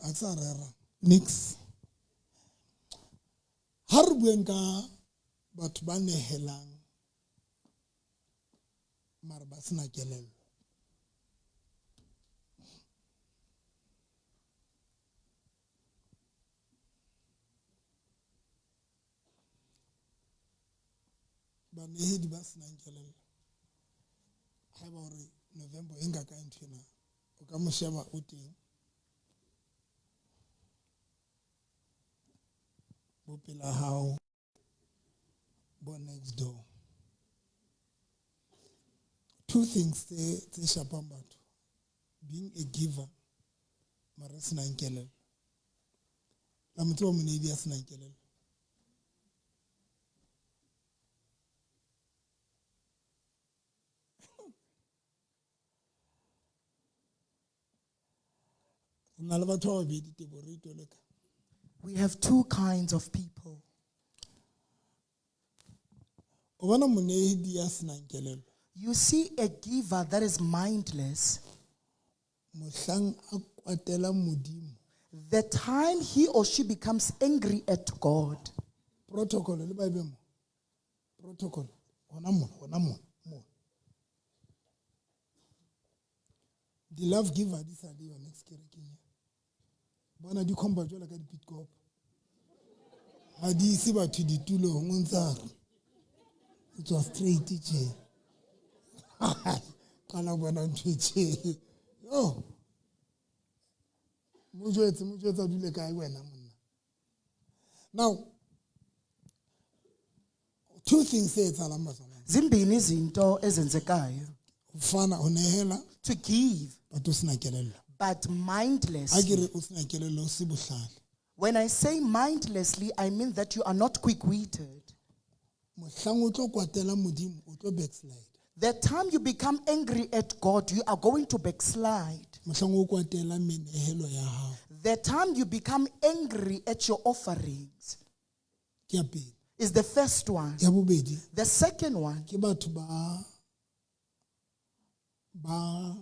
A tsa rera nix. Ha re bueng ka batho ba nehelang mara ba sena kelello. Banehedi ba senang kelello. Haeba hore November e nka kae ntho ena, o ka mo sheba o teng. Bo pela hao, bo next door. Two things tse tse shapang batho. Being a giver, mara e senang kelello. La mo tseba monehedi ya senang kelello? Re na le batho ba babedi tebo re itoleka. We have two kinds of people. O bona monehedi ya senang kelello. You see a giver that is mindless. Mohlang a kwatela Modimo. The time he or she becomes angry at God. Protocol le ba ebe mo. Protocol hona mona, hona mona, mona. Di love giver di sa le yone kerekeng ya. Bona di khomba jwalo ka dipitkop. Ha di ise batho ditulong o ntsa re. O tswa straight tje. Qala bona ntho e tje. Yo. Mo jwetse, mo jwetse a dule kae wena monna. Now two things tse etsahalang bazalwane. Zimbini izinto ezenzekayo. Ho fana, ho nehela. To give. But o sena kelello. But mindlessly. Ha ke re o sena kelello, o se bohlale. When I say mindlessly, I mean that you are not quick-witted. Mohlang o tlo kwatela Modimo, o tlo backslide. The time you become angry at God, you are going to backslide. Mohlang o kwatela menehelo ya hao. The time you become angry at your offerings. Ke ya pele. Is the first one. Ya bobedi. The second one. Ke batho ba ba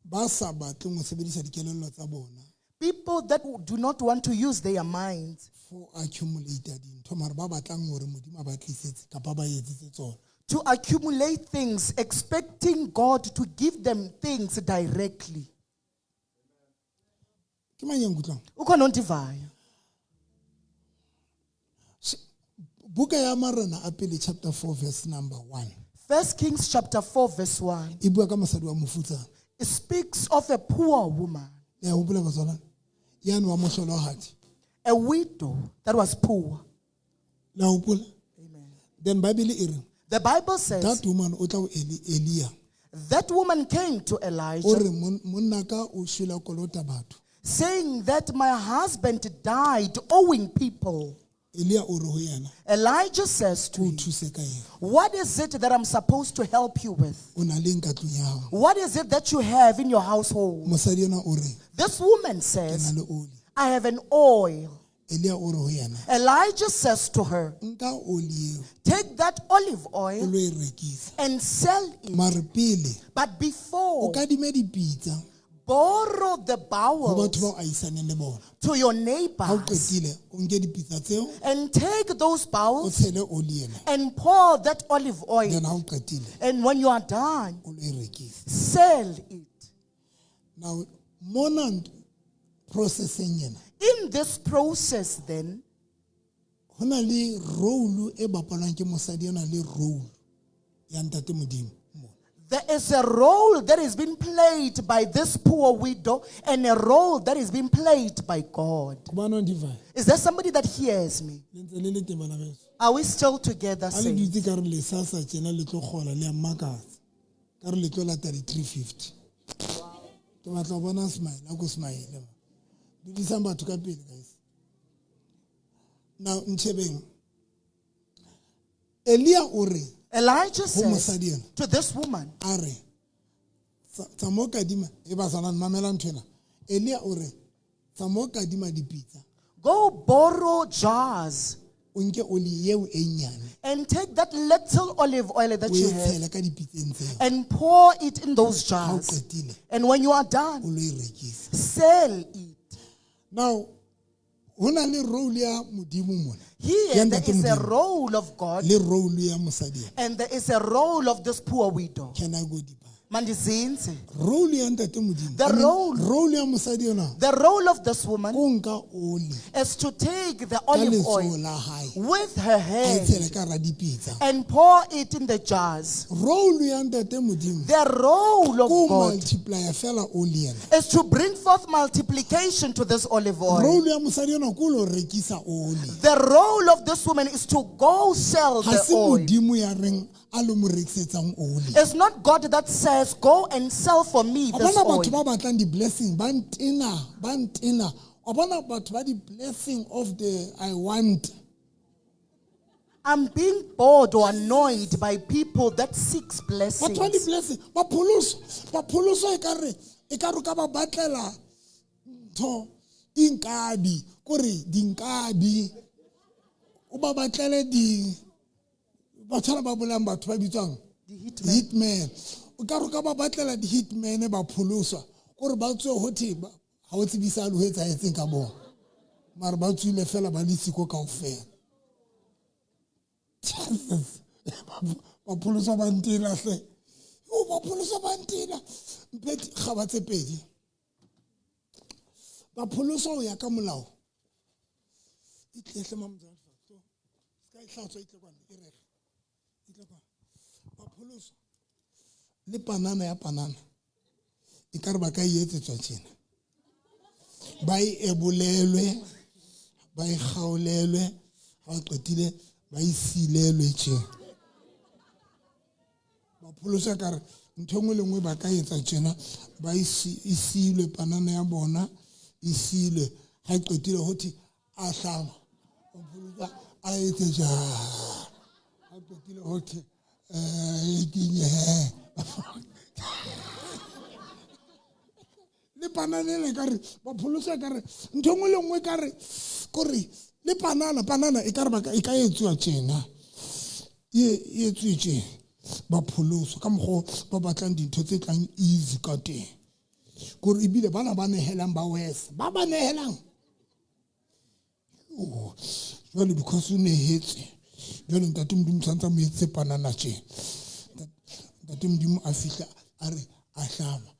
ba sa batleng ho sebedisa dikelello tsa bona. People that do not want to use their minds. For accumulate dintho mara ba batlang hore Modimo a ba tlisetse kapa ba etsetse tsona. To accumulate things, expecting God to give them things directly. Ke mang ya nkutlwang? Ukhona ondivayo. Buka ya Marena a pele chapter 4 verse number 1. First Kings chapter 4 verse 1. E bua ka mosadi wa mofutsana. It speaks of a poor woman. Le a hopola batswalane? Yane wa mohlolohadi. A widow that was poor. Le a hopola? Amen. Then Bible e re, The Bible says that woman o tla ho Elia. That woman came to Elijah. O re, monna ka o shwele a kolota batho. Saying that my husband died owing people. Elia o re ho yena, Elijah says to Ke o him, thuse ka eng? What is it that I'm supposed to help you with? O na le eng ka tlung ya hao? What is it that you have in your household? Mosadi enwa o re, This woman Ke says, na le oli. I have an oil. Elia o re ho yena, Elijah says to her, Nka oli eo, Take that olive oil o lo e rekisa. and sell it. Mare pele, But before, o kadime dipitsa borrow the ho bowels batho bao ahisaneng le bona. to your Ha o neighbors qetile, o nke dipitsa tseo, and take those o bowels tshele oli ena. and pour that olive oil. Then ha o qetile, And when you are done, o lo e rekisa. sell it. Now, mona processing ena. In this process then, ho na le role e bapalwang ke mosadi ena le role ya ntate Modimo. There is a role that is being played by this poor widow and a role that is being played by God. Hobane o ndivayo? Is there somebody that hears me? Le ntse le le teng bana beso? Are we still together? Ha le saints? dutse ka re le sasa tjena le tlo kgola, le a mmakatsa. Ka re le tlo lata di-350. Ke batla ho bona smile, a ko smile. Dudisang batho ka pele, guys. Now, ntshebeng. Elia o re, Elijah ho says mosadi ena, to this woman, a re, tsamao kadima, e ba sanang mamela ntho ena. Elia o re, tsamao kadima dipitsa. Go borrow jars. O nke oli eo e nyane And take that little olive oil that o you e have tshele ka dipitseng tseo. and pour it in those Ha o jars. qetile And when you are o done, lo e rekisa. sell it. Now ho na le role ya Modimo mona. Here Ya there Ntate is a Modimo. role of God Le role ya mosadi ena. and there is a role of this poor widow. Can I go deeper? Mandizinzi. Role ya Ntate Modimo. The I mean, role. Role ya mosadi ena. The role of this woman Ko nka oli is to take the ka olive letsoho oil la hae. with her A e tshele hand ka hara dipitsa. and pour it in the jars. Role ya Ntate Modimo. The role of Ko God multiplier fela oli ena. is to bring forth multiplication to this olive oil. Role ya mosadi ena ko lo rekisa oli. The role of this woman is to go sell Ha the se oil. Modimo ya reng a lo mo rekisetsang oli. It's not God that says, Go and sell for me Wa this bona batho oil. ba batlang di-blessing ba ntena ba ntena. Wa bona batho ba di-blessing of the I want. I'm being bored or annoyed by people that seeks Batho ba blessings. di-blessing ba pholoswa ba pholoswa ekare ekare o ka ba batlela ntho dinkabi kore dinkabi o ba batlele di batho bana ba bolayang batho ba bitswang Di-hitman. hitman o ka re o ka ba batlela di-hitman ba pholoswa kore ba tswe hothe ha o tsebisa le ho etsahetseng ka bona mare ba tswile fela ba le siko kaofela. Jesus. Ba pholoswa ba ntena hle. O ba pholoswa ba ntena. Mphe kgaba tse pedi. Ba pholoswa ho ya ka molao. E tlehle mamzala. Ska e hlatswa e tle kwana e rege. E tle kwana. Ba pholoswa le panana ya panana. E ka re ba ka e etsetswa tjena. Ba e ebolelwe, ba e kgaolelwe, ha ba qetile ba e silelwe tje. Ba pholoswa ka re ntho e nngwe le nngwe ba ka etsa tjena, ba e e silwe panana ya bona, e silwe. Ha e qetile ho thwe a hlama. O pholoswa a etse jwang. Ha qetile ho thwe, e kenye he. Le panana ena ekare, ba pholoswa ekare, ntho e nngwe le nngwe ekare, kore le panana, panana ekare ba ka, e ka etsuwa tjena. E etsuwe tje. Ba pholoswa ka mokgwa o ba batlang dintho tse tlang easy ka teng. Kore ebile bana ba nehelang ba worse. Ba ba nehelang. Oh, jwale because o nehetse. Jwale Ntate Modimo tshwantse a mo etse panana tje. Ntate Modimo a fihla a re a hlama.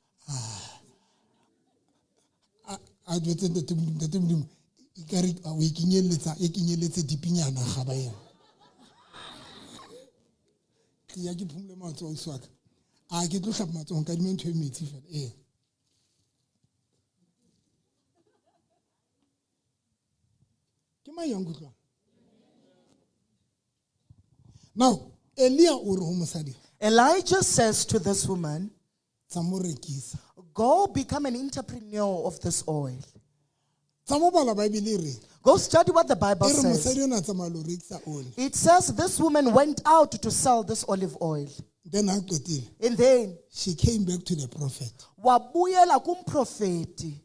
A jwetse Ntate Modimo, Ntate Modimo ekare o e kenyelletsa, e kenyelletse dipinyana kgaba ena. Tliya ke phumule matsoho ausi wa ka. A ke tlo hlapa matsoho, nkadime ntho e metsi fela. Ee. Ke mang ya nkutlwang? Now, Elia o re ho mosadi, Elijah says to this woman, tsa mo rekisa. Go become an entrepreneur of this oil. Tsa mo bala Bible e re. Go study what the Bible E re says. mosadi ona a tsamaya lo rekisa oli. It says this woman went out to sell this olive oil. Then ha qetile, And then she came back to the prophet. wabuyela kumprofeti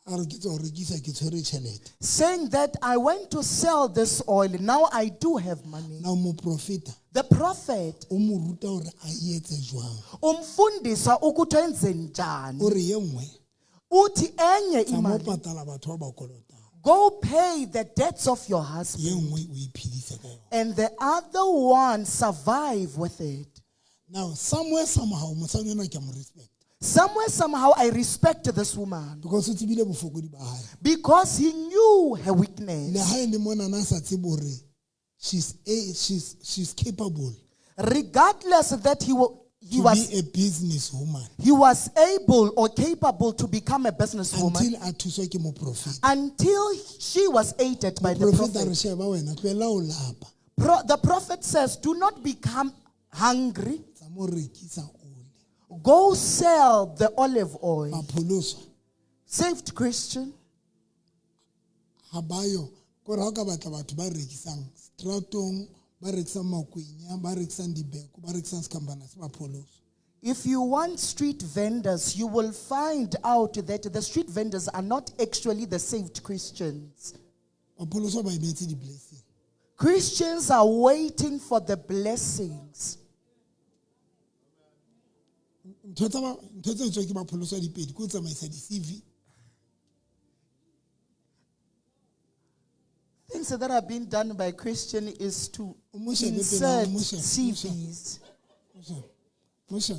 A re ke tswa ho rekisa ke tshwere tjhelete. saying that I went to sell this oil. Now I do have money. Now moprofeta The prophet o mo ruta hore a e etse jwang. umfundisa ukuthi enze njani. O re ye nngwe Uthi enye tsa mo imali patala batho ba ba kolotang. go pay the debts of your husband Ye nngwe o iphedise ka yona. and the other one survive with it. Now somewhere somehow mosadi ona ke a mo respect. Somewhere somehow I respect this woman Because o tsebile bofokodi ba hae. because he knew her Le weakness. ha e le monana a sa tsebe hore she's capable Regardless that he to was be a business woman he was able or capable to become a businesswoman until a thuswa ke moprofeta. until she was aided by the Moprofeta a re prophet. sheba wena tlohela ho lapa. The prophet says, Do not become hungry. Tsa mo rekisa oli. Go sell the olive oil. Bapholoswa Saved Christian, ha ba yo kore ha o ka batla batho ba rekisang stratong, ba rekisang makwenya, ba rekisang dibeko, ba rekisang sekhambana se bapholoswa. if you want street vendors, you will find out that the street vendors are not actually the saved Christians. Bapholoswa ba emetse di-blessing. Christians are waiting for the blessings. Ntho tsa ntho tse etswang ke bapholoso dipedi ke ho tsamaisa di-CV. Things that are being done by Christian is to O mo shebe pele, insert o mo shebe, o mo shebe. CVs. Mosha,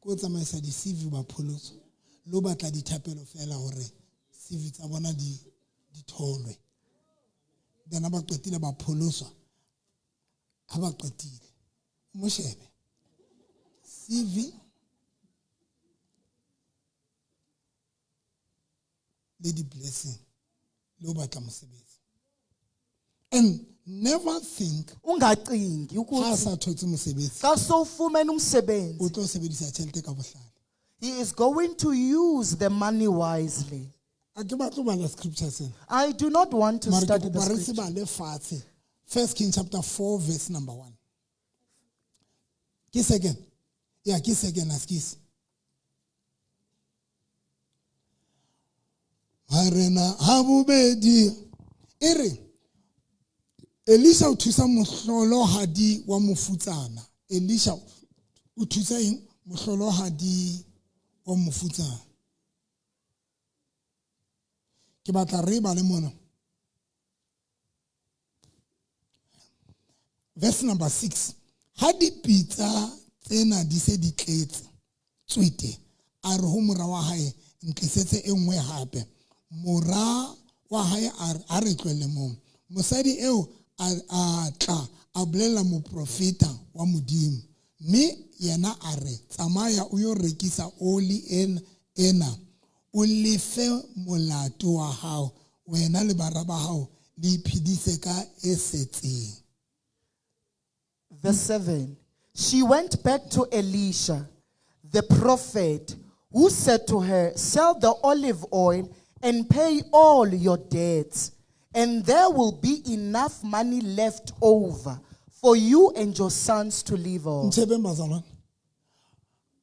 ke ho tsamaisa di-CV bapholoso le ho batla dithapelo fela hore CV tsa bona di tholwe. Then ha ba qetile ba pholoswa, ha ba qetile o mo shebe CV le di-blessing le ho batla mosebetsi. And never think Ungacingi ha a ukuthi sa thotse mosebetsi xa sowufumene umsebenzi o tlo sebedisa tjhelete ka bohlale. He is going to use the money wisely. A ke batle ho bala scripture sena. I do not want to Mara ke study the kopa re se scripture. bale fatshe. First King chapter 4 verse number 1. Ke second. Yeah, ke second askis. Harena ha bobedi e re Elisha o thusa mohlolohadi wa mofutsana. Elisha o thusa eng? Mohlolohadi wa mofutsana. Ke batla re bale mona. Verse number 6. Ha dipitsa tsena di se di tletse tswete, a re ho mora wa hae, ntlisetse e nngwe hape. Mora wa hae a re tlohelle moo. Mosadi eo a tla a bolella moprofeta wa Modimo, mme yena a re, tsamaya o yo rekisa oli ena, o lefe molato wa hao, wena le bara ba hao le iphedise ka e setseng. Verse 7. She went back to Elisha, the prophet, who said to her, sell the olive oil and pay all your debts, and there will be enough money left over for you and your sons to live on. Ntshepeng bazalwane.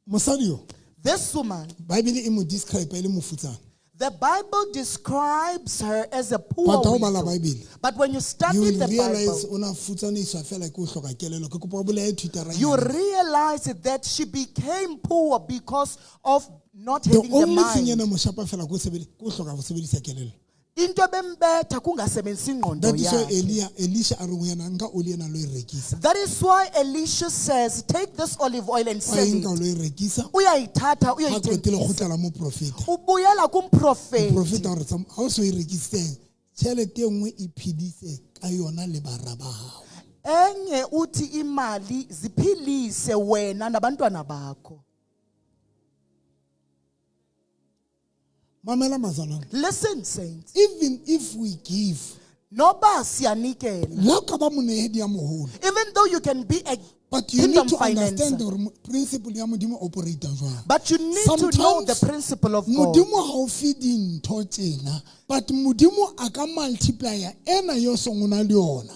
Mosadi yo, This woman, Bible e mo describe e le mofutsana. the Bible describes her as a poor But ha o bala widow. Bible, But when you study you will the realize Bible, o na futsaniswa fela ke ho hloka kelello. Ke kopa o bolaye Twitter right you now. realize that she became poor because of not The having the only thing mind. ena mo shapa fela ke ho hloka ho sebedisa kelello. Into bembetha kungasebenzisi ingqondo That is why yakhe. Elia, Elisha a re ho yena, nka oli ena lo e rekisa. That is why Elisha says, take this olive oil and Wa sell e nka o it. lo e rekisa. Uyayithatha Ha qetile uyayithengisa. kgutlela moprofeta. Ubuyela kumprofeti. Moprofeta o re, ha o so e rekisitseng, tjhelete e nngwe e phedise ka yona le bara ba hao. Enye uthi imali ziphilise wena nabantwana bakho. Mamela mazalwane. Listen saints. Even if we give, Noba siyanikela. le ha o ka ba monehedi ya moholo, Even though you can be a but you kingdom need to understand financer, hore principle ya Modimo operate jwang. but you need to know the Sometimes principle of God. Modimo ha o fe dintho tjena, but Modimo a ka multiplier ena yo seng o na le yona.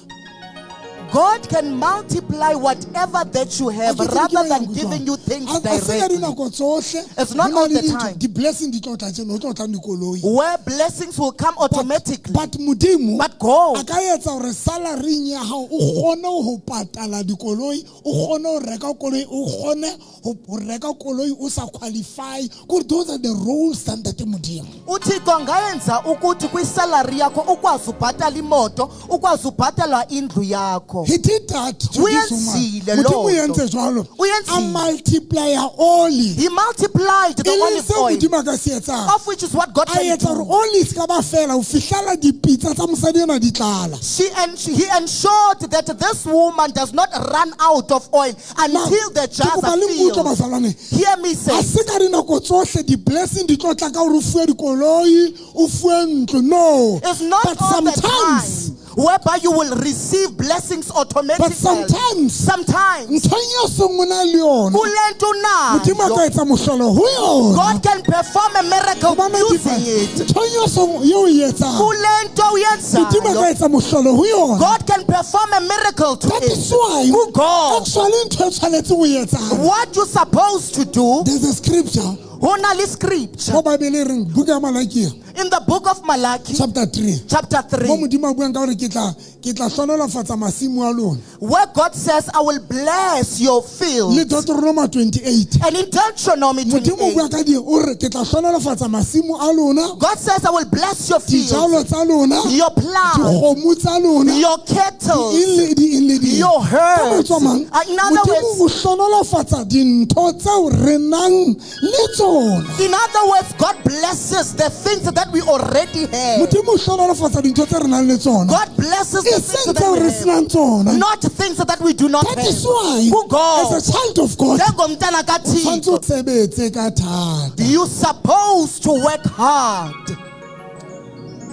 God can multiply whatever that you have Ha ke tsebe ke rather ba than yang giving utlwang. you things A se ka directly. dinako tsohle, It's not ho na all le the dintho, time. di-blessing di tlo tla tjena, ho tlo tlang dikoloi. Where blessings will come automatically. But Modimo But God a ka etsa hore salaryng ya hao o kgone ho patala dikoloi, o kgone ho reka koloi, o kgone ho reka koloi o sa qualify. Kore those are the roles tsa Ntate Modimo. uThixo angayenza ukuthi kwisalary yakho ukwazi ubhatala imoto, ukwazi ubhatala indlu yakho. He did that to this woman. Uyenzile Modimo loo o nto. entse jwalo. Uyenzile. A multiplier oli. He multiplied the E leng olive seo oil, Modimo a ka se etsang. of which is what God A can etsa hore do. oli se ka ba fela ho fihlela dipitsa tsa mosadi ena di tlala. He ensured that this woman does not run out of oil Now, until the ke jars kopa are le nkutlwe filled. bazalwane. Hear me A say, se ka dinako tsohle di-blessing di tlo tla ka hore o fuwe dikoloi, o fuwe ntlo. No. it's not But all the sometimes, time whereby you will receive blessings automatically. But sometimes, sometimes, nthong eo seng o na le yona, kule nto Modimo a ka unayo, etsa mohlolo ho yona. God can perform a miracle Hobane using it. nthong eo seng eo o e etsang, Kule nto Modimo a ka uyenzayo, etsa mohlolo ho yona. God can perform a miracle to That it. is why God. actually ntho e tshwanetseng ho e etsahala. What you supposed to do, There's a scripture ho na le scripture mo Bible e reng buka ya Malakia. In the book of Malachi, chapter 3 chapter mo 3, modimo a buang ka gore ke tla ke tla hlonolofatsa masimo a lona where God says, I will bless your le field. Deuteronomy 28 And in Deuteronomy modimo o 28, bua ka di o re ke tla hlonolofatsa masimo a lona God says, I will bless your field, dijalo tsa lona your plants, dikgomo tsa lona your cattle, eng le di eng le di eng. your Ka herds. mantswe a mang In other modimo words, o hlonolofatsa dintho tseo re nang le tsona in other words, God blesses the things that we already have. modimo o hlonolofatsa dintho tse re nang le tsona God blesses e the seng things that tseo we re have, senang tsona not things that we do not that have. is why Kungoba, as a child of God njengomntana tshwanetse o kaThixo, sebetse ka thata you supposed to work hard.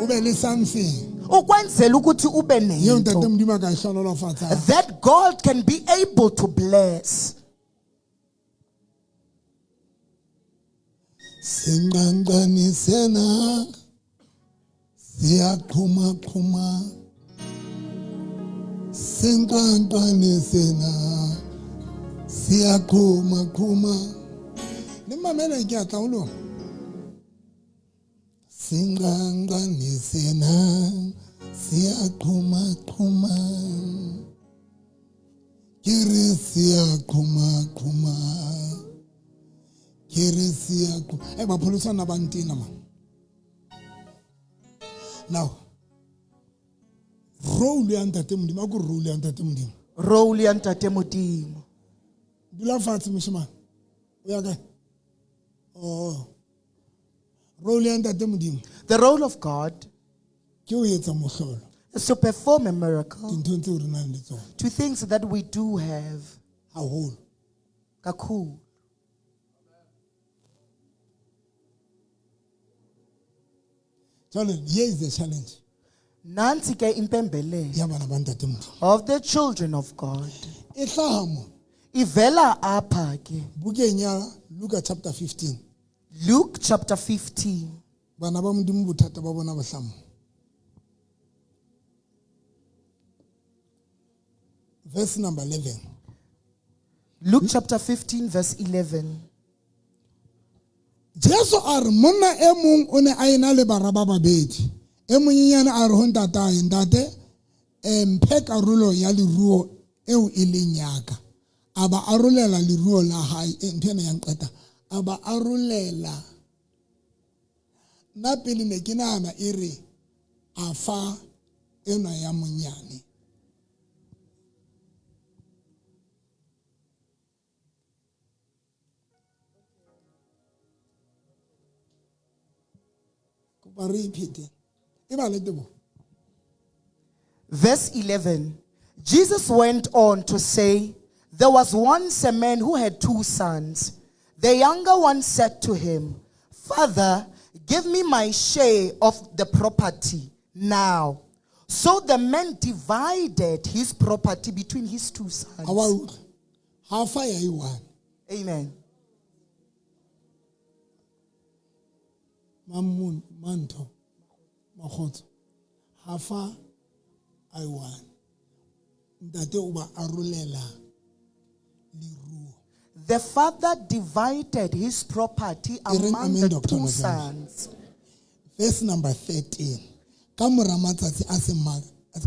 o be le something Ukwenzela ukuthi ube eo ntate nento modimo a ka e hlonolofatsang that God can be able to bless. Sinqanqani sena siyaqhuma-qhuma Sinqanqani sena siyaqhuma-qhuma Le mamele ke a tla ho lona Sinqanqani sena siyaqhuma-qhuma Ke re siyaqhuma-qhuma ke re siyaqhu e bapholosana ba ntena ma now role ya ntate modimo a ko role ya ntate modimo Role ya Ntate Modimo. dula fatshe moshemane o ya kae oh role ya ntate modimo The role of God ke ho etsa mohlolo is to perform a miracle dinthong tseo re nang le tsona to things that we do have. haholo Kakhulu. jwale here is the challenge Nansi ke impembelelo ya bana ba ntate modimo of the children of God. e hlaha mo Ivela apha ke. bukeng ya Luka chapter 15 Luke chapter 15. bana ba modimo bothata ba bona bo hlaha mo verse number 11 Luke chapter 15 verse 11. Jesu a re monna e mong o ne a ena le bara ba babedi e monyenyane a re ho ntatae ntate eh, mphe karolo ya leruo eo e leng yaka a ba arolela leruo la hae eh, ntho ena ya nqeta a ba arolela nna pele ne ke nahana e re a fa enwa ya monyane kopa re iphete e bale tebo Verse 11. Jesus went on to say, There was once a man who had two sons. The younger one said to him, Father, give me my share of the property now. So the man divided his property between his two sons. ha wa utlwa ha fa ya e one Amen. Mamun mantho makgotso ha fa i one ntate o ba arolela leruo The father divided his property reng among amen, the Dr. two Nojana. sons. Verse number 13 ka mora matsatsi a se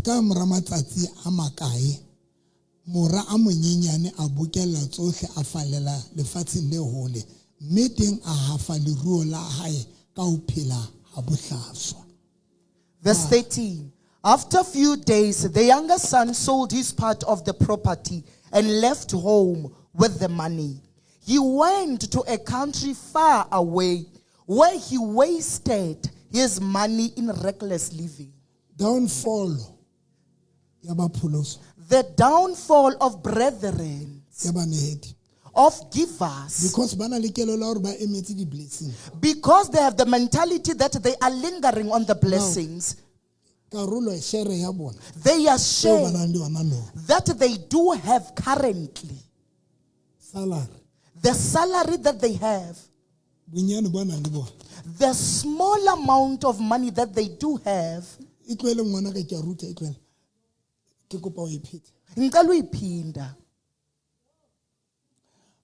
ka mora matsatsi a makae mora a monyenyane a bokella tsohle a fallela lefatsheng le hole mme teng a hafa leruo la hae ka ho phela ha bohlaswa Verse 13. After a few days, the younger son sold his part of the property and left home with the money. He went to a country far away where he wasted his money in reckless living. Downfall ya bapholoso The downfall of brethren, ya banehedi of givers, because ba na le kelello ya hore ba emetse di-blessing because they have the mentality that they are lingering on the blessings. karolo shere ya bona They are eo ba share nang le yona no that they do have currently. Salary The salary that they have, bonyane ba nang le bona the small amount of money that they do have, e tlohele ngwana ka ke a ruta e tlohele ke kopa o e phete ngicela uyiphinda.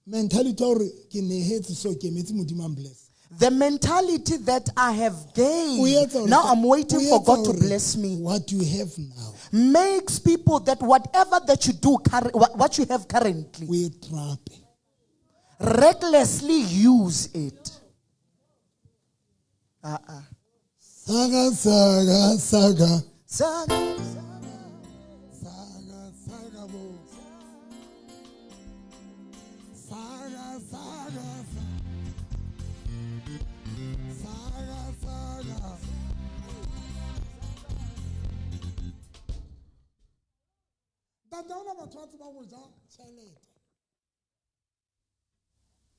Mentality ya hore ke nehetse so ke emetse modimo a bless. The mentality that I have O gained, etsa hore now ka- I'm waiting o for etsa God to hore bless me, what you have now makes people that whatever that you do, what you have currently, o e trape. Recklessly use it. Uh-uh. Saga, saga, saga. Saga. Saga, saga, bo. Saga, saga, saga. Saga, saga. Ntate, ha hona batho ba tsebang ho ja tjhelete.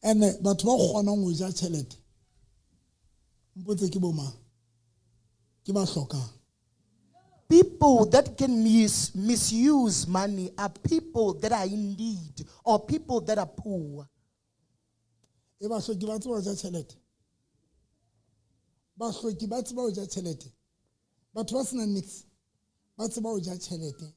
Ene batho ba kgonang ho ja tjhelete, mpotse ke bo mang? Ke ba hlokang. People that can misuse money are people that are in need or people that are poor. E bahloki ba tseba ho ja tjhelete. Bahloki ba tseba ho ja tjhelete. Batho ba senang niks ba tseba ho ja tjhelete.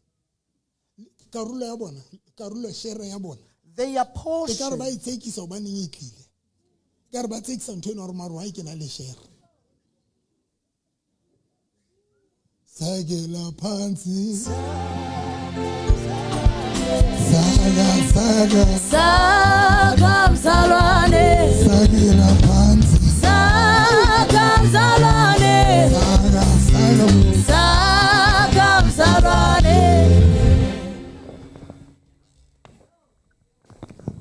Karolo ya bona, karolo share ya bona. They are E ka re ba portion. itshekisa hobaneng e tlile. E ka re ba tsekisa ntho eno hore mare wa ke na le share. Sagela phansi. Saga, saga. Saga mzalwane. Sagela phansi. Saga mzalwane. Saga, saga. Saga mzalwane.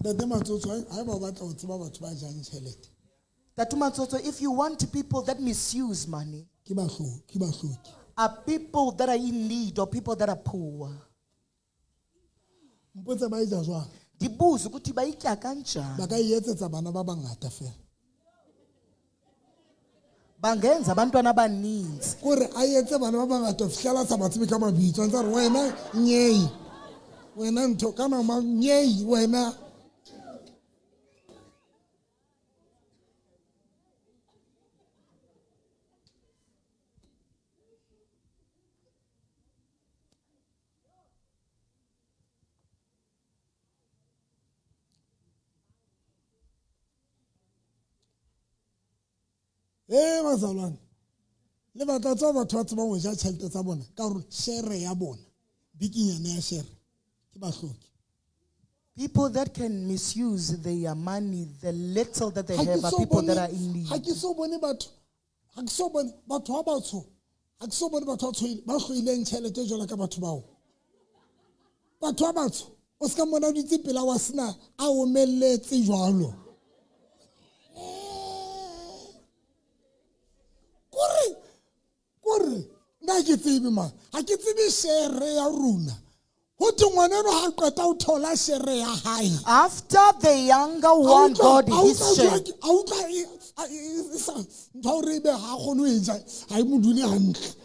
Ntate Matsotso, ha eba o batla ho tseba batho ba jang tjhelete. Ntate Matsotso, if you want people that misuse money, Ke bahloki, ke bahloki. are people that are in need or people that are poor. Mpotse ba e ja jwang? Dibuze ukuthi bayitya kanjani. Ba ka e etsetsa bana ba bangata fela. Bangenza abantwana abaninzi. Kore a etse bana ba bangata ho fihlela a sa ba tsebe ka mabitso. A ntse a re, wena nyei. Wena ntho, kana mang, nyei, wena. Eh, bazalwane, le batla tswa batho ba tsebang ho ja tjhelete tsa bona ka hore share ya bona, bikinyana ya share, ke bahloki. People that can misuse their money, the little that they Ha ke have, are so people that bone- are in need. ha ke so bone batho, ha ke so bone batho ba batsho, ha ke so bone batho ba tshohile, ba hloileng tjhelete jwalo ka batho bao. Batho ba batsho, o ska mmona o dutse pela wa sena a omelletse jwalo. Kore, kore, nna ke tsebe mang, ha ke tsebe share ya rona. Ho thwe ngwana enwa ha qeta ho thola share ya hae. After the younger one got his share, A utlwa e, a, e, e sa, ntho ya hore ebe ha kgone ho e ja, ha e mo dule hantle.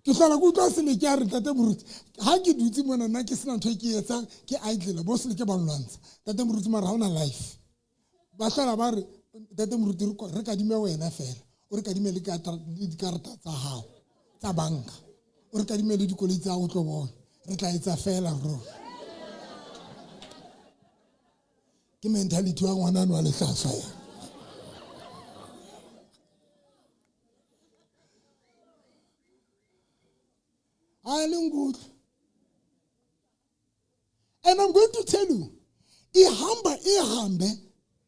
Ke hlola ke utlwa Seleke a re, Ntate Moruti, ha ke dutse mona nna ke sena ntho e ke e etsang, ke idle, bo Seleke ba nlwantsha. Ntate Moruti, mara ha hona life. Ba hlola ba re, Ntate Moruti, re kadime wena fela. O re kadime le dikarata tsa hao, tsa banka. O re kadime le dikoloi tsa hao, o tlo bona. Re tla etsa fela rona. Ke mentality wa ngwana wa lehlaswa ya. A le nkutlwe. And I'm going to tell you, ihamba ihambe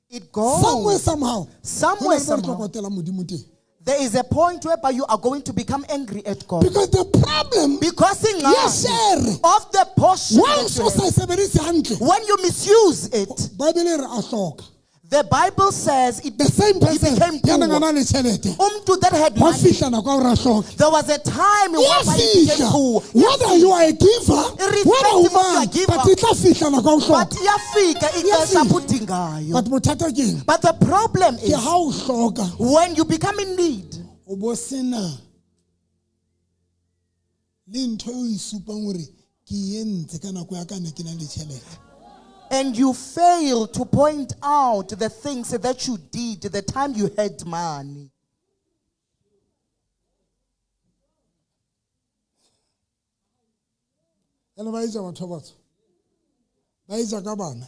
It goes. Somewhere somehow. Somewhere Ho na le mo re somehow. tlo kwatela Modimo teng. There is a point whereby you are going to become angry at God. Because the problem Because in Yes, sir. of the portion that Once you o have, sa e sebedise hantle, when you misuse it, Bible e re a hloka. the Bible says it The same he person became ya neng a poor. na le tjhelete. Umntu that had Hwa money. fihla nako ya hore a hloke. There was a time Wa whereby he became fihla. poor. Whether you are a giver, Irrespective whether of o you are mang, giver. but e tla fihla nako ya ho But hloka. iyafika ixesha Iyafika. apho udingayo. But bothata ke eng? But the problem Ke is ha o hloka, when you become in need, o bo sena le ntho eo e supang hore ke entse ka nako ya ka ne ke na le tjhelete. And you fail to point out the things that you did the time you had money. Ene ba etsa batho ba batsho. Ba etsa ka bana.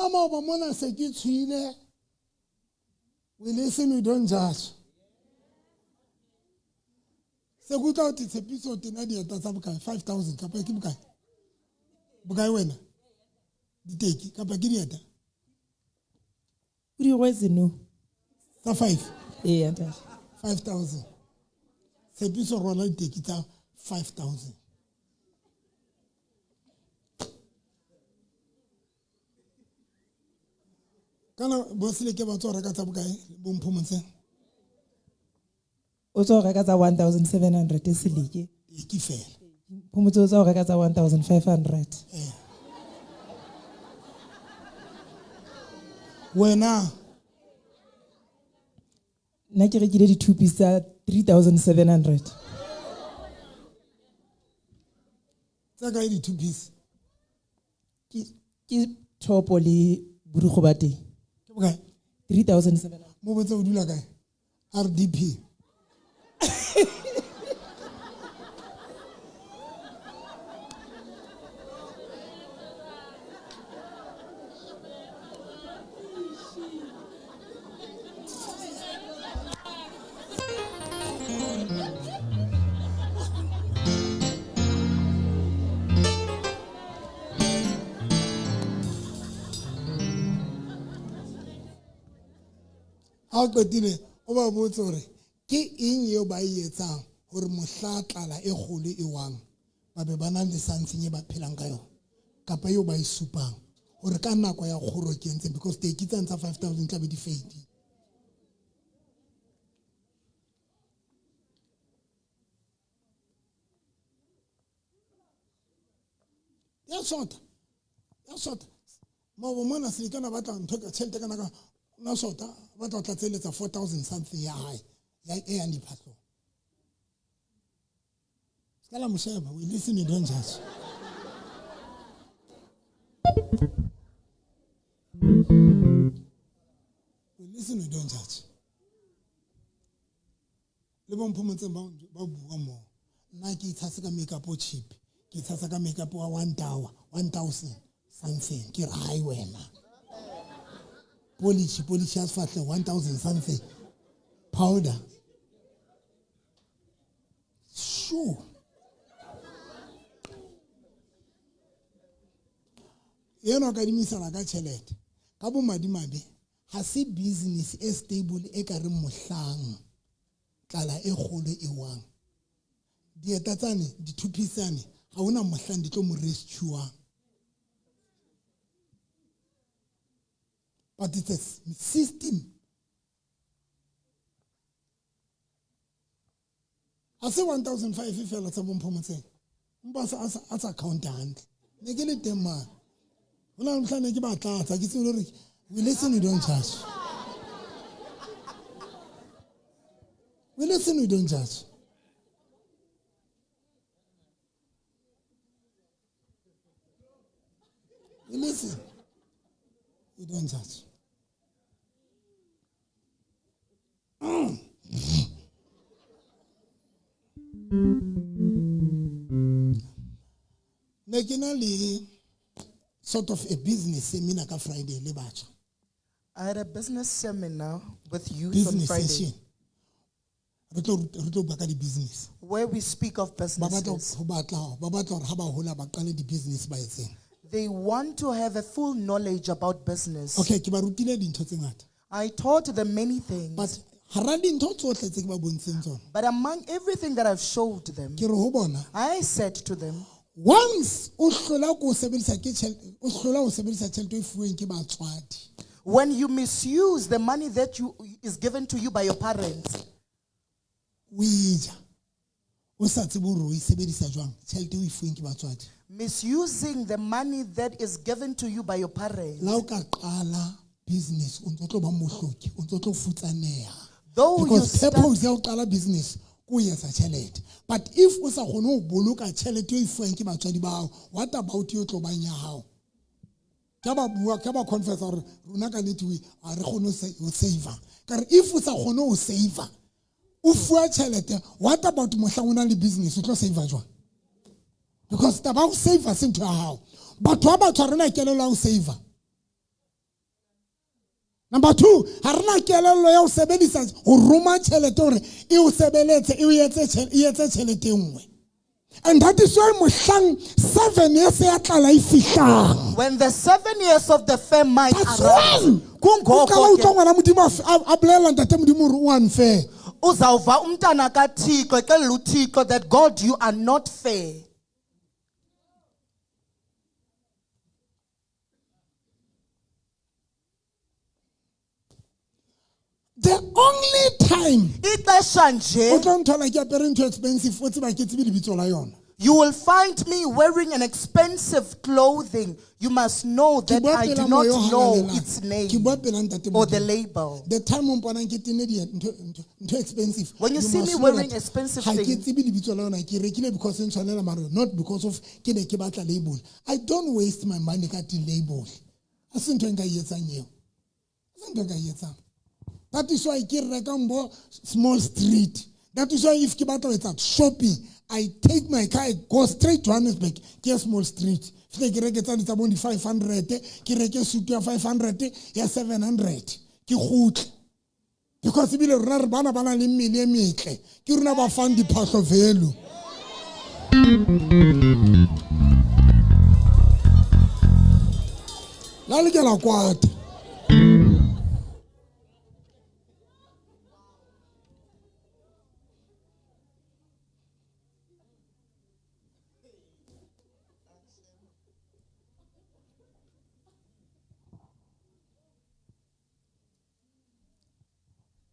Nna maoba mona se ke tshwile. We listen, we don't judge. Se ke utlwa hote Tshepiso o tena dieta tsa bokae? 5000 kapa ke bokae? Bokae wena? Diteki kapa ke dieta? O di rwetse no. Tsa 5? Ee, ntate. 5000. Tshepiso rwala diteki tsa 5000. Kana bo Seleke ba tswa reka tsa bokae bo Mphomotse? O tswa reka tsa 1700 Seleke. Ke fela. Phomotse o tswa reka tsa 1500. Eh. Wena nna ke rekile di-two piece tsa 3700. Tsa kae di-two piece? Ke thopo le borugo ba teng. Ke bokae? 3700. Mo botse o dula kae? RDP. Ha o qetile o ba botse hore ke eng eo ba e etsang hore mohla tlala e kgolo e wang ba be ba na le something e ba phelang ka yona kapa eo ba e supang hore ka nako ya kgoro ke entseng, because teki tsane tsa 5000 tla be di fedile. Ya sota, ya sota. Maoba mona Selekana batla ntho ka tjhelete kana ka na sota ba tla tlatseletsa 4000 something ya hae ya e yang diphahlong. Ska la mo sheba, we listen, we don't judge. We listen, we don't judge. Le bo Mphomotseng ba bua mo. Nna ke itshase ka makeup o cheap. Ke itshasa ka makeup wa 1 tower, 1000 something. Ke re hai wena. Polish, polish ya sefahleho 1000 something. Powder. Sure. Yena o kadimisana ka tjhelete. Ka bomadimabe, ha se business e stable e ka reng mohlang tlala e kgolo e wang. Dieta tsane, di-two piece tsane, ha hona mohlang di tlo mo rescue-ang. But it's a system. Ha se 1005 fela tsa bo Mphomotseng. Mpa a sa count hantle. Ne ke le teng mane. Ho na le mohlang ne ke ba tlatsa, ke tsebe hore we listen, we don't judge. We listen, we don't judge. We listen, we don't judge. Ne ke na le sort of a business seminar ka Friday le batjha. I had a business seminar with youth on Business Friday. session. Re tlo bua ka di-business. Where we speak of Ba batla businesses. ho batla, ba batla hore ha ba hola ba qale di-business ba etseng. They want to have a full knowledge about business. Okay, ke ba rutile dintho tse ngata. I taught them many things. But hara dintho tsohle tse ke ba bontsheng tsona. But among everything that I've showed them, Ke re ho bona, I said to them, once o hlola ko sebedisa ke tjhelete, o hlola ho sebedisa tjhelete e fuweng ke batswadi. When you misuse the money that is given to you by your parents, O e ja. O sa tsebe hore o e sebedisa jwang, tjhelete o e fuweng ke batswadi. Misusing the money that is given to you by your parents. La o ka qala business, o ntso tlo ba mohloki, o ntso tlo futsaneha. Though you Because start purpose ya ho qala business ke ho etsa tjhelete. But if o sa kgone ho boloka tjhelete e fuweng ke batswadi ba hao, what about yo tlo bang ya hao? Ke ba bua, ke ba confess hore rona ka nnete we ha re kgone ho save-a. Ka re if o sa kgone ho save-a, o fuwa tjhelete, what about mohlang o nang le business, o tlo save-a jwang? Because taba ya ho save-a se ntho ya hao. Batho ba batho ha rena kelello ya ho save-a. Number two, ha re na kelello ya ho sebedisa ho roma tjhelete hore e o sebeletse e o etse e etse tjhelete e nngwe. And that is why mohlang 7 years ya tlala e fihlang. When the 7 years of the famine That's arrives, when o qala kungoko utlwa ke ngwana Modimo a bolella ntate Modimo hore o unfair. Uzawuva umntana kaThixo exelela uThixo that God, you are not fair. The only time Ixesha o nje tlo nthola ke apere ntho expensive o tseba ke tsebe lebitso la yona. you will find me wearing an expensive clothing, you must know Ke that bua I pela do not moya o know halalelang. its Ke name bua pela ntate or the Modimo. label. The time o mponang ke tenne ntho expensive. When you see must me know wearing that expensive ha ke things. tsebe lebitso la yona, ke rekile because e ntshwanela mare not because of ke ne ke batla label. I don't waste my money ka di-label. Ha se ntho e nka e etsang eo. Ha se ntho e nka e etsang. That is why ke rekang bo small street. That is why if ke batla ho etsa shopping, I take my car, I go straight to Johannesburg, ke ye small street. Fihle ke reke tsane tsa bo di-500, ke reke suit ya 500, ya 700, ke kgutle. Because ebile rona re bana ba nang le mmele e metle, ke rona ba fang diphahlo value. La lokela kwata.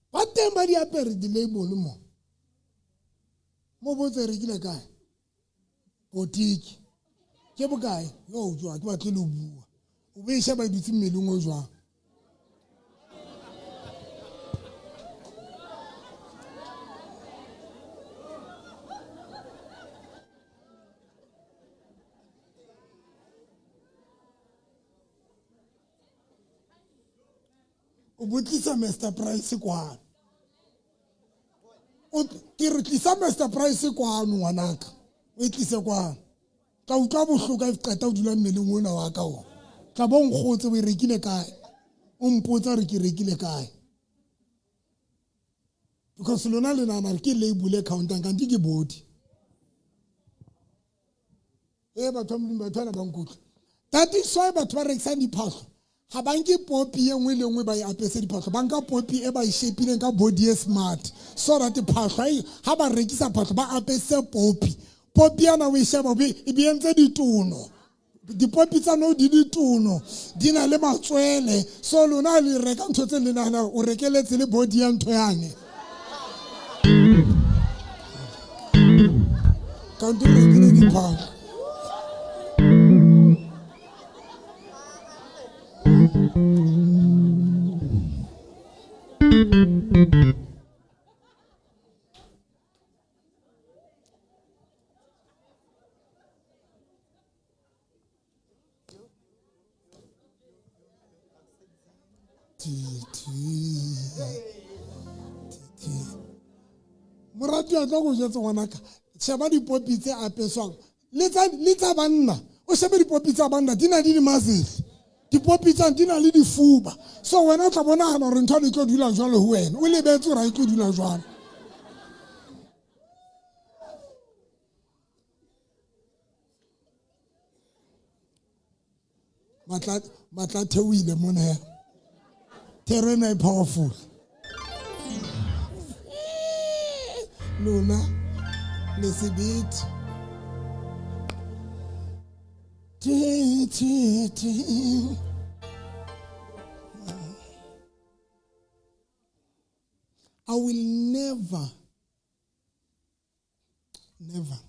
Ba teng ba di apere di-label mo. Mo botse rekile kae? Boutique. Ke bokae? Yo jwa ke batle le ho bua. O be e sheba e dutse mmeleng o jwang. O botlisa Mr Price kwano. O ke re tlisa Mr Price kwano ngwanaka. O e tlise kwano. Tla utlwa bohloko ha e qeta ho dula mmeleng ona wa ka o. Tla bo nkgotse o e rekile kae. O mpotsa hore ke rekile kae. Because lona le nahana hore ke label e count-ang kante ke body. E batho ba Modimo, batho bana ba nkutlwe. That is why batho ba rekisang diphahlo ga ba nke popi e nngwe le nngwe ba e apese diphahlo, ba nka popi e ba e shapileng ka body e smart so that phahlo ha ba rekisa phahlo ba apese popi. Popi yana o e sheba e be entse ditono. Dipopi tsa nou di ditono, di na le matswele, so lona le reka ntho tse le nahana o rekeletse le body ya ntho yane. Kante o rekile diphahlo. Ti, ti. Morati wa tlo go jwetsa ngwanaka, sheba dipopi tse apeswang le tsa banna. O shebe dipopi tsa banna di na le di-muscle, dipopi tsane di na le difuba, so wena o tla bonagana gore ntho e tlo dula jwalo ho wena, o lebetse gore ha e tlo dula jwalo. Matla a theohile mona ya thero ena e powerful. Lona le sebete. Ti, ti, ti. I will never, never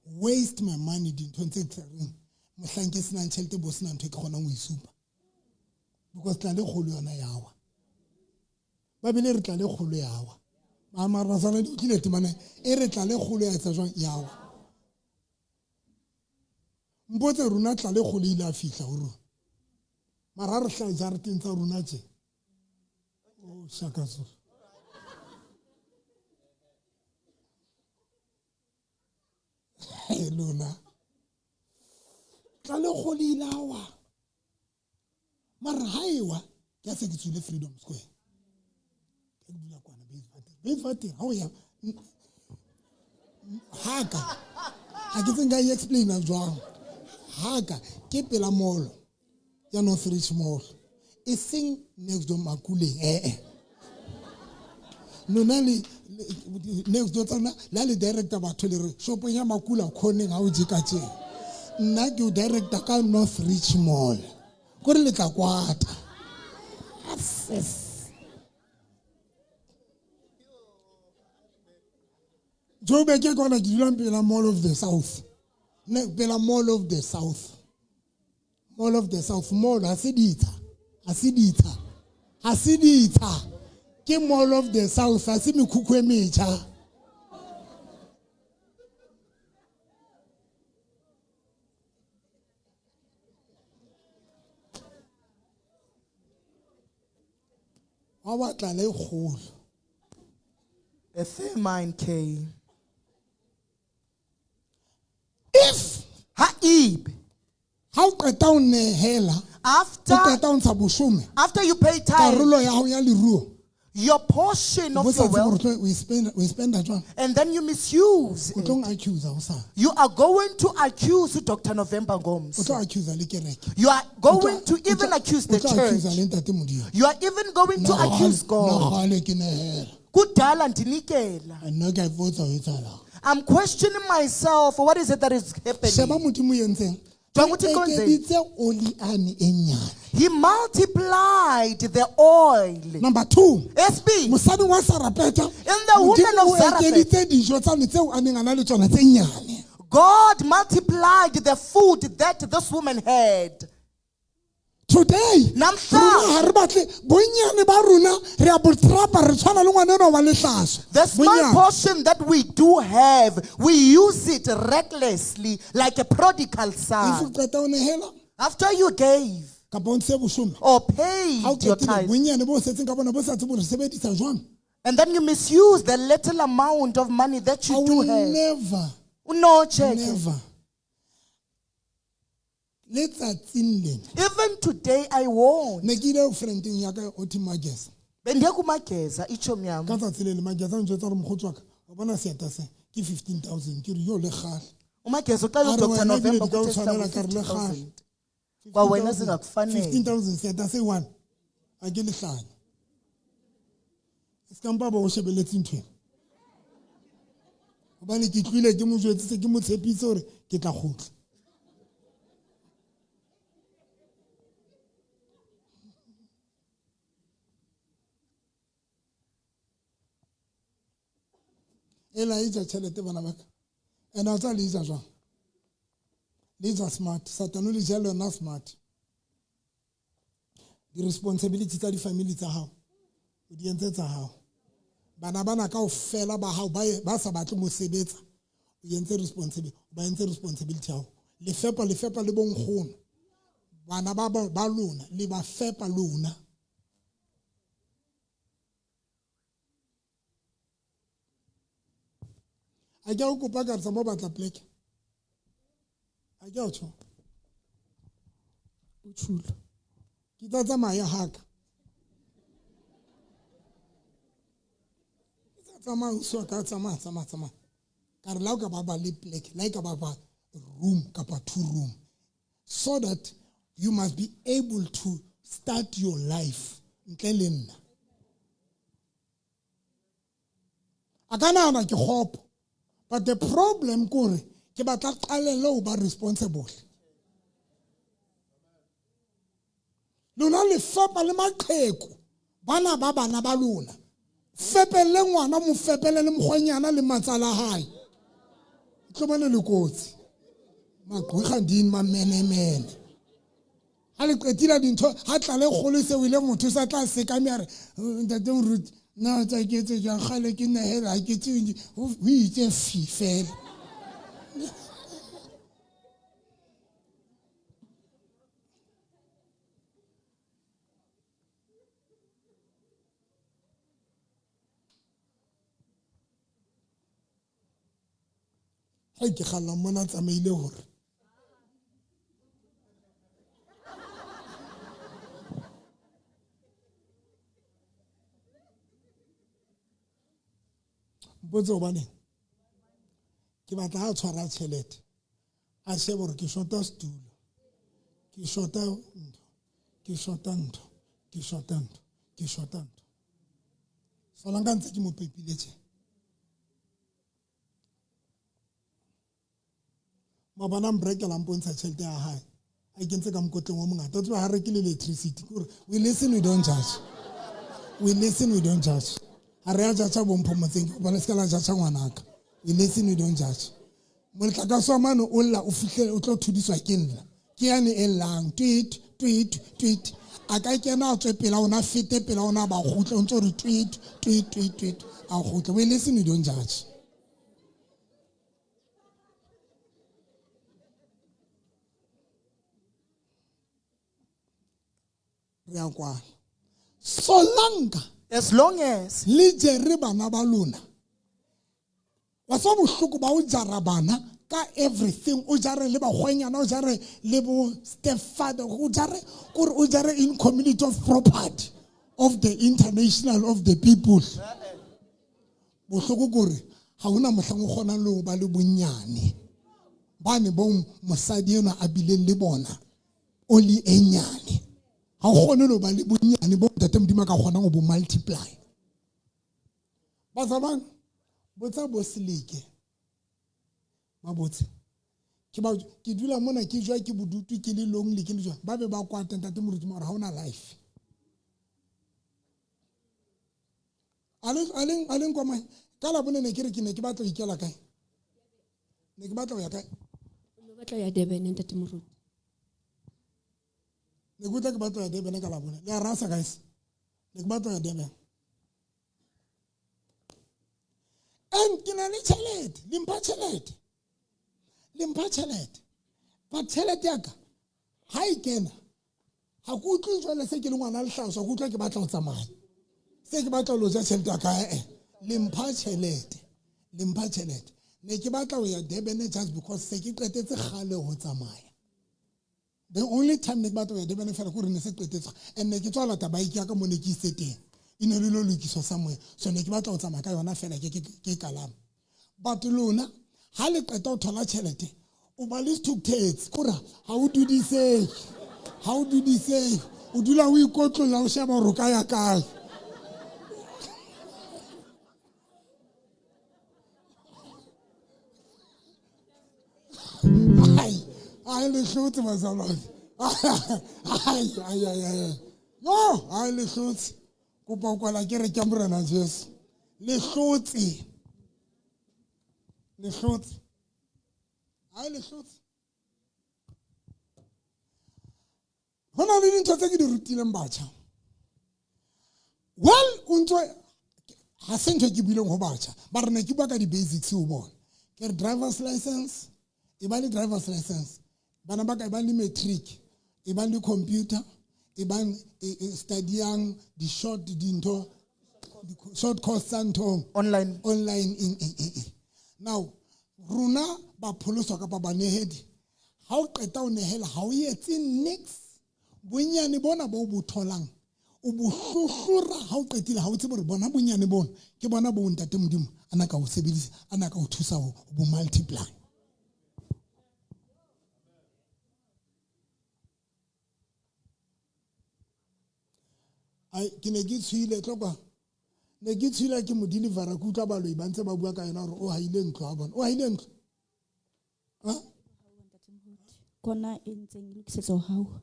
waste my money dinthong tse tlareng mohlang ke senang tjhelete bo sena ntho e ke kgonang ho e supa, because tla le kgolo yona ya wa ba bile re tla le kgolo ya wa mara basana di utlwile temana e re tla le kgolo ya etsa jwang ya wa. Mpotse rona tla le kgolo ile a fihla ho rona mara ha re hlaha jareteng tsa rona tje. Oh, shaka Zulu. Hey, lona tla le kgolo ile a wa mara ha e wa. Ke a se ke tswile Freedom Square. Ke dula kwana Bayswater. Ha o ya haka. Ha ke tse nka e explain-a jwang. Haka ke pela mall ya North Ridge Mall. E seng next door Makuleng eh. Lona le next door tsa lona la le director batho le re shopong ya Makula khoneng ha o je ka tjena. Nna ke o director ka North Ridge Mall. Kore le tla kwata. Ases. Joburg ke kona ke dulang pela Mall of the South. Ne pela Mall of the South. Mall of the South mall ha se ditsha. Ha se ditsha. Ha se ditsha. Ke Mall of the South ha se mekhukhu e metjha. Wa batla le kgolo. A famine came. If Ha ebe ha o qeta ho nehela, o after qeta ho ntsha boshome, after you pay tithe, karolo ya hao ya leruo, your portion bo of sa your tsebe hore wealth, tlo o e spenda jwang. and then you misuse O it. tlo accuse o sa. You are going to accuse Dr. November O Gomes. tlo accuse le kereke. You are O tlo- going to o tlo- even accuse o the tlo accuse church. le ntate Modimo. You are even going to Nna accuse kgale- God. nna kgale ke nehela. Kudala ndinikela. Nna ke a ipotsa ho etsahalang. I'm questioning myself. What is it that is Sheba happening? Modimo o entseng. Jwang O uthi konzeni? ekeditse oli ane e nyane. He multiplied the oil. Number 2. SB, Mosadi wa Sarepeta. In the woman of Modimo o Zarephath. ekeditse dijo tsane tseo a neng a na le tsona tse nyane. God multiplied the food that this woman had. Today, Namhla. rona ha re batle bonnyane ba rona re a bo trapa re tshwana le ngwana enwa wa lehlaswa. The small Bonnyane. portion that we do have, we use it recklessly like a prodigal If o son. qeta ho nehela After you gave kapa o ntse boshome, or ha o paid your qetile tithe, bonnyane bo setseng ka bona bo sa tsebe hore sebedisa jwang. and then you misuse the little amount of money that I you do will have. never, No check. never. Letsatsing lena Even today, I won't. ne ke ile friendeng ya ka Oti Magesa. Bendiya kumageza ichomi yam. Ka tsatsi le le Magesa o njwetsa hore mokgotsi wa ka, wa bona seeta se ke 15,000 ke re yo le kgale. Umageza uxela A re uDr wena ebile November di ka o ukuthi tshwanela ka re le kgale. 50,000. Kwa wena zingakufanele. 15,000 seeta se one. A ke lehlanya. Se ka mpa ba o shebeletse ntho ena. Hobane ke tlohile ke mo jwetsitse ke mo tshepise hore ke tla kgutla. E la e ja tjhelete bana ba ka. Ene wa tseba le e ja jwang? Le ja smart. Satane o le ja le yona smart. Di-responsibility tsa di-family tsa hao, o di entse tsa hao. Bana bana kaofela ba hao ba sa batle mo sebetsa, o entse responsibility, ba entse responsibility ya hao. Le fepa, le fepa le bonkgono. Bana ba ba lona, le ba fepa lona. A ke a o kopa ka re tsamaya o batla pleke. A ke a o tjho. O tjhulo. Ke tla tsamaya haka. Ke tla tsamaya ausi wa ka, tsamaya, tsamaya, tsamaya. Ka re la o ka ba le pleke, la e ka ba ba room kapa 2 room. So that you must be able to start your life ntle le nna. A ka nahana ke kgopo. But the problem kore ke batla qalelle ho ba responsible. Lona le fepa le maqheku bana ba bana ba lona. Fepelle ngwana, mo fepele le mokgwenyana le matsala hae. Tlo bona le kotsi. Maqhekga mamenemene. Ha le qetile dintho, ha tlale kgolo se o ile motho sa tla sekame a re, ntate moruti, nna tsa ke etse jwang, kgale ke nehela, ha ke tsebe, ho itse fi fela. Ha ke kgalla mona tsamaile hore. Mpotse hobaneng. Ke batla ha a tshwara tjhelete a shebe hore ke shota setulo, ke shota ntho, ke shota ntho, ke shota ntho, ke shota ntho. Solanka ntse ke mo pepile tje. Mabana mbrekela a mpontsha tjhelete ya hae a ikentse ka mokotleng o mongata. O tseba ha rekile electricity. Ke hore we listen, we don't judge. We listen, we don't judge. Ha re a judge bo mpho motseng, ke kopa le se ka la judge ngwanaka. We listen, we don't judge. Motlakase wa mane o lla, o fihle o tlo thudiswa ke nna. Ke yane e llang tweet tweet tweet. A ka kena a tswe pela ona, fete pela ona, ba kgutle, o ntso re tweet tweet tweet tweet, a kgutle. We listen, we don't judge. Re a kwala. Solanka As long as le jere bana ba lona, wa tseba bohloko ba o jara bana ka everything, o jare le bakgwenyana, o jare le bo stepfather, o jare kore o jare in community of property of the international of the people. Bohloko kore ha hona mohlang o kgonang le ho ba le bonnyane bane bo mosadi enwa a bileng le bona oli e nyane. Ha o kgone le ho ba le bonnyane bo ntate Modimo a ka kgonang ho bo multiply. Bazalwane, botsa bo Seleke, ba botse. Ke ba, ke dula mona ke jwa ke bodutu, ke le lonely, ke le jwa. Ba be ba kwata ntate Moruti mara ha hona life. A leng kwa mang? Ka la bone ne ke re ke ne ke batla ho ikela kae? Ne ke batla ho ya kae? O ne o batla ho ya Durban ntate Moruti. Ne ke utlwa ke batla ho ya Durban ka la bone. Le a rasa guys. Ne ke batla ho ya Durban. And ke na le tjhelete, le mpha tjhelete. Le mpha tjhelete. But tjhelete ya ka ha e kena, ha ke utlwe jwale se ke le ngwana lehlaso, ke utlwa ke batla ho tsamaya. Se ke batla ho lo ja tjhelete ya ka, eh. Le mpha tjhelete. Le mpha tjhelete. Ne ke batla ho ya Durban just because se ke qetetse kgale ho tsamaya. The only time ne ke batla ho ya Durban fela ke hore ne se qetetse. And ne ke tswa lata bike ya ka mo ne ke itse teng. E ne le lo lokiswa somewhere. So ne ke batla ho tsamaya ka yona fela ke kalama. But lona ha le qeta ho thola tjhelete, o ba le sethukuthetse, kore ha o dudisehe. Ha o dudisehe. O dula o ikotlolla, o sheba hore o ka ya kae. Ai, ai le hlotse bazalwane. Ai, ai, ai, ai. No, ai le hlotse. Kopa ho kwala kereke ya Morena Jesu. Le hlotse. Le hlotse. Ai le hlotse. Ho na le dintho tse ke di rutileng batjha. Well, o ntso ha se ntho ke buileng ho batjha, ba re ne ke bua ka di-basics ho bona. Ke re driver's license, e ba le driver's license. Bana ba ka e ba le matric, e ba le computer, e ba studyang di-short dintho, di-short course tsa nthong. Online. Online eng. Now, rona ba pholoswa kapa banehedi, ha o qeta ho nehela, ha o etse niks. Bonyane bona bo bo tholang, o bo hlohlora ha o qetile, ha o tsebe hore bona bonyane bona ke bona bo ntate Modimo a na ka o sebedisa, a na ka o thusa ho bo multiply. Ai, ke ne ke tshohile, tlo kwa. Ne ke tshohile ke mo deliver-a, ke utlwa baloi ba ntse ba bua ka yena hore o haile ntlo ha bona. O haile ntlo? Ha? Kona e ntseng e lokisetsa ho hauwa.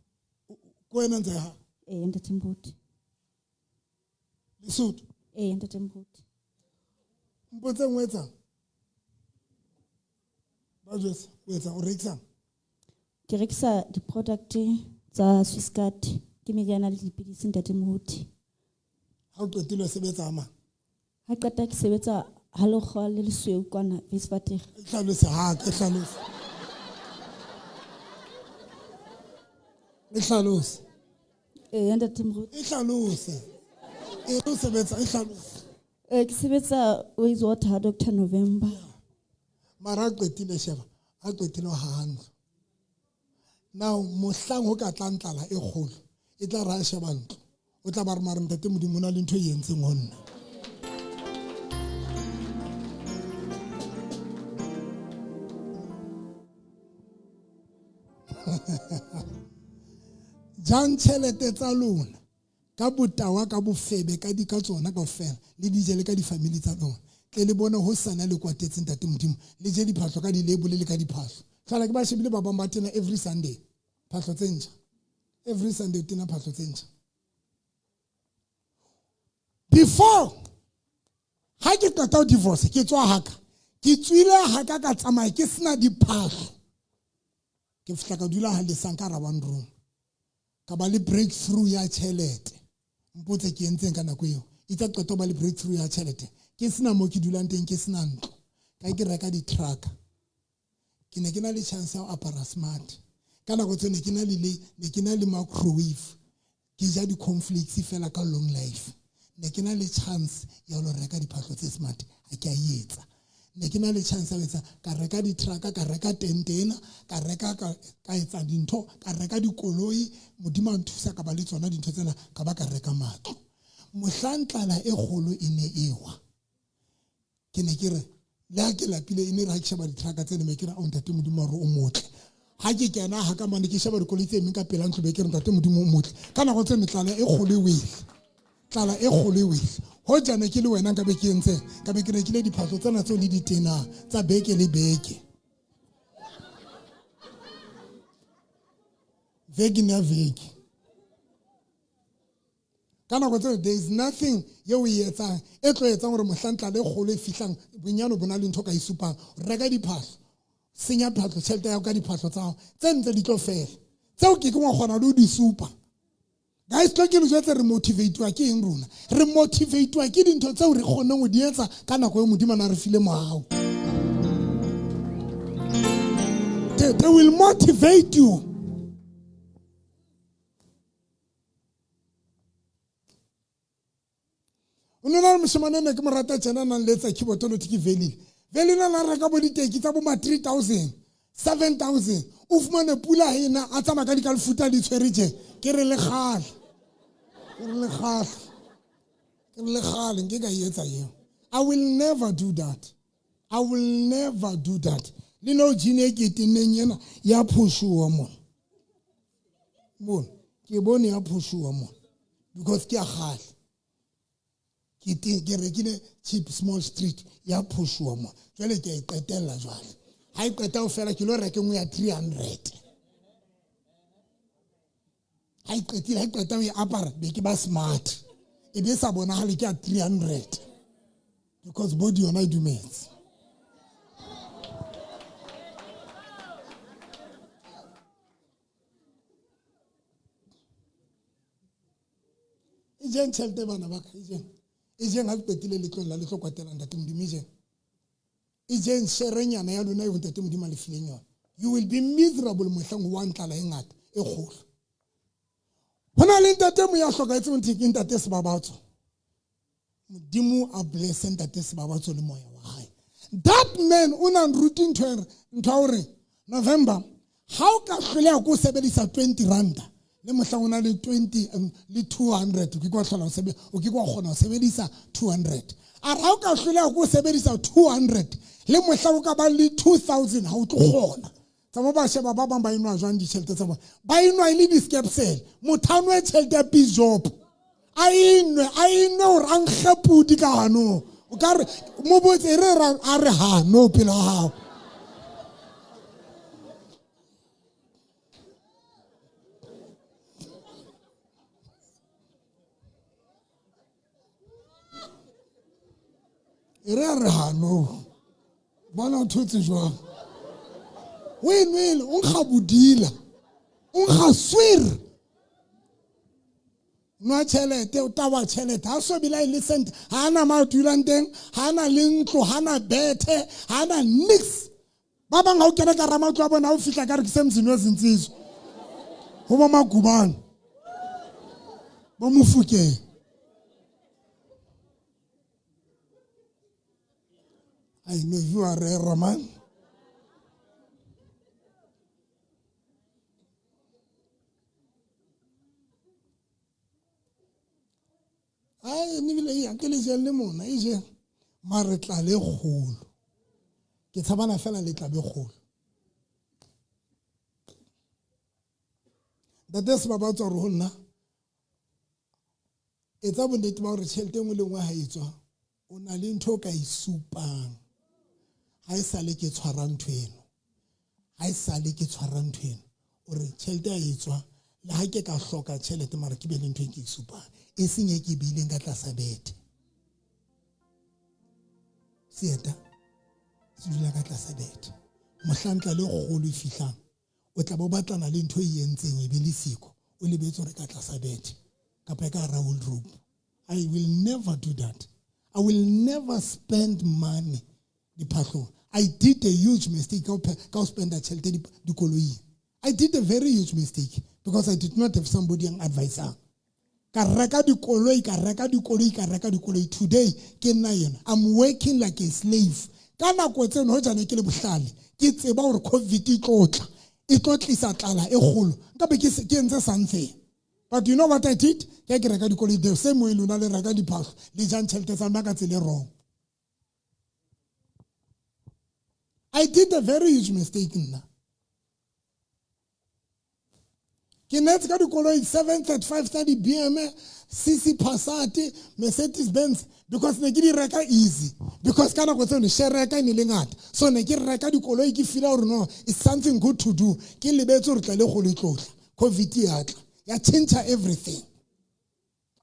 Ko wena ntse ha? Ee, ntate Moruti. Lesotho? Ee, ntate Moruti. Mpotseng o etsang? Ba jwetse, o etsang, o rekisang? Ke rekisa di-product tsa Swisscard, ke meriana le dipidisi ntate Moruti. Ha o qetile ho sebetsa mang? Ha qeta ke sebetsa ha lekgowa le lesweu kwana Weiswater. E hlalose ha ka, e hlalose. E hlalose. Ee, ntate Moruti. E hlalose. E o sebetsa, e hlalose. Ke sebetsa Weiswater Doctor November. Mara a qetile sheba, a qetile ho haha ntlo. Now mohlang ho ka tlang tlala e kgolo, e tla ra sheba ntlo. O tla ba re mare ntate Modimo o na le ntho e entseng ho nna. Jang tjhelete tsa lona ka botawa ka bofebe ka di ka tsona kaofela le di je le ka di-family tsa lona tle le bone ho sana le kwatetse ntate modimo le je diphahlo ka di-label le ka diphahlo tlhola ke ba shebile ba bang ba tena every sunday phahlo tse ntjha every sunday o tena phahlo tse ntjha before ha ke qeta ho divorce ke tswa haka ke tswile haka ka tsamaya ke sena diphahlo ke fihla ka dula ha lesang ka one room ka ba le breakthrough ya tjhelete mpotse ke entseng ka nako eo itse qeta ho ba le breakthrough ya tjhelete ke sena mo ke dulang teng ke sena ntlo ka ke reka di-truck ke ne ke na le chance ya ho apara smart ka nako tseo ne ke na le ne ke na le microwave ke ja di-conflicts fela ka long life ne ke na le chance ya ho reka diphahlo tse smart ha ke a e etsa ne ke na le chance ya ho etsa ka reka di-trucka ka reka tente ena ka reka ka etsa dintho ka reka dikoloi modimo a nthusa ka ba le tsona dintho tsena ka ba ka reka matlo mohlang tlala e kgolo e ne ewa ke ne ke re le ha ke lapile e ne re ha ke sheba di-trucka tsene me ke re ao ntate modimo wa re o motle ha ke kena ha ka mane ke sheba dikoloi tse emeng ka pela ntlo be ke re ntate modimo o motle ka nako tseno tlala e kgolo e wele tlala e kgolo e wele ho jane ke le wena nka be ke entse ka be ke rekile diphahlo tsena tseo le di tenang tsa beke le beke veke na veke ka nako tseo there is nothing ye o e etsang e tlo etsang gore mohlang tlala e kgolo e fihlang bonyane bo na le ntho ka e supang reka diphahlo senya phahlo tšhelete ya ka diphahlo tsa gago tse ntse di tlo fela tseo ke ke wa kgona le o di supa guys tlo ke le jwetse re motivatiwa ke eng rona re motivatiwa ke dintho tseo re kgoneng go di etsa ka nako e modimo a na re file mogao they will motivate you o ne na le moshemane ne ke mo rata tjena a nang le etsa keyboard lo ke velile velile na reka bo diteki tsa bo ma 3000 7000 o fumane pula ena a tsamaya ka dikalefuta di tshwere je ke re le kgale ke re le kgale ke re le kgale nke ka e etsa eo i will never do that i will never do that le no jean e ke tenneng ena ya phoshoa mona mona ke bone ya phoshoa mona because ke ya kgale ke teng ke rekile cheap small street ya phoshoa mona jwale ke a e qetella jwale ha e qeta ho fela ke lo reke nngwe ya 300 ha e qetile ha e qeta ho e apara be ke ba smart e be sa bonagale ke ya 300 because body yona e dumetse e jeng tšhelete bana ba ka e jeng e jeng ga le qetile letlong la le tlo kwatela ntate modimo e jeng e jeng sherenyana ya lona eo ntate modimo a le fileng yona you will be miserable mohlang wa ntlala e ngata e kgolo go na le ntate mo ya tlhokaetse monthe ke ntate sebabatso modimo a blesse ntate sebabatso le moya wa gae that man o na nruti ntho e ntho ya gore november ga o ka tlholeya ko o sebedisa 20 ranta le mohlang o na le 20 le 200 o ke kwa tlhola o ke kwa kgona go sebedisa 200 a re ga o ka tlholeya ko o sebedisa 200 le mohlang o ka ba le 2000 ga o tlo kgona tsa mo ba sheba ba bang ba enwa jwang ditšhelete tsa bona ba enwa e le di-skepsele motho a nwe tšhelete ya peace job a enwe a enwe gore a nkge pudi ka ganong o ka re mo botse e re a re gano pele ga gago e re a re gano bona o thotse jwang o e nwele o nkga bodila o nkga swir nwa tšhelete o tawa tšhelete ga so bile e le cent ga ana ma dulang teng ga ana le ntlo ga ana bethe ga ana nix ba bang ga o kena ka ramatlo a bona o fitlha ka re ke se mzini wezintsizwa go bo magubane bo mofokeng I know you are a Roman. Ai ebile ya ke le jeng le mona e jeng mare tla le kgolo ke tshabana fela le tla be kgolo. Ntate Sebabatso a re ho nna, etsa bonnete ba hore tjhelete e nngwe le nngwe ha e tswa, o na le ntho o ka e supang. Ha e sale ke tshwara ntho eno. Ha e sale ke tshwara ntho eno. O re tjhelete ha e tswa, le ha ke ka hloka tjhelete mara ke be le ntho e ke e supang. E seng e ke e beileng ka tlasa bethe. Seeta se dula ka tlasa bethe. Mohlang tlala e kgolo e fihlang, o tla bo batlana le ntho e entseng e be le siko, o lebetse hore ka tlasa bethe kapa e ka hara wardrobe. I will never do that. I will never spend money diphahlong. I did a huge mistake ka ho spenda tjhelete dikoloing. I did a very huge mistake because I did not have somebody yang advisang. Ka reka dikoloi, ka reka dikoloi, ka reka dikoloi. Today ke nna yena. I'm working like a slave. Ka nako tseno hoja ne ke le bohlale, ke tseba hore COVID e tlo tla, e tlo tlisa tlala e kgolo. Nka be ke entse something. But you know what I did? Ke ke reka dikoloi the same way lona le reka diphahlo, le jang tjhelete tsa lona ka tsela e wrong. I did a very huge mistake nna. Ke neetse ka dikoloi 735 tsa di-BM, CC Passat, Mercedes Benz, because ne ke di reka easy, because ka nako tseno share ya ka e ne le ngata, so ne ke reka dikoloi ke feela hore no, it's something good to do. Ke lebetse hore tla le kgolo e tlotla, COVID ya tla ya change everything.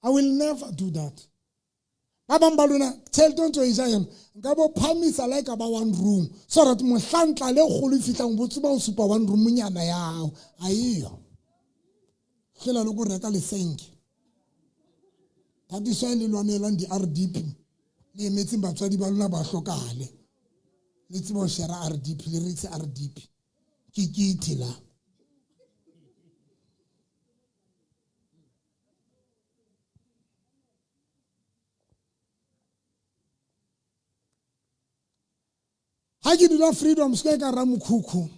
I will never do that. Ba bang ba lona tjhelete o ntso e ja yona, nka bo phamisa la e ka ba one room, so that mohlang tlala e kgolo e fihlang bo tseba ho supa one room nyana ya hao a eyo. Hlela le ko reka lesenke. That is why le lwanelang di-RDP, le emetseng batswadi ba lona ba hlokahale, le tseba ho share RDP, le rekise RDP. Ke ke la. Ha ke dula Freedom Square ka Ramokhukhu,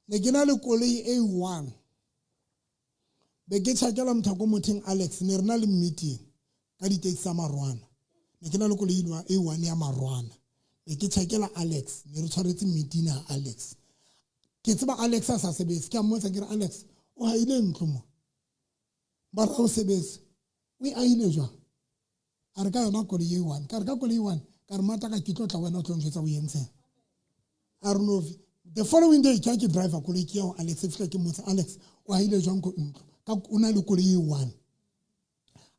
ne ke na le koloi e one. Be ke tjhakela motho ko motheng Alex, ne re na le meeting ka di-taxi tsa Marwana. Ne ke na le koloi e one ya Marwana. Be ke tjhakela Alex, ne re tshwaretse meeting ya Alex. Ke tseba Alex a sa sebetse, ke a mmotsa ke re Alex, o haile ntlo mo? Ba re ha o sebetse, o e ahile jwang? A re ka yona koloi e one. Ka re ka koloi e one, ka re mata ka ke tlo tla wena o tlo njwetsa o entseng. A re no, the following day ke ha ke driver koloi ke ya ho Alex, e fihla ke mmotsa Alex, o ahile jwang ko ntlo? Ka o na le koloi e one.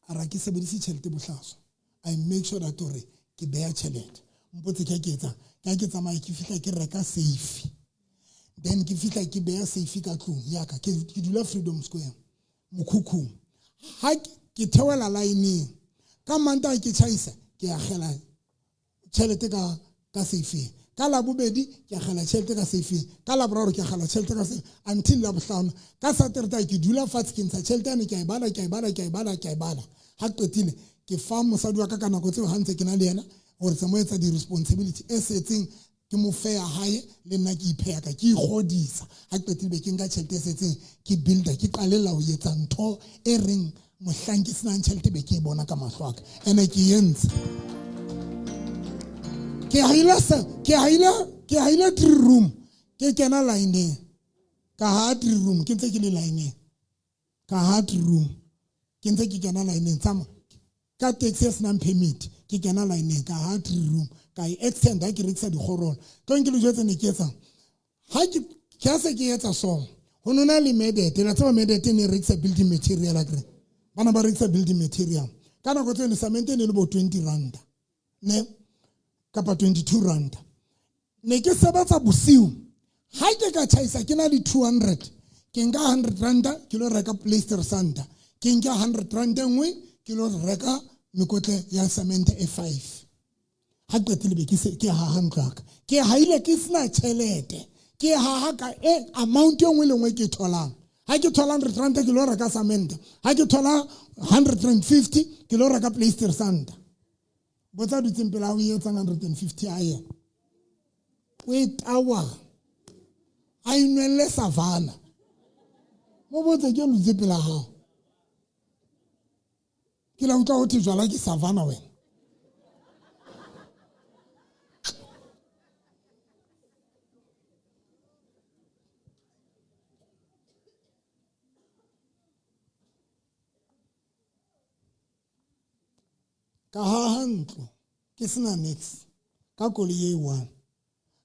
A re ha ke sebedise tjhelete bohlaswa. I make sure that hore ke beha tjhelete. Mpotse ke ha ke etsang. Ke ha ke tsamaya ke fihla ke reka safe. Then ke fihla ke beha safe ka tlung ya ka. Ke dula Freedom Square mokhukhung. Ha ke theohela line-eng, ka Mantaha ke tjhaisa, ke akgela tjhelete ka safeng. Ka Labobedi ke akgela tjhelete ka safeng. Ka Laboraro ke akgela tjhelete ka safeng until Labohlano. Ka Saturday ke dula fatshe ke ntsha tjhelete yane, ke a e bala, ke a e bala, ke a e bala, ke a e bala. Ha qetile ke fa mosadi wa ka ka nako tseo ha ntse ke na le yena hore tse mo etsa di-responsibility e setseng ke mo feya hae le nna ke ipheya ka ke ikgodisa. Ha qetile be ke nka tjhelete e setseng ke builder, ke qalella ho etsa ntho e reng mohlang ke senang tjhelete be ke e bona ka mahlo a ka. Ene ke entse. Ke haile se, ke haile, ke haile 3 room, ke kena line-eng. Ka ha 3 room, ke ntse ke le line-eng. Ka ha 3 room, ke ntse ke kena line-eng. Tsamaya ka taxi e senang permit, ke kena line-eng ka ha 3 room, ka e extend ha ke rekisa dikgorolo. Tlo nke le jwetse ne ke etsang. Ha ke, ke ha se ke etsa so, ho nona le Medete, la tseba Medete ne rekisa building material akere. Bana ba rekisa building material. Ka nako tseno cement e ne le bo 20 rand. Ne kapa 22 rand. Ne ke sebetsa bosiu. Ha ke ka tjhaisa ke na le 200, ke nka 100 rand ke lo reka plaster santa. Ke nka 100 rand e nngwe ke lo reka mekotle ya cement e 5. Ha qetile be ke se ke haha ntlo ya ka. Ke haile ke sena tjhelete. Ke haha ka e amount e nngwe le nngwe ke tholang. Ha ke thola 100 rand ke lo reka cement. Ha ke thola 150 ke lo reka plaster santa. Botsa dutseng pele ha o etsang 150 a yena. O e tawa. A inwelle savana. Mo botse ke lutse pele hao. Ke la utlwa ho thwe jwala ke savana wena. Ka haha ntlo ke sena nix ka koloi e one.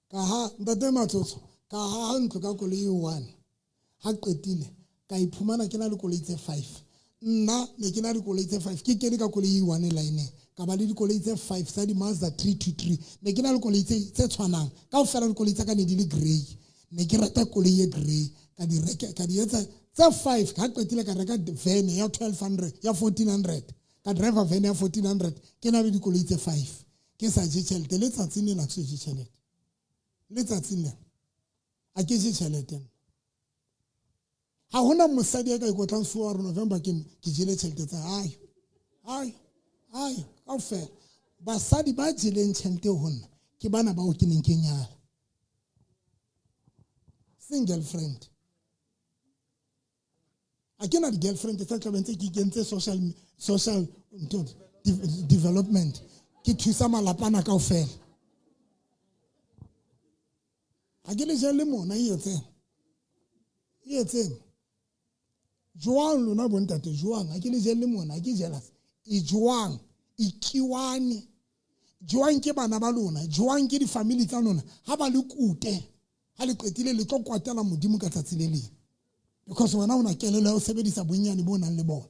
Ka ha ntate Matsotso ka haha ntlo ka koloi e one. Ha qetile ka iphumana ke na le koloi tse 5. Nna ne ke na le koloi tse 5 ke kene ka koloi e one line ka ba le dikoloi tse 5 tsa di Mazda 323. Ne ke na le koloi tse tshwanang kaofela, dikoloi tsa ka ne di le grey. Ne ke rata koloi e grey, ka di reka ka di etsa tse 5. Ha qetile ka reka van ya 1200 ya 1400, ka driver van ya 1400 ke na le dikoloi tse 5 ke sa je tjhelete. Letsatsing lena ke so je tjhelete, letsatsing lena a ke je tjhelete. Ha hona mosadi ya ka ikotlang sefuba gore November ke jele tjhelete tsa hae. Ayo ayo kaofela basadi ba jeleng tjhelete ho nna ke bana bao ke neng ke nyala, seng girlfriend. A ke na di-girlfriend tsa tlabeng tse ke kentse social development ke thusa malapana kaofela. Ha ke le jele mona e etseng e etseng jwang lona bontate jwang? Ha ke le jele mona, ha ke jealous. E jwang e kiwane jwang ke bana ba lona, jwang ke di-family tsa lona? Ha ba le kute, ha le qetile le tlo kwatela Modimo ka tsatsi le leng, because wena o na kelelo ya ho sebedisa bonnyane bo nang le bona.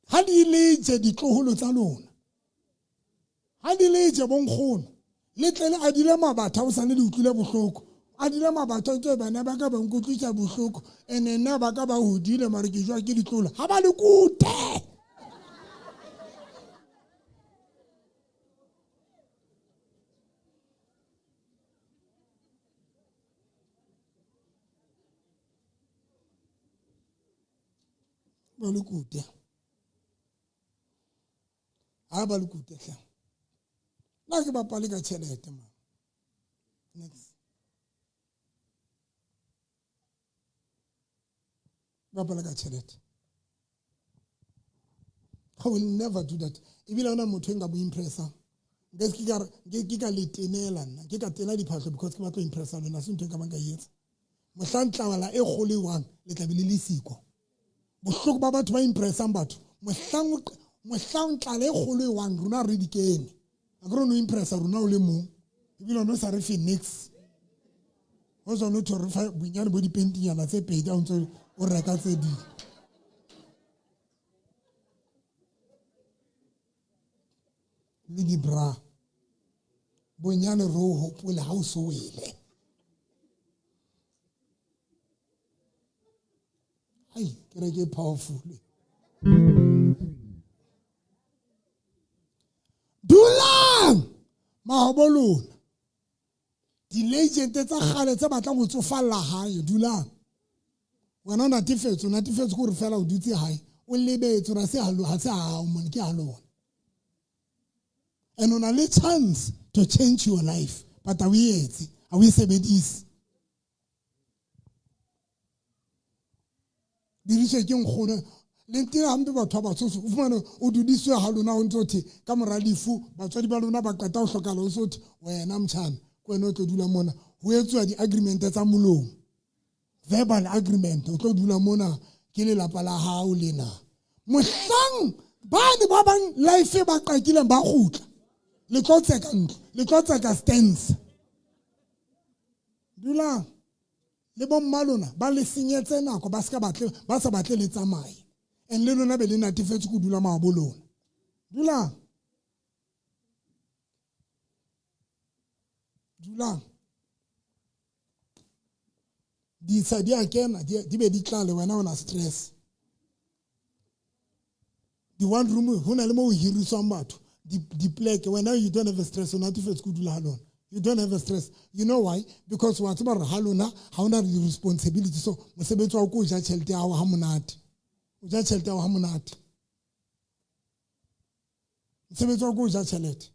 Ha di le je ditloholo tsa lona, ha di le je bonkgono, le tle le adile mabatha o sane le utlwile bohloko. Adile mabatha ntse bana ba ka ba nkutlwisa bohloko, ene nna ba ka ba hodile mare ke jwa ke ditlolo. Ha ba le kute ba le kute, ha ba le kute hle. Nna ke bapale ka tjhelete man. Next. Bapala ka tjhelete. I will never do that. Ebile hona motho e nka mo impressa. Nke ke ka le tenela nna, ke ka tena diphahlo because ke batla ho impressa lona, se ntho e ka bang ka e etsa. Mohlang tlabala e kgolo e wang le tla be le le siko. Bohloko ba batho ba impressang batho, mohlang tlala e kgolo e wang rona re di kene. A ke re no impressa rona o le mong, ebile o no sa re fe nix. Ho tswa no re fa bonyane bo dipentinyana tse pedi ha o ntso o reka tse ding. Le di-bra bonyane re o hopole ha o so wele. Ai kereke e powerful. Dulang mahobo lona, di-legend tsa kgale tse batlang ho tsofalla hae, dulang. Wena o natefetswe, o natefetswe ke hore fela o dutse hae, o lebetse hore ha se hao mone, ke ha lona. And o na le chance to change your life, but ha o e etse, ha o e sebedise. Didiswe ke nkgono le ntena hampe batho ba batsotso, o fumane o dudiswe ha lona o ntso the ka mora lefu batswadi ba lona ba qeta ho hlokala, o so the wena motjhana ke wena o tlo dula mona. Ho etsuwa di-agreement tsa molomo, verbal agreement, o tlo dula mona ke lelapa la hao lena. Mohlang bane ba bang life ba qakileng ba kgutla, le tlo tseka ntlo, le tlo tseka stance. Dulang le bomma lona ba le senyetse nako, ba ska batle, ba sa batle le tsamaye, and le lona be le natefetse go dula maabo lona. Dulang, dulang. Ditsha di a kena, di be di tlale, wena o na stress. Di one room ho na le mo ho hiriswang batho dipleke, wena you don't have a stress, o natefetse go dula ha lona. You don't have a stress. You know why? Because wa tseba hore ha lona ha ona di-responsibility, so mosebetsi wa ko o ja tjhelete ya hao ha monate. O ja tjhelete ya hao ha monate. Mosebetsi wa ko o ja tjhelete.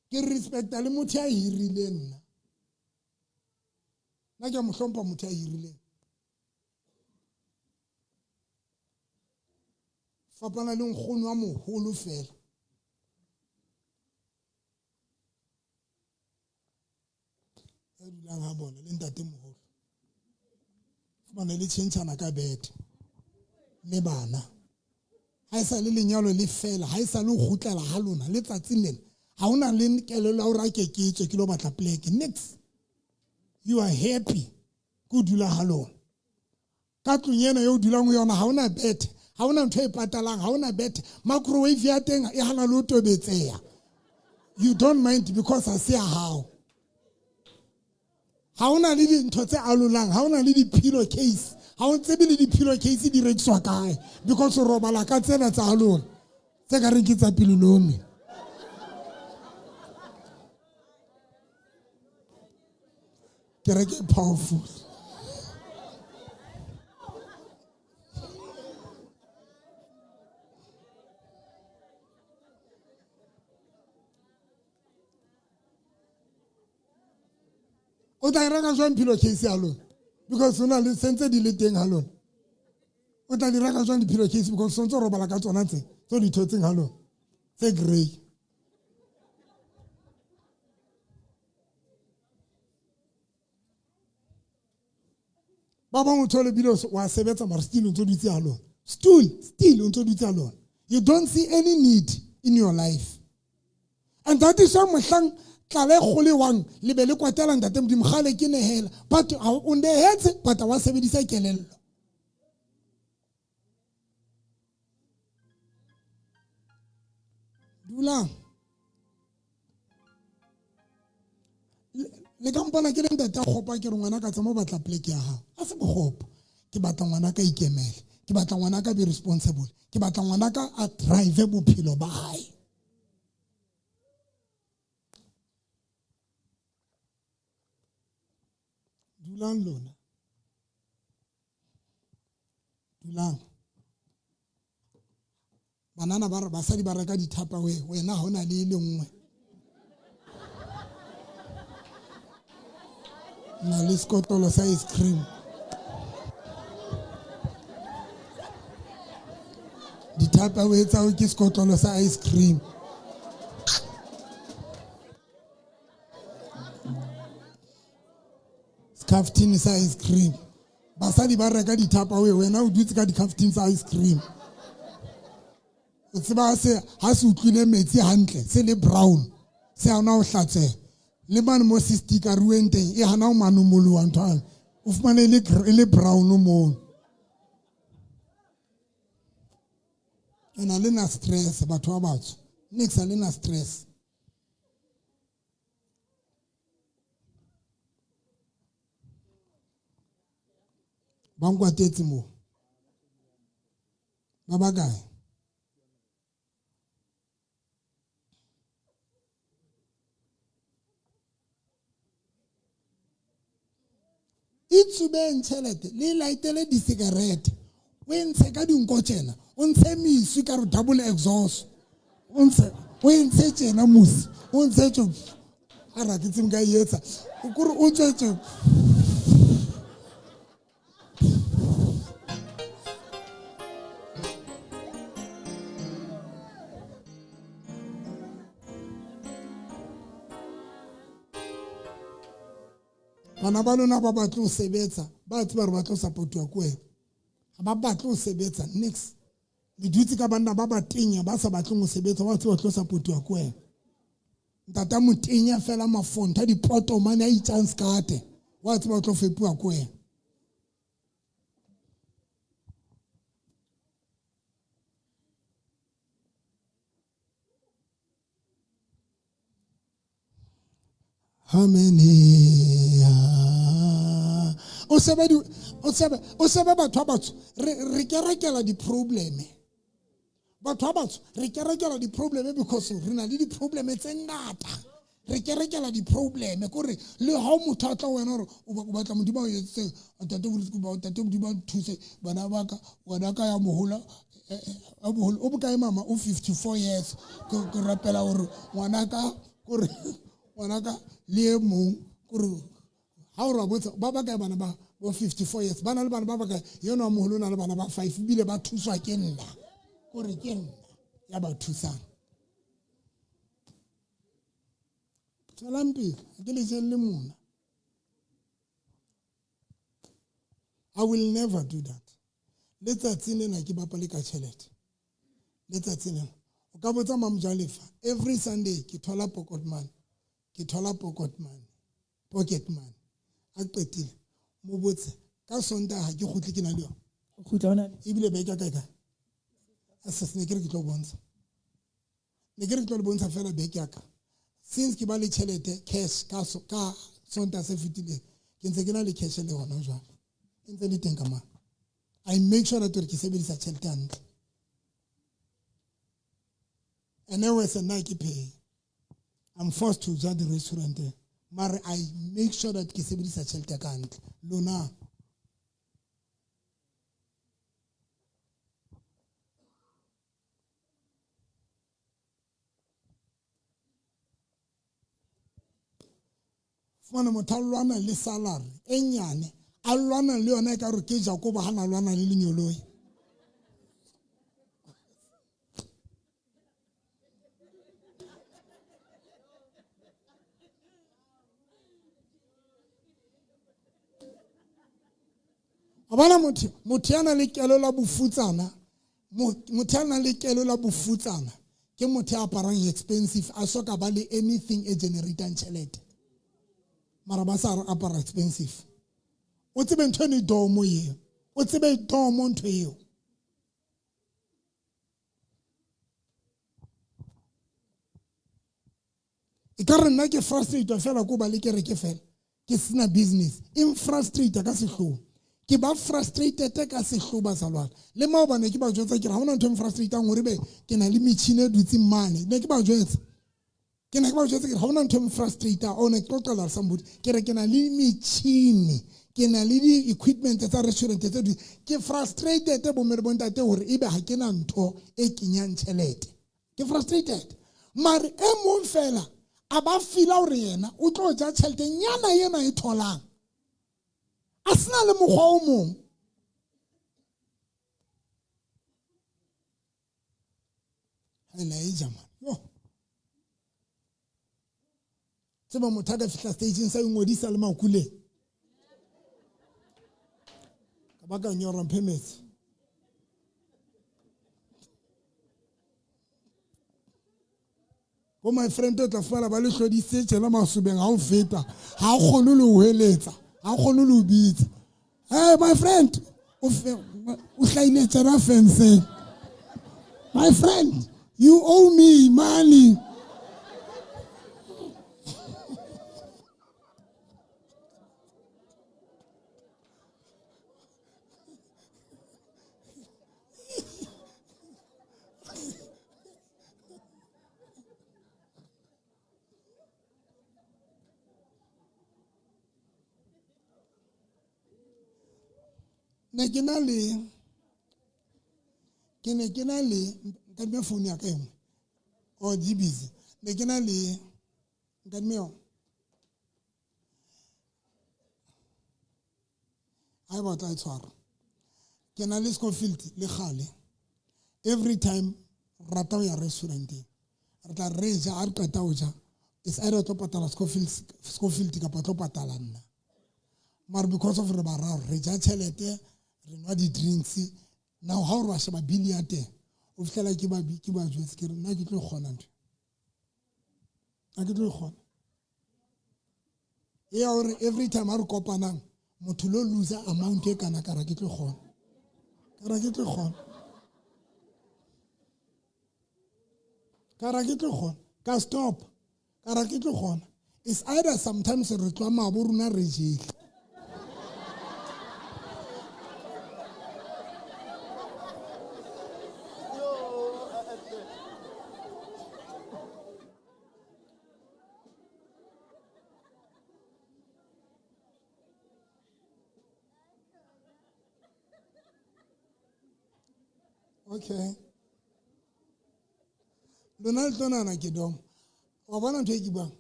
Ke respecta le motho ya hirileng nna. Nna ke a mo hlompha motho ya hirileng. Fapana le nkgono wa moholo fela. Ya dulang ha bona le ntate moholo. Fumana le tjhentjhana ka bete le bana. Ha e sa le lenyalo le fela, ha e sa le ho kgutlela ha lona le tsatsing lena, ha hona le kelello ya hore a ke ke tswe ke lo batla pleke. Next, you are happy ke ho dula ha lona. Ka tlung ena eo dulang ho yona ha hona bethe, ha hona ntho e patalang, ha hona bethe. Microwave ya teng e hana le ho tobetseha. You don't mind because ha se ya hao. Ha hona le dintho tse alolang, ha hona le di-pillow case, ha o tsebe le di-pillow case di rekiswa kae because o robala ka tsena tsa lona tse ka reng ke tsa pilolomi. Kereke e powerful. O tla e reka jwang pillow case ya lona? Because o na le sentse di le teng ha lona. O tla di reka jwang di-pillow case because o ntse o robala ka tsona tse tse o di thotseng ha lona tse grey. Ba bangwe o thole bile wa sebetsa mara still o ntse o dutse ha lona. Still o ntse o dutse ha lona. You don't see any need in your life. And that is why mohlang tlala e kgolewang le be le kwatela ntate Modimo gale ke nehela, but o nehetse but wa sebedisa kelello. Dulang. Le ka mpona ke le ntate a kgopa ke re ngwana ka tsamaya o batla pleke ya hao. A se bokgopo. Ke batla ngwana ka ikemele. Ke batla ngwana ka be responsible. Ke batla ngwana ka a drive bophelo ba hae. Dulang lona. Dulang. Banana ba re basadi ba reka di-Tupperware, wena ha o na le e le nngwe. Na le sekotlolo sa ice cream. Di-Tupperware tsa hao ke sekotlolo sa ice cream. Scaftini sa ice cream. Basadi ba reka di-Tupperware, wena o dutse ka di-caftini tsa ice cream. O tseba se ha se utlwile metsi hantle, se le brown, se hana ho hlatseha. Le mane mo se stikaruweng teng, e hana ho manomoloha ntho ane. O fumane e le brown mono. Ena le na stress batho ba batsho. Nix ha le na stress. Ba nkwatetse moo. Ba bakae? Itsubeng tjhelete le laetele disikarete, o e ntshe ka dinko tjena, o ntshe miswi ka re double exhaust, o ntshe, o e ntshe tjena mosi, o ntshe tje, a ra ke tsebe nka e etsa, kore o tswe tje. Bana ba lona ba batle ho sebetsa, ba tseba hore ba tlo supportiwa ke wena. Ha ba batle ho sebetsa, nix. Le dutse ka banna ba batenya ba sa batleng ho sebetsa, ba tseba tlo supportiwa ke wena. Ntata motenya fela mafontha dipoto mane a itsang skate, wa tseba tlo fepuwa ke wena. Amen. O sebe di o sebe o sebe batho ba batsho re kerekela di problem. Batho ba batsho re kerekela di problem because re na le di problem tse ngata. Re kerekela di problem kore le ha motho a tla wena hore o batla Modimo o etseng ntate Modimo ntate Modimo thuse bana ba ka wena ka ya mohola a boholo o bokae mama o 54 years ke rapela hore ngwana ka kore ngwana ka le e mong kore ha o re botsa ba bakae bana ba bo 54 years ba na le bana ba bakae yena wa moholo o na le bana ba 5 ebile ba thuswa ke nna kore ke nna ya ba thusang. Tswelang pele ke le jelle mona. I will never do that. Letsatsing lena ke bapale ka tjhelete. Letsatsi lena o ka botsa Mamjalefa, every Sunday ke thola pocket money, ke thola pocket money, pocket money. A qetile mo botse ka Sontaha ke kgutle ke na le yona. O kgutla o na le Ebile beke ya ka e kae? A se ne ke re ke tlo bontsha, ne ke re ke tlo le bontsha fela beke ya ka. Since ke ba le tjhelete cash ka ka Sontaha se fetileng, ke ntse ke na le cash le hona jwale, e ntse le teng ka mane. I make sure that hore ke sebedisa tjhelete hantle. And wese nna ke pay, I'm forced to ja di-restaurant, mare I make sure that ke sebedisa tjhelete ya ka hantle. Lona fumana motho a lwana le salary e nyane, a lwana le yona e ka re ke Jakobo ha na lwana le lenyoloi. Wa bona motho ya nang le kelo la bofutsana, motho ya nang le kelo la bofutsana ke motho ya aparang expensive, a soka ba le anything e generatang tjhelete, mara ba sa apara expensive. O tsebe ntho eno e domo eo, o tsebe domo ntho eo. E ka re nna ke frustrated fela ko ba le kereke fela, ke sena business, e nfrustrate ka sehloho. Ke ba frustrated ka sehloho bazalwane. Le maobane ke ba jwetsa ke re ha hona ntho e nfrustratang hore be ke na le metjhini e dutseng mane. Ne ke ba jwetsa. Ke ne ke ba jwetsa ke re ha hona ntho e nfrustratang, o ne ke qoqela somebody. Ke re ke na le metjhini, ke na le di-equipment tsa restaurant tse dutseng. Ke frustrated bo mme le bontate hore ebe ha ke na ntho e kenyang tjhelete. Ke frustrated. Mare e mong fela a ba feel-a hore yena o tlo ja tjhelete nyana ena e tholang, a sena le mokgwa o mong. Ha la e ja man. Yo. Tseba motho a ka fihla stageng sa ingodisa le makuleng. Ka ba ka nyora mphe metsi. Bo my friend o tla fumana ba le hlodisitse tjena masobeng ha o feta, ha o kgone le ho heletsa, ha o kgone le ho bitsa. Hey my friend, o hlahile tjena fenceng. My friend, you owe me money. Ne ke na le, ke ne ke na le, nkadime phone ya ka e nngwe. Oh, di busy. Ne ke na le, nkadime yona. Ha eba o tla e tshwara. Ke na le Scofield le kgale. Every time rata ho ya restauranteng, re tla re ja, ha re qeta ho ja, it's either o tlo patala Scofield kapa o tlo patala nna. Mara because of re bararo, re ja tjhelete, re nwa di-drinks. Now ha o re wa sheba bill ya teng, o fihlela ke ba ke ba jwetse, ke re nna ke tlo kgona ntho. Ha ke tlo kgona. E ya hore every time ha re kopanang, motho lo lose amount e kana ka ra ke tlo kgona. Ka ra ke tlo kgona. Ka ra ke tlo kgona. Ka stop. Ka ra ke tlo kgona. It's either sometimes re tloha mabo rona re jele. Okay. Lona le tlo nahana ke dom. Wa bona ntho e ke buang?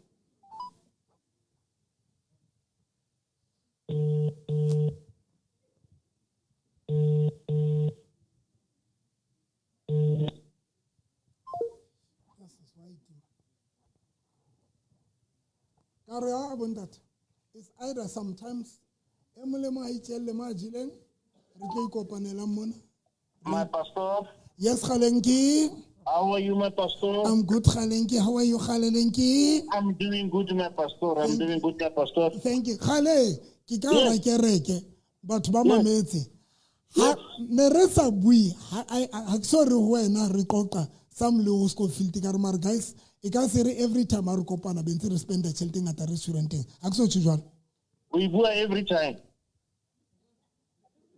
Ka re a bontate, it's either sometimes e molemo a itjelle mo a jeleng, re tlo ikopanelang mona. My pastor. Yes, Kgalenki. How are you, my pastor? I'm good, Kgalenki. How are you, Kgalenki? I'm doing good, my pastor. I'm doing good, my pastor. Thank you. Kgale, ke ka ra kereke. Batho ba mametse. Ha ne re sa bue, ha ke so re ho wena re qoqa Sam le o Scofield ka re mare guys, e ka se re every time ha re kopana be ntse re spenda tjhelete e ngata restauranteng. Ha ke so tjho jwalo. We bua every time.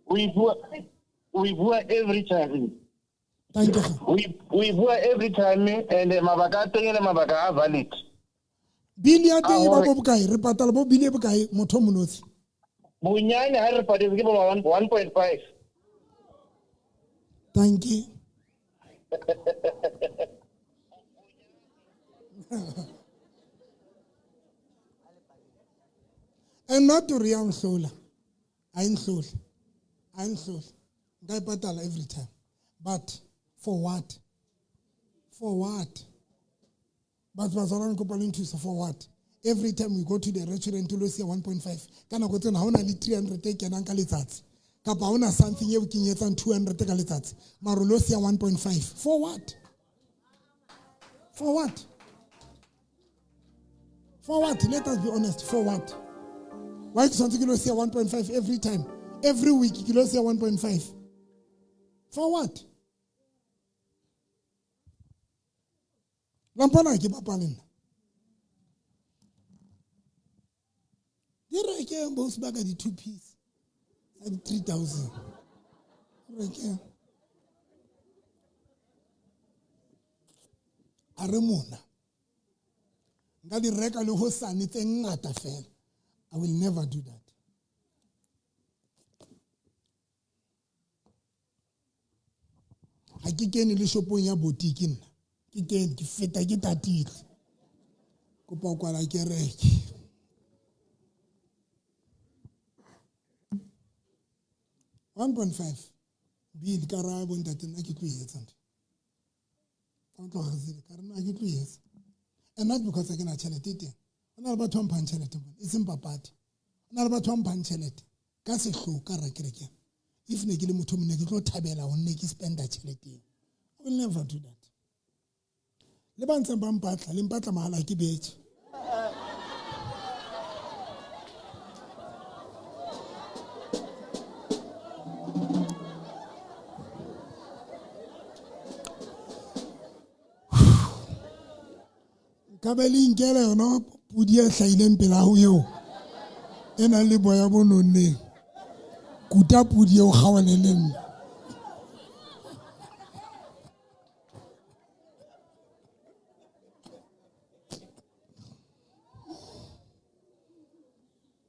We bua every time. Thank you. We bua every time and mabaka a teng le mabaka a valid. Bill ya teng e ba bo bokae? Re patala bo bill e bokae motho o monotsi? Bonyane ha re patetse ke bo 1.5. Thank you. And not to rea nhlola. A nhlole. A nhlole. Nka e patala every time. But for what? For what? But bazalwane kopa le nthusa for what? Every time we go to the restaurant lo siya 1.5. Ka nako tsena ha ona le 300 e kenang ka letsatsi. Kapa ha ona something eo kenyetsang 200 ka letsatsi. Mara lo siya 1.5. For what? For what? For what? Let us be honest. For what? Why ke tshwanetse ke lo siya 1.5 every time? Every week ke lo siya 1.5. For what? Lampana ke bapale nna. Di reke bo sebaka di 2 piece. Tsa di 3000. Reke. A re mona. Nka di reka le hosane tse ngata fela. I will never do that. Ha ke kene le shopong ya boutique nna. Ke kene ke feta ke tatile. Kopa ho kwala kereke. 1.5 bill ka ra bo ntate nna ke tlo e etsa ntho. Ka tloga re ka re nna ke tlo e etsa. And not because ke na tjhelete e teng. Ho na le batho ba mphang tjhelete mona, e seng papadi. Ho na le batho ba mphang tjhelete ka sehloho ka ra kerekeng. If ne ke le motho mone ke tlo thabela ho nne ke spenda tjhelete eo. I will never do that. Le ba ntseng ba mpatla, le mpatla mahala ke betjhe. Ka be le inkela yona pudi e hlahileng pela ho eo e nang le boya bo nonneng. Kuta pudi eo kgawane le nna.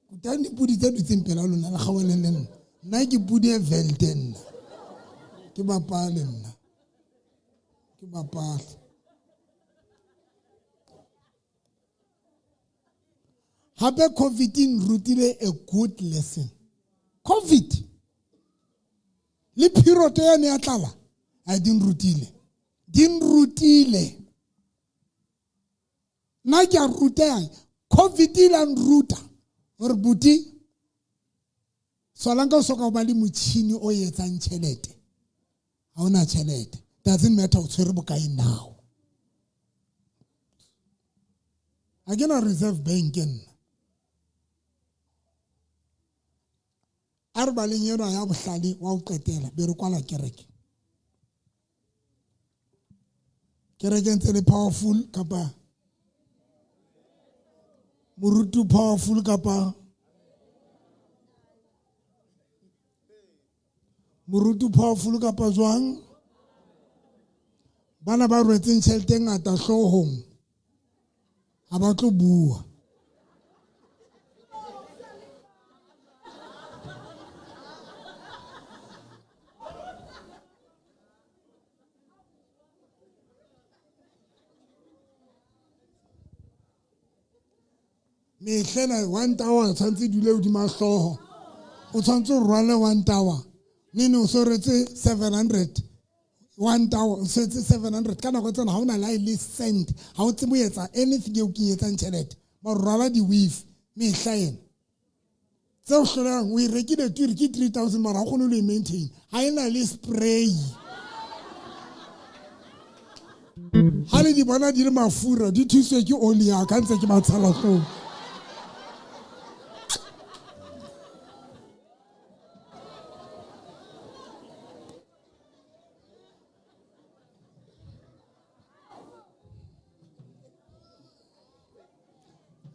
Kutang dipudi tse dutseng pela lona le kgawane le nna. Nna ke pudi e velte nna. Ke bapale nna. Ke bapale. Hape COVID e nrutile a good lesson. COVID le period ya ne ya tlala a di nrutile. Di nrutile. Nna ke a ruteha. COVID e la nruta hore buti solanka o soka o ba le motjhini o etsang tjhelete. Ha ona tjhelete. Doesn't matter o tshwere bokae now. Ha ke na Reserve Bank nna. A re baleng enwa ya bohlale wa ho qetela be re kwala kereke. Kereke ntse le powerful kapa moruti powerful kapa moruti powerful kapa jwang? Bana ba rwetseng tjhelete e ngata hloohong ha ba tlo bua. Mehlena 1 tower tshwantse dule hodima hlooho. O tshwantse o rwale 1 tower. Nene o so retse 700. 1 tower o setse 700 ka nako tsena ha ona la le cent. Ha o tsebe ho etsa anything eo ke etsang tjhelete. Ba rwala di weave mehla ena. Tseo hlolang o e rekile turi ke 3000 mara ha o kgone ho e maintain. Ha ena le spray. Ha le di bona di le mafura di thuswe ke oli ya ka ntse ke ba tshela hloohong.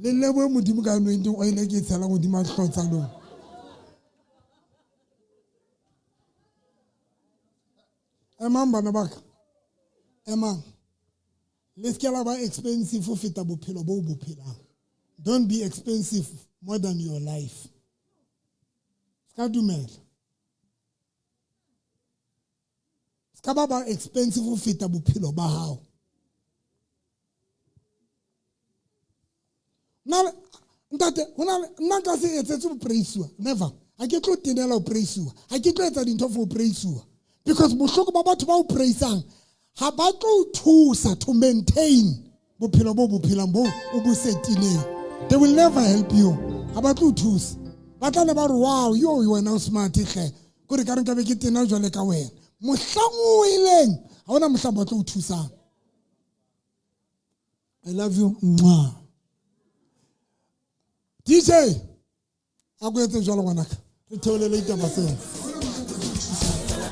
Le lebohe Modimo ka anointing oil e ke e tshelang hodima hlooho tsa lona. Emang bana ba ka, emang. Le se ke la ba expensive ho feta bophelo bo bo phelang. Don't be expensive more than your life. Se ka dumela. Se ka ba ba expensive ho feta bophelo ba hao. Nna ntate, hona nna nka se etsetse ho praisiwa, never. Ha ke tlo tenela ho praisiwa, ha ke tlo etsa dintho for ho praisiwa, because bohloko ba batho ba o praisang ha ba tlo o thusa to maintain bophelo bo bo phelang bo o bo setileng. They will never help you. Ha ba tlo o thusa, ba tla ne ba re wow, yo wena o smart hle, kore ka re nka be ke tena jwale ka wena. Mohlang o weleng ha hona mohlang ba tlo o thusang. I love you. Mwah. DJ, a ko etse jwalo ngwanaka. Re theolele ditaba tsena.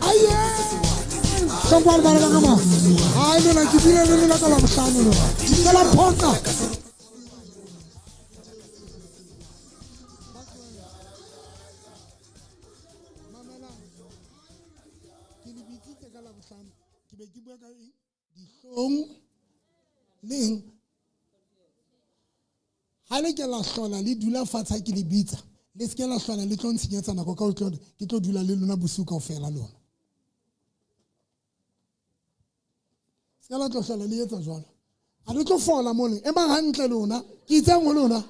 Aye! Hlompha le bana ba ka ma. Hai lona ke bile le lona ka la bohlano lona. Ke la phoqa. Ke le bitsitse ka la bohlano. Ke be ke bua ka eng? Dihlong le eng? Ha le ke la hlola le dula fatshe ha ke le bitsa, le se ke la hlola le tlo ntshenyetsa nako ka ho tlo ke tlo dula le lona bosiu kaofela lona. Se ke la tlo hlola le etsa jwalo. Ha le tlo fola mole, emang hantle lona. Ke itseng ho lona?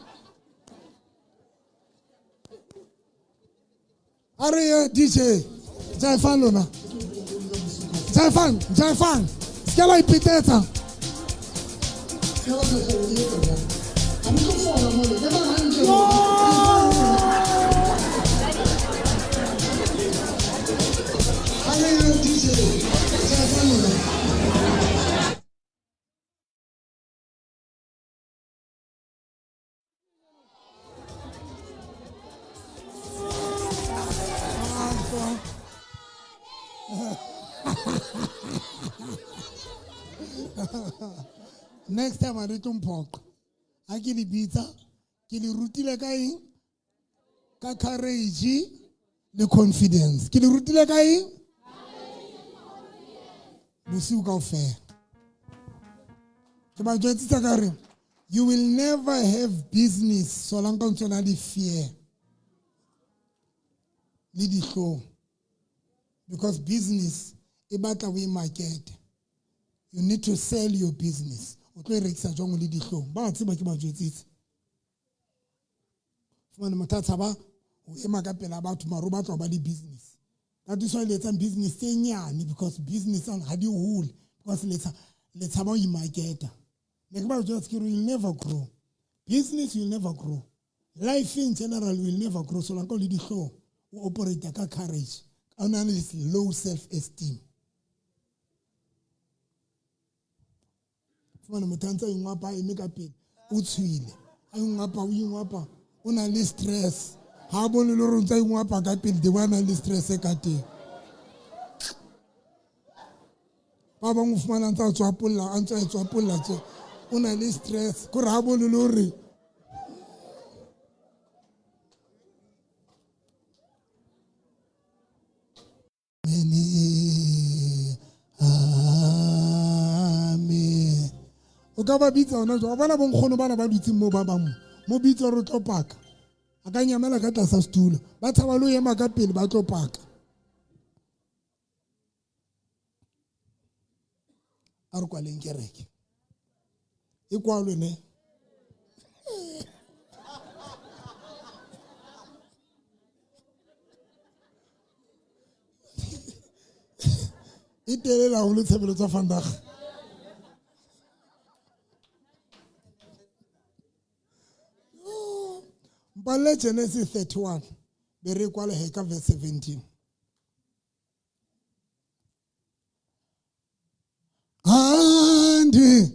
A re ye DJ, jaefang lona. Jaefang, jaefang. Se ke la ipetetsa. A re ye DJ, jaefang lona. Next time a re tlo mphoqa. Ha ke le bitsa, ke le rutile ka eng? Ka courage le confidence. Ke le rutile ka eng? Bosiu kaofela. Ke ba jwetsitse ka re you will never have business solanka o ntso na le fear le dihlong, because business e batla o e market. You need to sell your business. O tlo e rekisa jwang o le dihlong? Ba tseba ke ba jwetsitse. Fumane motho a tshaba ho ema ka pela batho, mara o batla ho ba le business. That is why le etsang business tse nyane, because business ha di hole, because le tshaba ho imarketa. Ne ke ba jwetsa ke re you'll never grow. Business will never grow. Life in general will never grow. So lanka o le dihlong, o operate ka courage. O na le low self esteem. Fumane motho a ntse a ingwapa a eme ka pele, o tshwile, a ingwapa, o ingwapa, o na le stress. Ha bone le hore o ntse a ingwapa ka pele, the way a nang le stress ka teng. Ba bang o fumana a ntse a tswapolla, a ntse a tswapolla tje, o na le stress. Kore ha bone le hore Amen. O ka ba bitsa hona jwale. Wa bona bonkgono bana ba dutseng moo ba bang mo. Mo bitsa hore o tlo paka. A ka nyamela ka tlasa setulo. Ba tshaba le ho ema ka pele ba tlo paka. A re kwaleng kereke. E kwalwe ne. E telele haholo tshebeletso ya vandag. Mpalle Genesis 31 be re kwale he ka verse 17. Oh.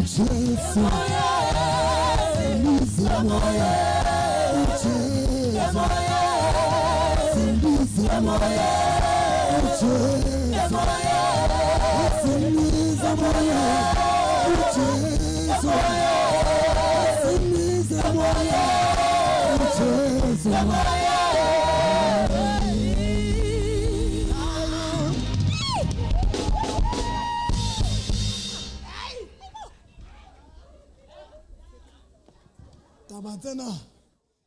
uJesu, simbize moya, uJesu, simbize moya, uJesu, simbize moya, uJesu, simbize moya, uJesu. Taba tsena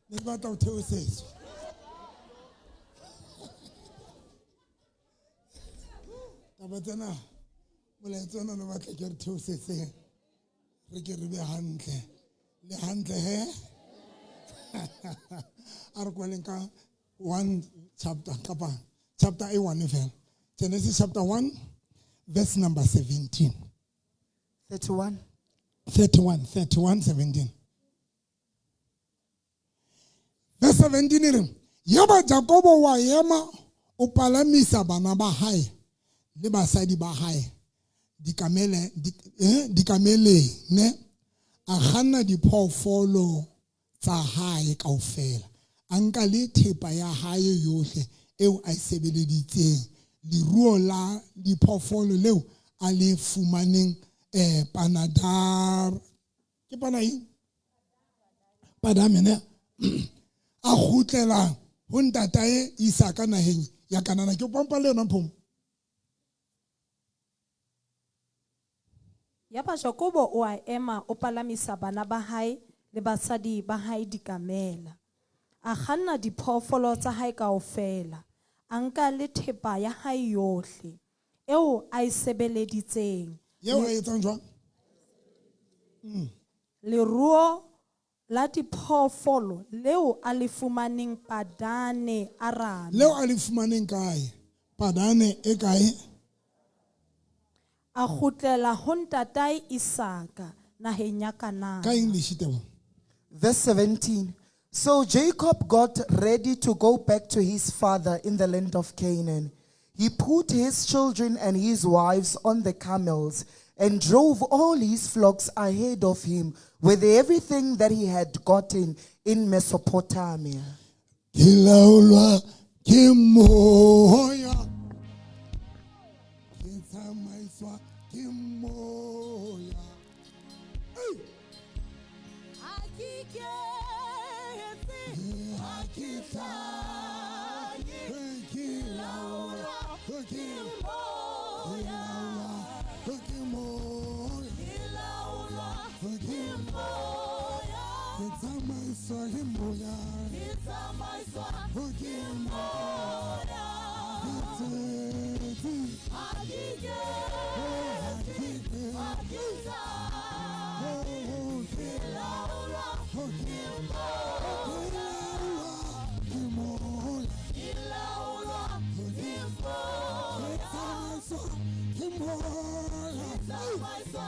ne ke batla ho theosetswa. Taba tsena molaetsa ona no batla ke re theosetseng, re ke re be hantle le hantle he. A re kwaleng ka one chapter kapa chapter e one fela. Genesis chapter 1 verse number 17. 31. 31, 31, 17. Verse 17 e re, yaba Jakobo wa ema o palamisa bana ba hae le basadi ba hae dikamele dikameleng ne a kganna diphoofolo tsa hae kaofela, a nka le thepa ya hae yohle eo a e sebeleditseng, leruo la diphoofolo leo a le fumaneng Panadar ke pana eng Padame ne a kgutlela ho ntatae Isaka naheng ya Kanana. Ke pompa le yona mphomo. Yaba Jakobo o a ema o palamisa bana ba hae le basadi ba hae dikamela. A kganna diphoofolo tsa hae kaofela. A nka le thepa ya hae yohle eo a e sebeleditseng. Eo a etsang jwang? Leruo la diphoofolo leo a le fumaneng Padane Arame. Leo a le fumaneng kae? Padane e kae? A kgutlela ho ntatae Isaka naheng ya Kanana. Ka English tebo. Verse 17. So Jacob got ready to go back to his father in the land of Canaan. He put his children and his wives on the camels and drove all his flocks ahead of him with everything that he had gotten in Mesopotamia. Ke laolwa ke moya, ke tsamaiswa ke moya. Ei! Ha ke iketse, Ha ke hlaye, ke laolwa ke moya, ke moya, ke laolwa ke moya, ke tsamaiswa ke moya, ke tsamaiswa ke moya. moya. Ke tsetse, Ha ke iketse, ha ke ha ke hlaye, ke laolwa ke moya, ke moya. ke laolwa ke moya, Ke tsamaiswa ke moya, tsamaiswa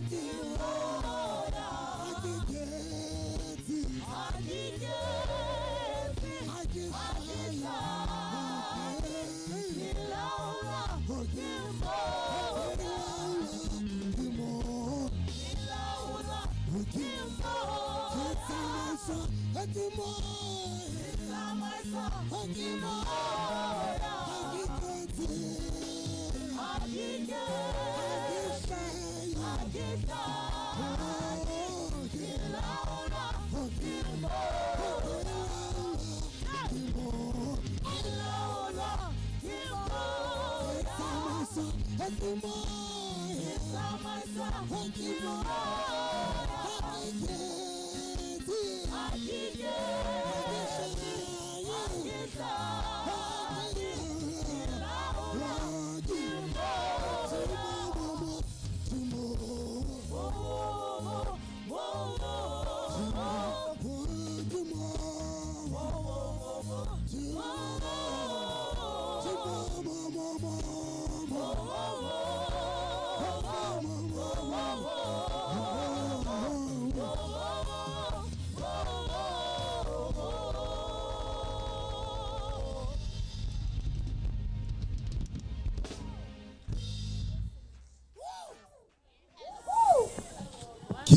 ke moya. ha ke iketse, Ha ke iketse, ha ke hlaye, ke laolwa ke moya, ke moya, ke laolwa ke moya, tsamaiswa ke moya, tsamaiswa ke moya, ha ke iketse, ha ke ha iketse, ke hlaye, ha ke hlaye, ke laolwa ke ke moya. ke laolwa ke moya, Tsamaiswa ke moya, tsamaiswa ke moya, ha ke iketse, ha ke iketse, ha ke ke hlaye, hlaye, laolwa ke moya, ke moya.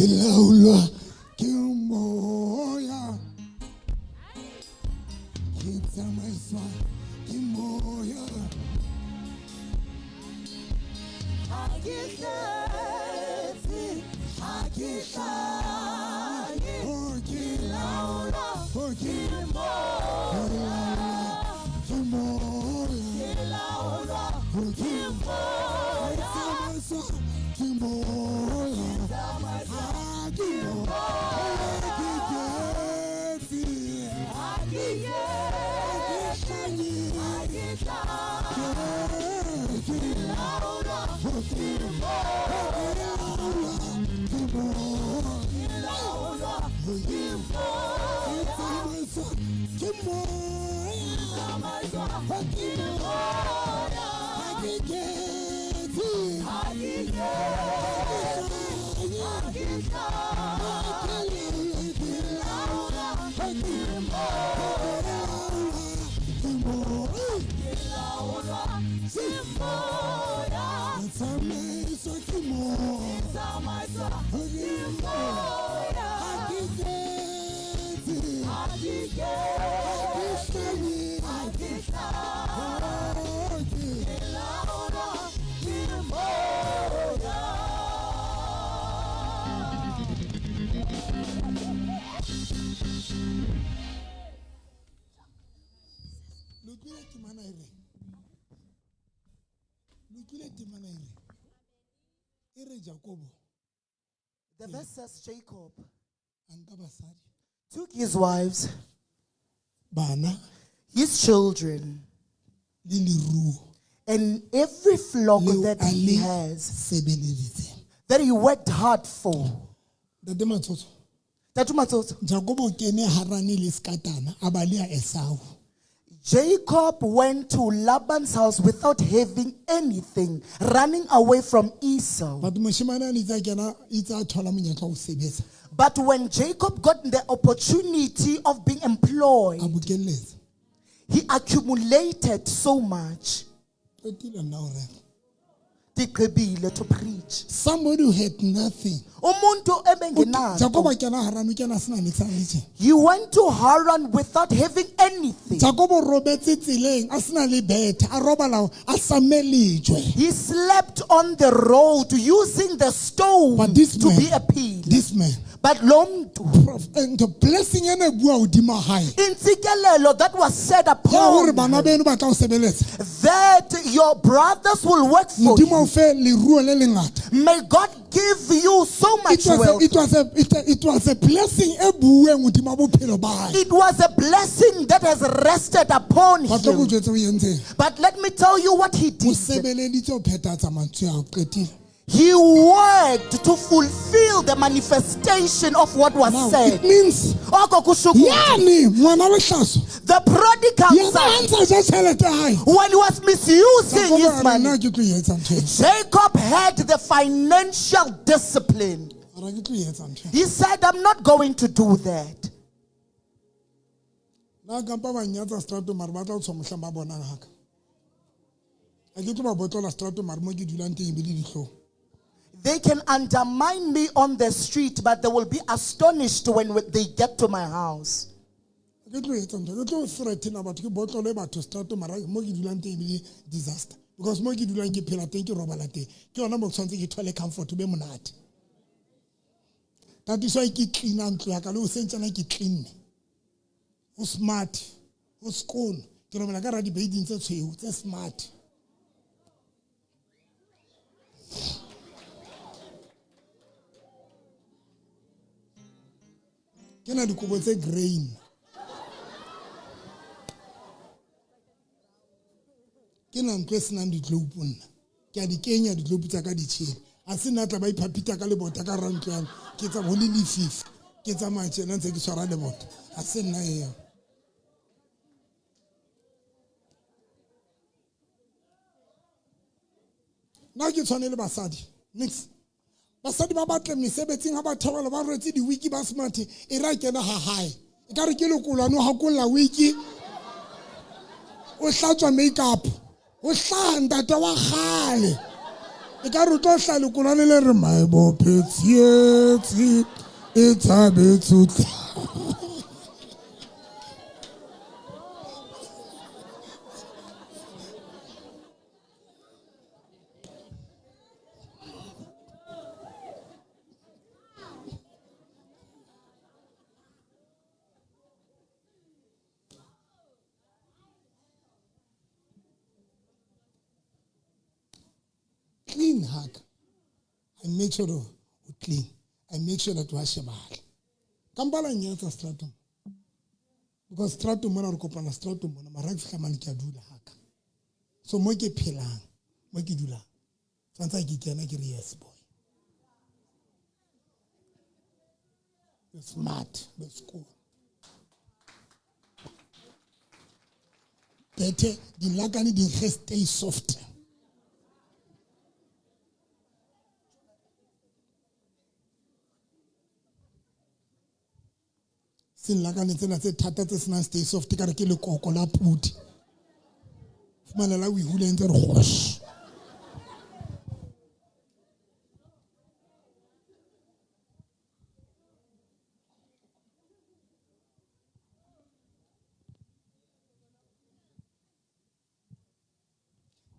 Ke laolwa ke moya. Ke tsamaiswa ke moya. Ha ke hletse, ha ke hlanye. Oh, ke Laolwa oh, ke ke moya. ke moya. Ke laolwa Oh, ke ke moya. tsamaiswa ke moya. Tsamaiswa Ha ke moya. Ke ketse. ha ke Ke hlanye. ha ke hlanye. Ke Laolwa oh, ke laolwa ke moya. ke laolwa Oh, ke ke ke tsamaiswa ke moya. tsamaiswa Ha ke moya. ha ke ketse. Ha ke hlanye, ha ke hlanye. Laolwa ke moya. Ke laolwa ke moya. Tsamaiswa ke moya. Ha ke ketse, ha ke hlanye. Ke laolwa ke moya. Lokile temana e reng? E re Jakobo The verse says Jacob a nka basadi took his wives, bana his children, le leruo and every flock leo that a he le has, sebeleditseng. that he worked hard for. Ntate Matsotso, Tatu Matsotso, Jakobo o kene Harane le Skatana a baleha Esau. Jacob went to Laban's house without having anything, running away from Esau. But moshemane a ne itse a kena itse a thola monyetla wa ho sebetsa But when Jacob got the opportunity of being a employed, bokelletsa. he accumulated so much. Qetile nna ho rera. Diqebile to preach. Somebody who had nothing. Umuntu ebengenanto. Jakobo a kena Harane o kena a sena niks a le tjena. He went to Haran without having anything. Jakobo o robetse tseleng a sena le bethe a robala a samme lejwe. He slept on the road using the stone But this to man, be a pillar. this man, But lo mntu, and the blessing ena e bua hodima hae. intsikelelo that was said Ya hore upon bana beno ba tla o sebeletsa. that your brothers will work for Modimo a o you. fe leruo le lengata. May God give you so much It was a, wealth. it was a, it, it was a blessing e bueng hodima bophelo ba hae. It was a blessing that has rested upon Ba tlo ko him. jwetse o entseng. But let me tell you what he O did. sebeleditse ho phethahatsa mantswe ao qetile. He worked to fulfill the manifestation of what was Now, it said. means Oko kusho ukuthi yane ngwana lehlaso The prodigal yena son, ha ntsa ja tjhelete ya hae. when he was misusing Jakobo his a re, money, nna ke tlo e etsa ntho ena. Jacob had the financial discipline. A re, ke tlo e etsa ntho ena. He said, I'm not going to do that. Nna kampa ba nnyatsa seterateng mare ba tla ho tswa mohlang ba bonang haka. Ha ke tlo ba botlola seterateng mare mo ke dulang teng e be le dihlong. They can undermine me on the street, but they will be astonished when they get to my house. Ha ke tlo etsa ntho ke tlo threatena batho ke botlole batho seterateng mara mo ke dulang teng e be le disaster. Because mo ke dulang ke phela teng ke robala teng. Ke yona mo ke tshwanetse ke thole comfort ho be monate. That is why ke cleana ntlo ya ka le hoseng tjena ke cleanne. Ho smart, ho skoon. Ke robala ka hara di-bedding tse tshweu tse smart. Ke na dikobo tse grey nna. Ke na ntlo e senang ditloupo nna. Ke a di kenya ditloupo tsa ka di tjhele. Ha se nna tla ba iphapita ka lebota ka hara ntlo ya ka. Ke tsa ho le lefifi. Ke tsamaya tjena ntse ke tshwara lebota. Ha se nna eo. Nna ke tshwane le basadi. Nix. Basadi ba batle mesebetsing ha ba theohela ba rwetse di-wiki ba smart e re a kena ha hae. Ekare ke lekolwane o hakolla wiki. O hlatswa make-up. O hlaha ntate wa kgale. E ka re o tlo hla lekolwane le re maebophe tsietsi e tshabetse o tla. Clean haka. I make sure to clean. I make sure that wa shebahala. Ka mpa la nyatsa stratum. Because stratum mona re kopana stratum mona mara ke fihla mane ke a dula haka. So mo ke phelang, mo ke dulang. Tshwantse ke kena ke re yes boy. You're smart, be school. Bethe dilakane di ge stay soft. Senlakane tsena tse thata tse senang stay soft ka re ke lekoko la pudi. Fumana la o e hula e ntse re gosh.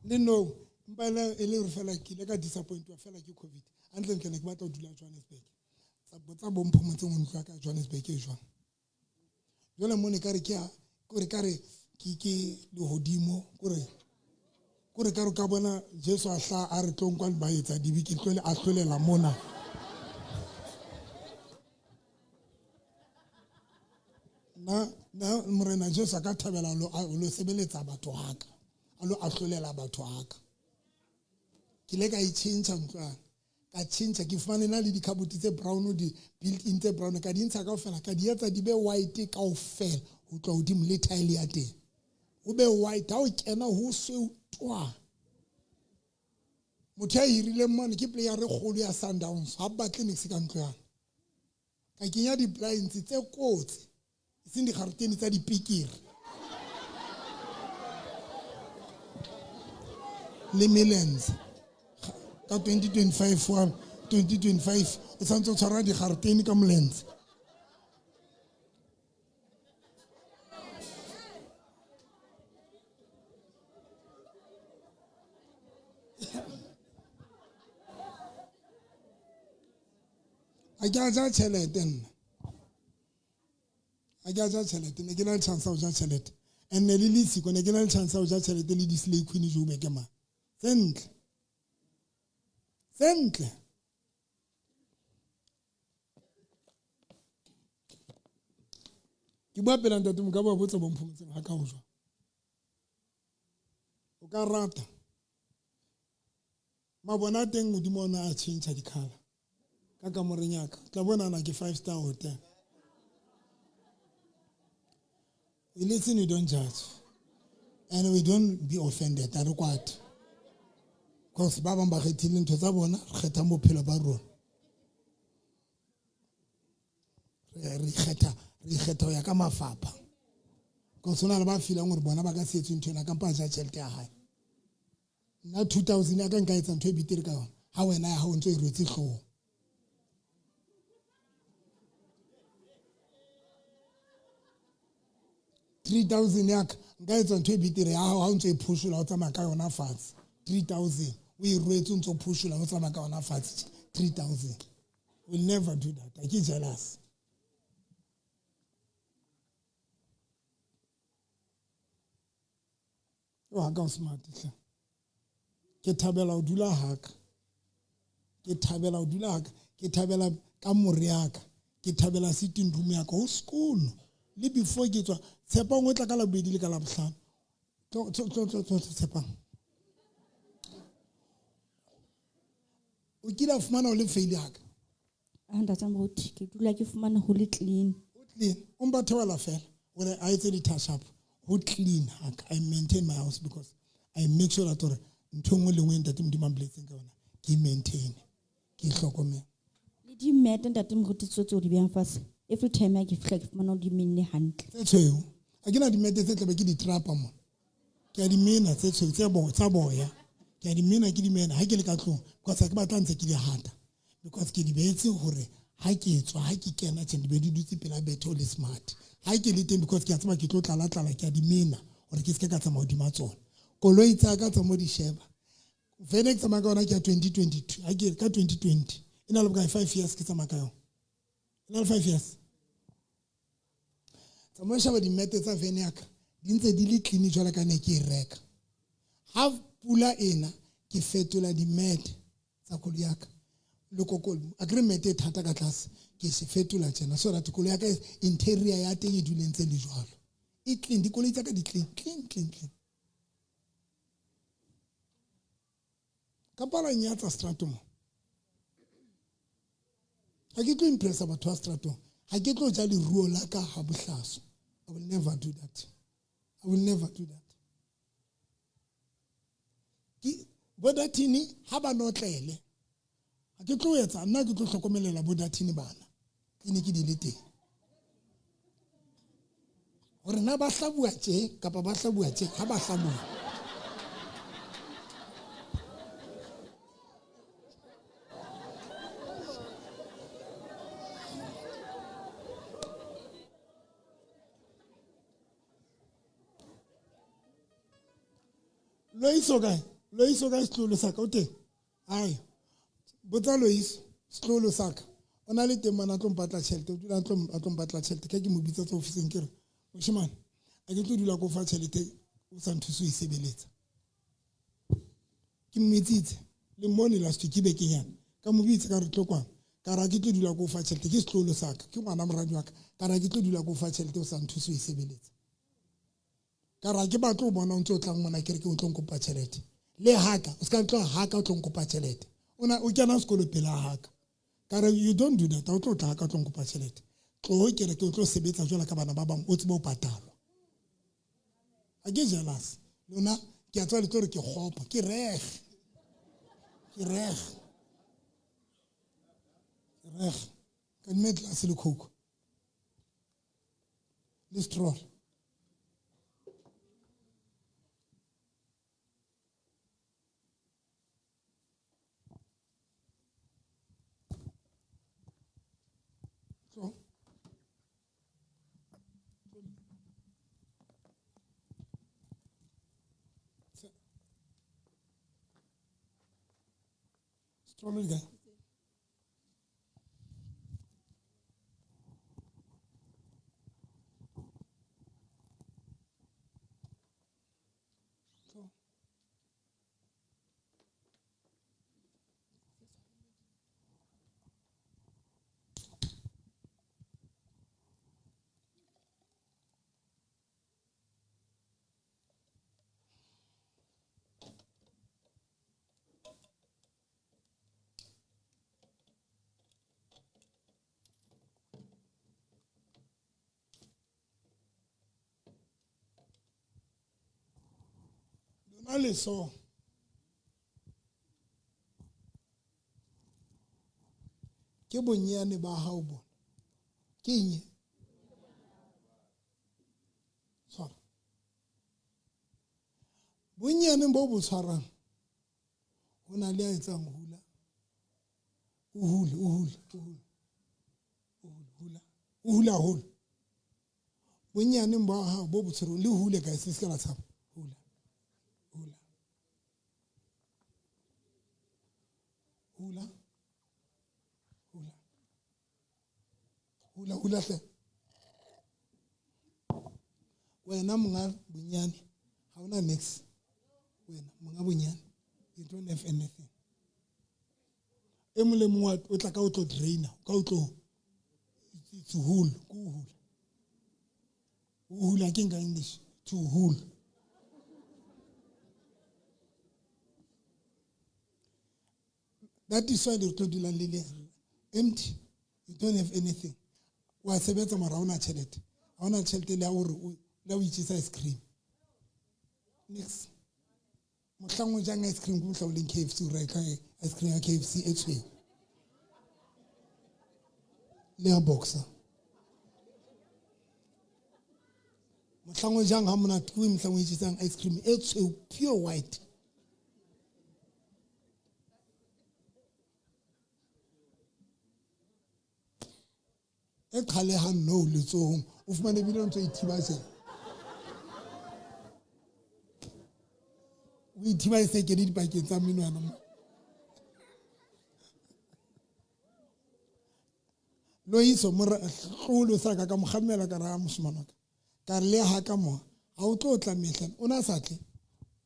Le no mpa e le hore fela ke ile ka disappointwa fela ke covid. Hantle-ntle ne ke batla ho dula Johannesburg. Tsa bo Mphomotseng o ntlo ya ka Johannesburg e jwang. Jwale mo ne ka re ke a kore ka re ke lehodimo kore kore ka re ka bona Jesu a hla a re tlo nkwa le baetsa dibe ke tlo le ahlolela mona. Na morena Jesu a ka thabela lo sebeletsa batho haka. A lo ahlolela batho haka. Ke ile ka e tjhentjha ntlwana. Ka tjhentjha ke fumane na le dikhabote tse brown di built-in tse brown ka di ntsha kaofela ka di etsa di be white kaofela ho tloha hodimo le tile ya teng. Ho be white ha o kena ho sweu twa. Motho ya hirileng mane ke player e kgolo ya Sundowns ha batle niks ka ntlo yana. Ka kenya di-blinds tse kotsi e seng digaretene tsa dipikiri. Le millions ka 2025 wa 2025 o tshwanetse o tshwara digaretene ka molenze. A ke a ja tjhelete nna. A ke a ja tjhelete, ne ke na le chance ya ho ja tjhelete. And ne le lesiko, ne ke na le chance ya ho ja tjhelete le di-slay queen Joburg mane. Tse ntle. Tse ntle. Ke bua pela ntate Mokabe wa botsa bo Mphomotseng ha ka ho jwang. O ka rata. Mabona a teng modimo ona a tjhentjha dikhala. Ka kamoreng ya ka. Tla bona na ke 5-star hotel. We listen, we don't judge. And we don't be offended. A re kwate. Because ba bang ba kgethile ntho tsa bona, re kgetha bophelo ba rona. Re ikgetha ho ya ka mafapha. Because hona le ba feelang hore bona ba ka se etse ntho ena kampa a ja tjhelete ya hae. Nna 2000 ya ka nka etsa ntho e betere ka yona. Ha wena ya hao o ntso e rwetse hloohong. 3000 ya ka nka etsa ntho e betere ya hao ha o ntso e phushola o tsamaya ka yona fatshe. 3000 o e rwetse o ntso phushola o tsamaya ka yona fatshe. 3000. We'll never do that. A ke jealous. O haka o smart hle. Ke thabela ho dula haka. Ke thabela ho dula haka. Ke thabela kamore ya ka. Ke thabela sitting room ya ka. Ho sekolo. Le before ke tswa, Tshepang o tla ka Labobedi le ka Labohlano. Tlo, tlo, tlo, tlo, tlo, Tshepang. O kile a fumana o le faile haka? Ah, ntate Moruti, ke dula ke fumana ho le clean. Ho clean. O mpa theohela fela hore a etse di-touch up. Ho clean haka. I maintain my house because I make sure that hore ntho e nngwe le nngwe ntate Modimo a mpoletseng ka yona, ke maintain, ke hlokomele. Le di-mat ntate Moruti tso tseo di behang fatshe. Every time ha ke fihla ke fumana o di menne hantle. Tse tshweu. Ha ke na di-mat tse tlabe ke di trapa mona. Ke a di mena tse tshweu tse tsa boya. Ke a di mena ke di mena ha ke le ka tlong because ha ke batla ntse ke di hata because ke di beetse hore ha ke tswa ha ke kena tjhe di be di dutse pela bethe o le smart. Ha ke le teng because ke a tseba ke tlo tlala tlala ke a di mena hore ke seke ka tsamaya hodima tsona. Koloi tsa ka tsa mo di sheba. Vene ke tsamaya ka yona ke ya 2022 ha ke ka 2020 e na le bokae 5 years ke tsamaya ka yona. E na le 5 years. Tsamaya sheba dimete tsa vene ya ka di ntse di le clean jwalo ka ne ke e reka. Ha pula ena ke fetola dimete tsa koloi ya ka lekokolo a kere mete e thata ka tlase ke se fetola tjena so that koloi ya ka interior ya teng e dule ntse le jwalo e clean dikoloi tsa ka di clean clean clean clean ka pala nyatsa stratong ha ke tlo impressa batho ba stratong ha ke tlo ja leruo la ka ha bohlaso. I will never do that. I will never do that. Ke bodatini ha ba notlele ha ke tlo etsa nna ke tlo hlokomelela bodatini bana tleliniki di le teng hore na ba hlabua tje kapa ba hlabua tje ha ba hlabua. Loiso kae? Loiso kae setlolo sa ka o teng? Ai. Botsa Loiso setlolo sa ka. O na le teng mona a tlo mpatla tjhelete, o dula a tlo mpatla tjhelete. Ka ke mo bitsa tsa ofising ke re, moshemane, a ke tlo dula ko fa tjhelete o sa nthuse ho e sebeletsa. Ke mmitsitse le mmone last week ke bekenyana. Ka mo bitsa ka re tlo kwano. Ka re ke tlo dula ko fa tjhelete ke setlolo sa ka. Ke ngwana moradi wa ka. Ka re ke tlo dula ko fa tjhelete o sa nthuse ho e sebeletsa. Ka re ke batlo o bona o ntse o tlang mona ke re ke o tlo nkopa tjhelete. Le haka, o ska tlo haka o tlo nkopa tjhelete. Ona o kena sekolo pele haka. Ka re you don't do that. O tlo tla haka o tlo nkopa tjhelete. Tlo ke re ke o tlo sebetsa jwalo ka bana ba bang o tsebe o patalwa. Ha ke jealous. Lona ke a tswa le tlo re ke kgopo, ke reg. Ke reg. Ke reg. Ka nme tlase le coke. Le straw. Straw le kae? Lona le so. Ke bonyane ba hao bona. Ke eng? Tshwara. Bonyane bo bo tshwarang ho na le a etsang hula. O hule, o hule, o hule. O hule, hula. O hula haholo. Bonyaneng ba hao bo bo tshwereng le hule guys, le se ke la tshaba. Hula. Hula. Hula. Hula. Hula, hula hle. Wena monga bonyane ha ona nix. Wena monga bonyane you don't have anything. E mong le mong o tla ka o tlo drainer, ka o tlo it's hul, ko hula. O hula ke nka English to hul. That is why le tlo dulang le le empty. You don't have anything. Wa sebetsa mara ha ona tjhelete. Ha ona tjhelete le ya hore o le o itjisa ice cream. Nix. Mohlang o jang ice cream ke mohlang o leng KFC o reka ice cream ya KFC e tshweu. Le ya boxer. Mohlang o jang ha monate ke mohlang o itjisang ice cream e tshweu pure white. E qhalehang nou letsohong, o fumane ebile o ntso ithiba tjena. O ithiba e se kene dipakeng tsa menwana mo. Loiso mohlolo sa ka ka mo kgalemela ka re a moshemane wa ka. Ka re le ha ka mo ha o tlo tla mehla o na sa tle.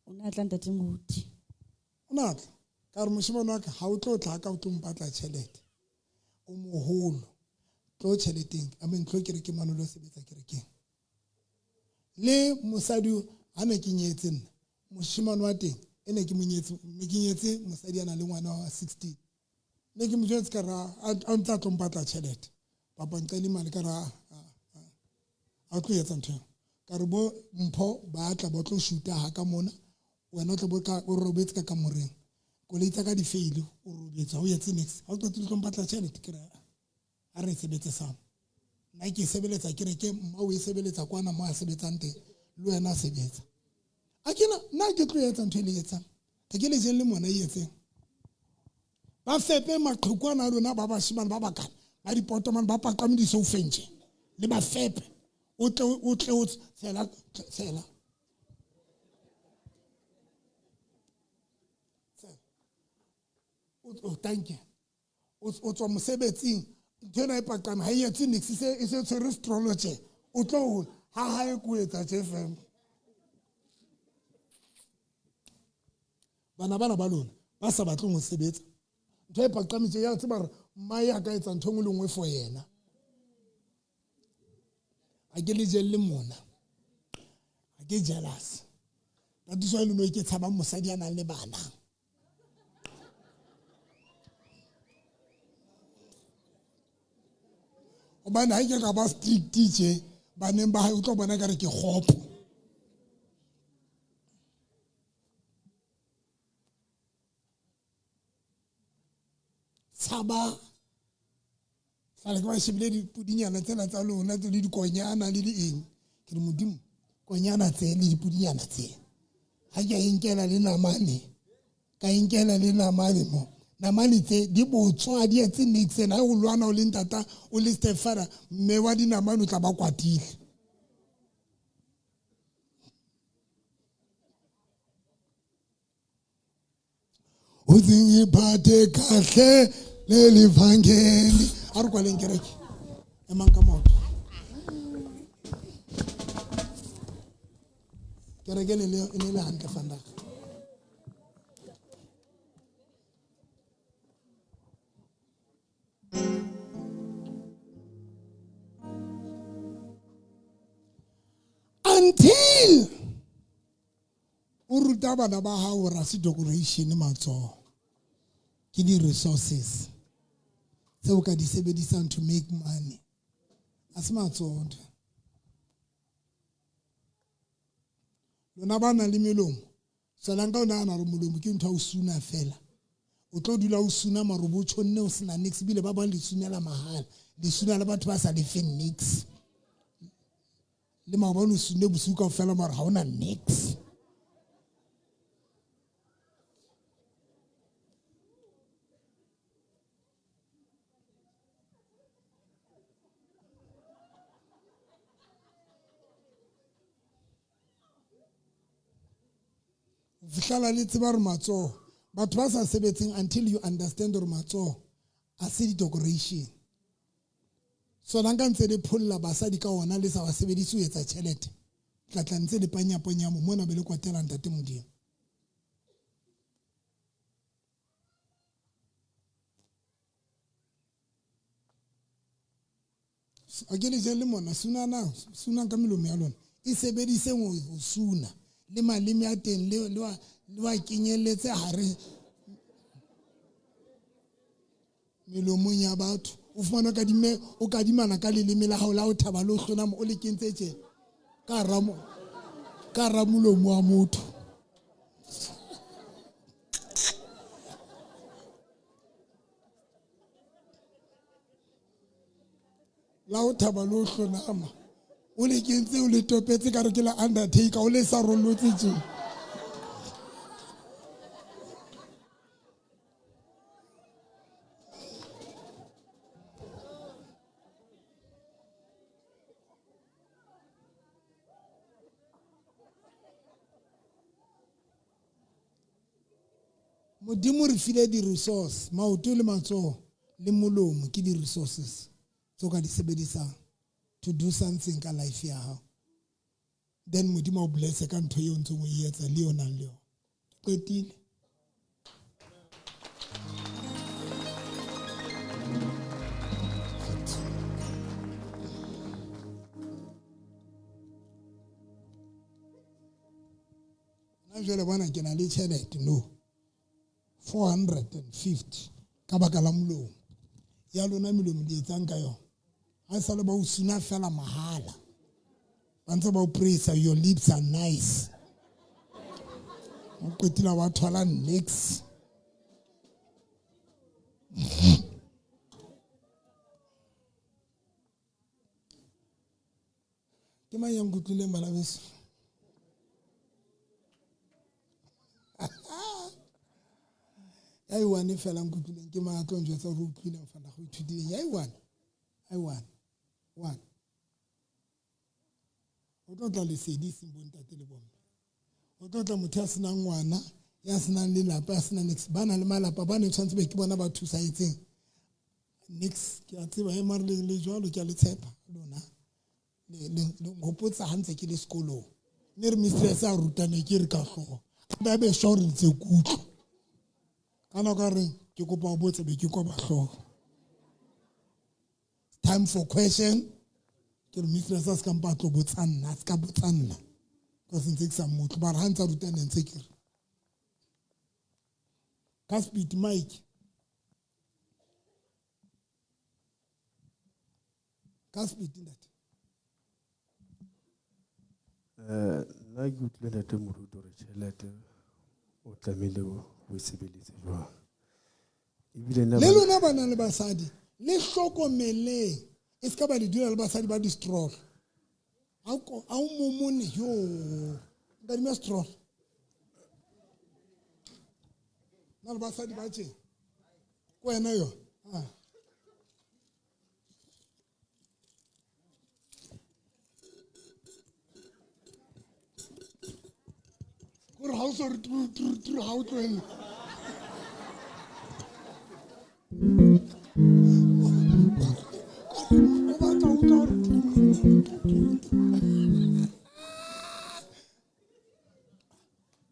O ne a tla ntate Moruti. O na tla. Ka re moshemane wa ka ha o tlo tla ka o tlo mpatla tjhelete. O moholo. Tlo tjheleteng. I mean tlo kerekeng mane o lo sebetsa kerekeng. Le mosadi ha ne ke nyetse nna, moshemane wa teng e ne ke mo nyetse, ne ke nyetse mosadi a nang le ngwana wa 16. Ne ke mo jwetse ka re a ntse a tlo mpatla tjhelete. Papa nqele mane ka re a tlo etsa ntho eo. Ka re bo mpho ba tla ba tlo shoota ha ka mona, wena o tla bo ka o robetse ka kamoreng. Koloi tsa ka di faile, o robetse ha o etse niks. Ha o qetile tlo mpatla tjhelete ke re a re sebetse sa. Nna ke sebeletsa kereke, mma o e sebeletsa kwana mo a sebetsang teng, le wena sebetsa. A ke na nna ke tlo etsa ntho e le etsang. A ke le jeng le mona e etseng. Ba fepe maqheku ana a lona ba bashemane ba bakana, ba dipotomane ba paqame disoufeng tje. Le ba fepe. O tle o tle o tshela tshela. O thank you. O tswa mosebetsing ntho ena e paqame ha e etse niks e se tshwere stroller tje. O tlo ho ha hae ko etsa tje fam. Bana bana ba lona ba sa batleng ho sebetsa. Ntho e paqame tje ya tseba hore mmae a ka etsa ntho e nngwe le nngwe for yena. A ke le jelle mona. A ke jealous. Tatiso e le no ke tshabang mosadi a nang le bana. Hobane ha ke ka ba strict tje baneng ba hae o tlo bona ka re ke kgopo. Tshaba tlale ke ba shebile dipudinyana tsena tsa lona tse le dikonyana le di eng. Ke re Modimo konyana tse le dipudinyana tse. Ha ke a inkela le namane, ka inkela le namane mo. Namane tse di botswa di etse niks ena ha o lwana o le ntata o le stepfather mme wa dinamane o tla ba kwatile. Utsingiphathe kahle leli vangeli. A re kwaleng kereke. Emang ka maoto. Kereke e ne le hantle vandag. Until o ruta bana ba hao hore ha se decoration matsoho, ke di-resources tse o ka di sebedisang to make money. Ha se matsoho ntho. Lona ba nang le melomo, tswelang ka o nahana hore molomo ke ntho ya ho suna fela. O tlo dula o suna mare bo tjhonne o sena niks, ebile ba bang le sunela mahala. Le suna le batho ba sa lefeng niks. Le maobane o sunne bosiu kaofela mare ha ona niks. Fihlala le tseba hore matsoho, batho ba sa sebetseng until you understand hore matsoho a se di-decoration. So la nka ntse le pholla basadi ka ona le sa ba sebedise ho etsa tjhelete, tla tla ntse le panyaponya mo mona be le kwatela ntate Modimo. A ke le jelle mona, sunanang, sunang ka melomo ya lona. E sebediseng ho suna le maleme a teng le wa kenyelletse hare melomong ya batho. O fumana o kadimana ka leleme la hao la ho thaba le ho hlonama o le kentse tje ka hara molomo wa motho. La ho thaba le ho hlonama o le kentse o le topetse ka re ke la undertaker o le sa rollotse tje. Modimo re file di-resource, maoto le matsoho le molomo ke di-resources tse o ka di sebedisang to do something ka life ya hao. Then Modimo o blesse ka ntho eo ntseng o e etsa le eo nang le yona. Qetile. Nna jwale bona ke na le tjhelete no 450 ka baka la molomo ya lona. Melomo le etsang ka yona ha e sale ba o suna fela mahala, ba ntse ba o praise, your lips are nice, o qetile wa thola nix. Ke mang ya nkutlwileng, bana beso? Ya i-one fela nkutlwileng ke mang a tlo njwetsa hore o utlwileng fana go ithutileng? Ya i-one, i-one, one. O tlo tla lesedi seng bontate le bomme, o tlo tla motho ya senang ngwana, ya senang lelapa, ya senang nix. Ba nang le malapa ba ne tshwanetse be ke bona ba thusahetseng nix. Ke a tseba e mare le jwalo, ke a le tshepa lona. Le nghopotsa ha ntse ke le sekolong, ne re mistress a rutane, ke re ka hlooho ba be sure ntse kutlwa ka nako a reng ke kopa o botse, be ke koba hlooho, time for question. Ke re mistress a se ka mpa a tlo botsa nna, a se ka botsa nna ka se ntse ke sa mmotlwe, mara ha ntse a rutane ntse ke re ka speed mic ka speed, ntate. Nna ke utlwile ntate moruti hore tjhelete o tlamehile o e sebeletse jwang, ebile nna le lona ba nang le basadi le hlokomeleng, e se ka ba le dula le basadi ba di-stroll. A o momone yo nkadime stroll na le basadi ba tje ko wena yo. Ah. Kore ha o so re tru tru tru, ha o tlohelle o batla ho utlwa hore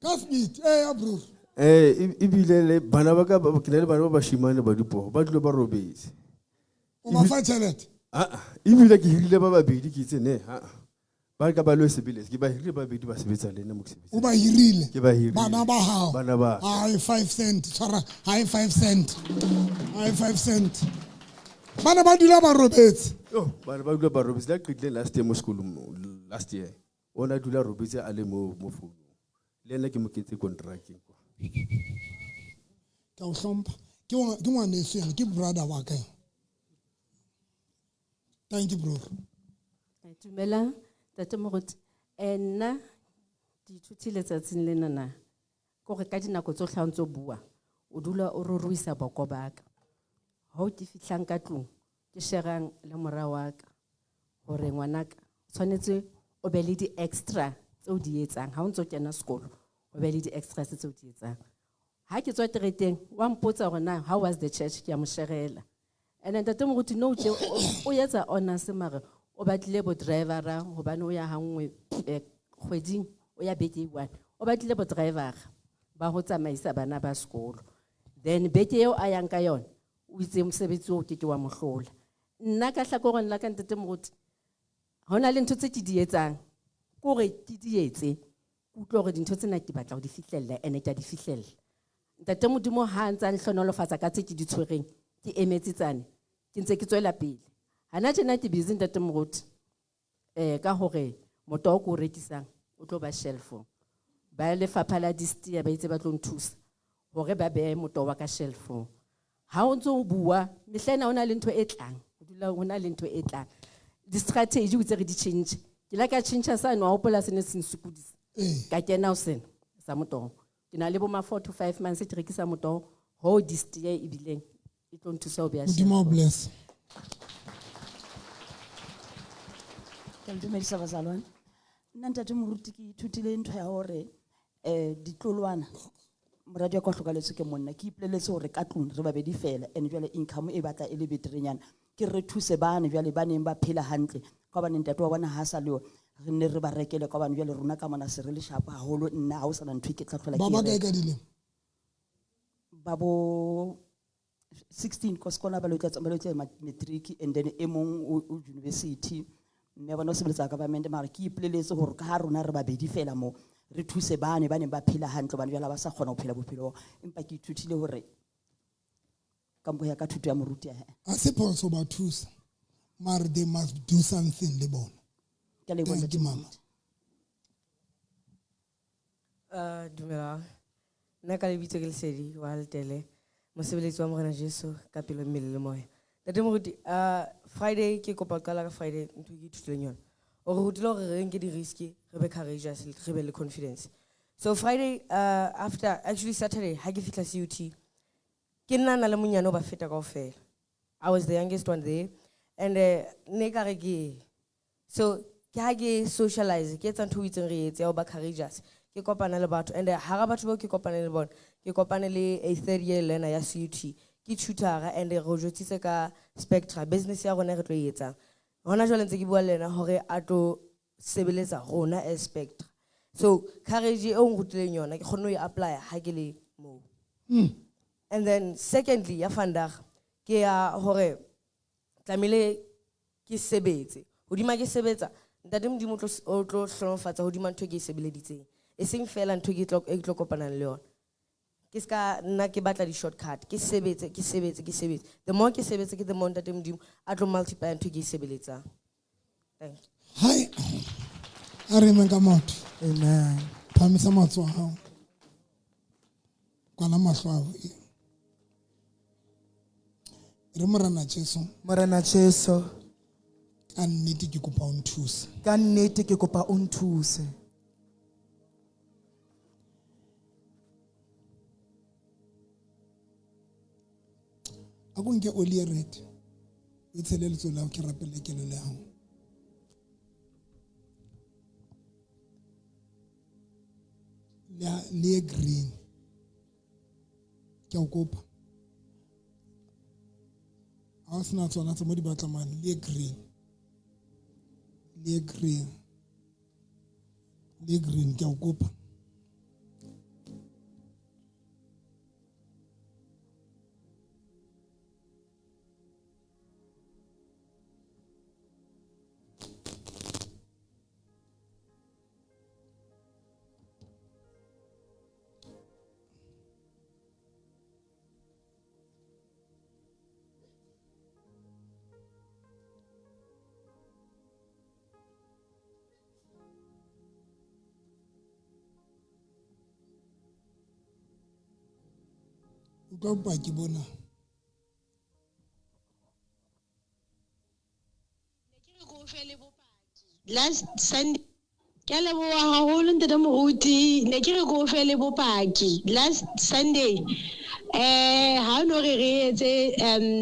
ka speed ee ya bro. Ebile le bana ba ka ke na le bana ba bashimane ba dipoho, ba dula ba robetse. O ba fa tjhelete? Aa, ebile ke hirile ba babedi, ke itse ne aa ba ka ba lo sebeletsa, ke ba hirile babedi, ba sebetsa le nna mo ke sebetsa. O ba hirile? Ke ba hirile. Bana ba hao? Bana ba ka. Ha e 5 cent, tshwara, ha e 5 cent, ha e 5 cent. Bana ba dula ba robetse? Yo, bana ba dula ba robetse. Le qetile last year mo sekolong, last year o na dula robetse a le mo founung, le ena ke mo kentse contracting kwa. Ke a o hlompha, ke ngwaneso yana, ke brother wa ka. Thank you, bro. Dumelang ntate moruti. Nna ke ithutile tsatsing lena na kore ka dinako tsotlhe ha o ntso bua o dula o ruruisa boko ba ka. Hoo ke fihlang ka tlung ke sherang le mora wa ka hore ngwanaka o tshwanetse o be le di-extra tse o di etsang ha o ntso kena sekolo, o be le di-extras tse o di etsang. Ha ke tswa tereteng wa mpotsa hore na how was the church, ke a mo sherela. And ntate moruti no tje o etsa honors mare o batlile bo drivera hobane o ya hanngwe kgweding, o ya beke e one, o batlile bo drivera ba ho tsamaisa bana ba sekolo. Then beke eo a yang ka yona o itse mosebetsi oo ke ke wa mohlola. Nna ka hlakoreng la ka, ntate moruti, ha hona le ntho tse ke di etsang kore ke di etse, ke utlwe hore dintho tsena ke batla ho di fihlella ene ke a di fihlella. Ntate Modimo ha a ntsa nhlonolofatsa ka tse ke di tshwereng, ke emetse tsane, ke ntse ke tswela pele. Hana tjena ke busy, ntate moruti, ka hore motoho ko o rekisang o tlo ba shelfong. Ba lefapha la distia ba itse ba tlo nthusa hore ba behe motoho wa ka shelfong. Ha o ntso o bua mehla ena, ho na le ntho e tlang, ho dula ho na le ntho e tlang, di-strategy o itse re di tjhentjhe. Ke la ka tjhentjha sane wa hopola se ne se nsokodisa, ka kena ho sena sa motoho. Ke na le bo ma 4 to 5 months ke rekisa motoho ho distia, ebileng e tlo nthusa ho beha Modimo o shelfong. Bless. Ke a le dumedisa bazalwane. Nna ntate moruti ke ithutile ntho ya hore ditlolwana Moradi wa ka o hlokaletswe ke monna, ke ipoleletse hore ka tlung re babedi fela, and jwale income e batla e le beterenyana. Ke re thuse bane jwale ba neng ba phela hantle, ka hobane ntate wa bona ha sa le yo, re nne re ba rekele, ka hobane jwale rona ka mona se re le shapo haholo, nna ha ho sana ntho e ke tla hlola Ba ke e ba kae reka. ka dilemo? Ba bo 16 ko sekolo ba lo tla ba lo tla matric, and then e mong o university, mme bona o sebeletsa government, mara ke ipoleletse hore ka ha rona re babedi fela mo, re thuse bane ba neng ba phela hantle, hobane jwale ha ba sa kgona ho phela bophelo bo. Empa ke ithutile hore ka mpo ya ka thuto ya moruti ya hae. Ha se phoso ba thusa, mara they must do something le bona. Ke a leboha, Thank you, Ntate mama. Moruti. Dumelang. Nna ka lebitso ke Lesedi wa Letele, mosebeletsi wa Morena Jesu ka pelo, mmele le moya. Ntate Moruti, Friday ke kopa ho qala ka Friday ntho e ke ithutileng yona. O re rutile hore re nke di-risk, re be courageous, re be le confidence. So Friday, after, actually Saturday, ha ke fihla CUT, ke nna na le monyane o ba feta kaofela. I was the youngest one there, and ne ka re ke so ke ha ke socialize, ke etsa ntho o itseng re etse ya ho ba courageous, ke kopana le batho, and hara batho bao ke kopane le bona, ke kopane le a third year learner ya CUT, ke tutor, and re jwetsitse ka Spectra business ya rona e re tlo e etsang hona jwale, ntse ke bua le yena hore a tlo sebeletsa rona as Spectra. So courage e o nrutileng yona, ke kgonne ho e apply ha ke le moo. And then secondly, ya vandag ke ya hore tlamehile ke sebetse hodima, ke sebetsa, ntate Modimo o tlo hlonofatsa hodima ntho e ke e sebeleditseng, e seng fela ntho e ke tlo kopanang le yona. Ke ska nna ke batla di-shortcut, ke sebetse, ke sebetse, ke sebetse. The more ke sebetse, ke the more ntate Modimo a tlo multiply ntho e ke e sebeletsang. Thank you. Hai, a re emeng ka maoto. Amen. Phahamisa matsoho a hao, kwala mahlo ao. Re Morena Jesu. Morena Jesu. Ka nnete ke kopa o nthuse. Ka nnete ke kopa o nthuse. A ko nke oli e red, o tshele letsoho la hao, ke rapelle kelello ya hao. Le e green, ke a o kopa. Ha o sena tsona tse mo di batla mane, le e green, le e green, le e green, ke a o kopa. Utlwa bopaki bona. Last Sunday, ke a leboha haholo ntate Moruti, ne ke re ko fe le bopaki. Last Sunday, ha no re re etse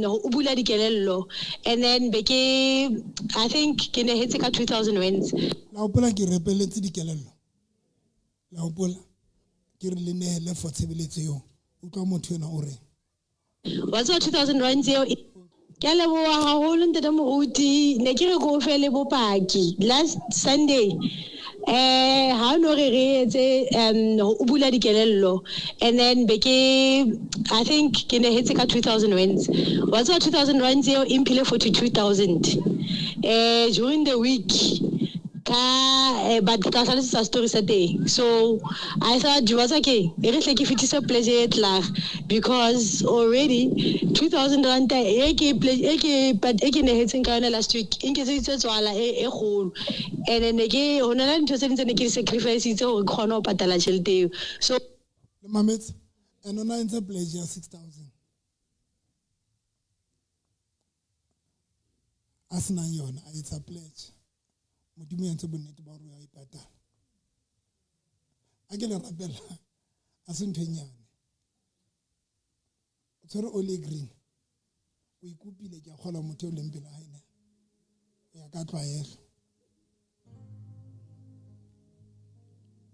o bula dikelello, and then be ke I think ke nehetse ka 2000 rands. La hopola ke repeletse dikelello? La hopola ke re le nehele for tshebeletso eo? Utlwa motho ena o reng. Wa tseba 2000 rands eo, ke a leboha haholo ntate Moruti, ne ke re ko fe le bopaki. Last Sunday, ha no re re etse o bula dikelello, and then be ke I think ke nehetse ka 2000 rands. Wa tseba 2000 rands eo e mphile 42,000 during the week ka but ke tla hlalosetsa story sa teng. So I thought, wa tseba keng, e re hle ke fetise pledge e tlag, because already 2000 rand e ke e ke e ke nehetseng ka yona last week e nketseditse tswala e kgolo, and then ne ke ho na le dintho tse ding tse ne ke di sacrifice-itse hore ke kgone ho patala tjhelete eo, so Le mametse, and o na entse pledge ya 6000, a senang yona a etsa pledge, Modimo entse bonnete ba hore o ya e patala. A ke le rapella, a se ntho e nyane. O tshwere oli e green, o ikopile, ke a kgolwa motho eo leng pela hae ne o ya ka tlwaelo,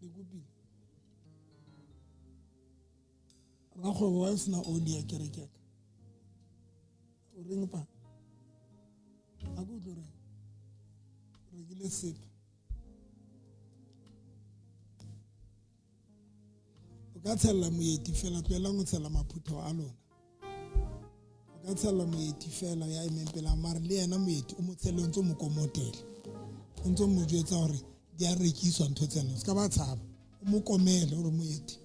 le kopile. Rakgwebo wa o sena oli ya kereke ya ka. O reng pa? A ko utlwe o reng? O rekile sepe. O ka tshella moeti fela, tlohelang ho tshella maphutheho a lona. O ka tshella moeti fela ya emeng pela, mare le yena moeti o mo tshelle o ntso mo komotela. O ntso mo jwetsa hore di a rekiswa ntho tsena. O ska ba tshaba. O mo komele hore moeti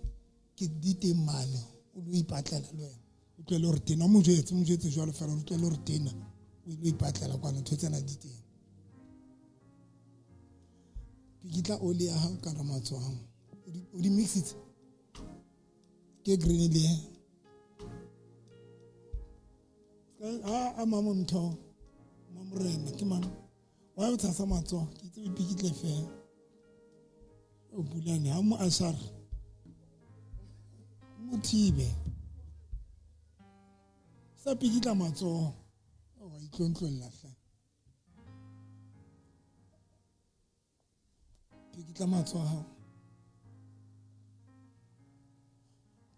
ke di teng mane, o lo ipatlela le wena. O tlohele hore tena, o mo jwetse jwalo fela, o tlohele hore tena, o ilo ipatlela kwana, ntho tsena di teng. Pikitla oli ya hao ka hara matsoho a hao. O di mixitse. Ke green le e. A mama ntho, mamorena ke mang? Wa o tshasa matsoho, ke itse o ipikitle fela. O bulane ha mo ashara. Mo thibe. Sa pikitla matsoho. O wa itlontlolla hle. Pikitla matsoho a hao.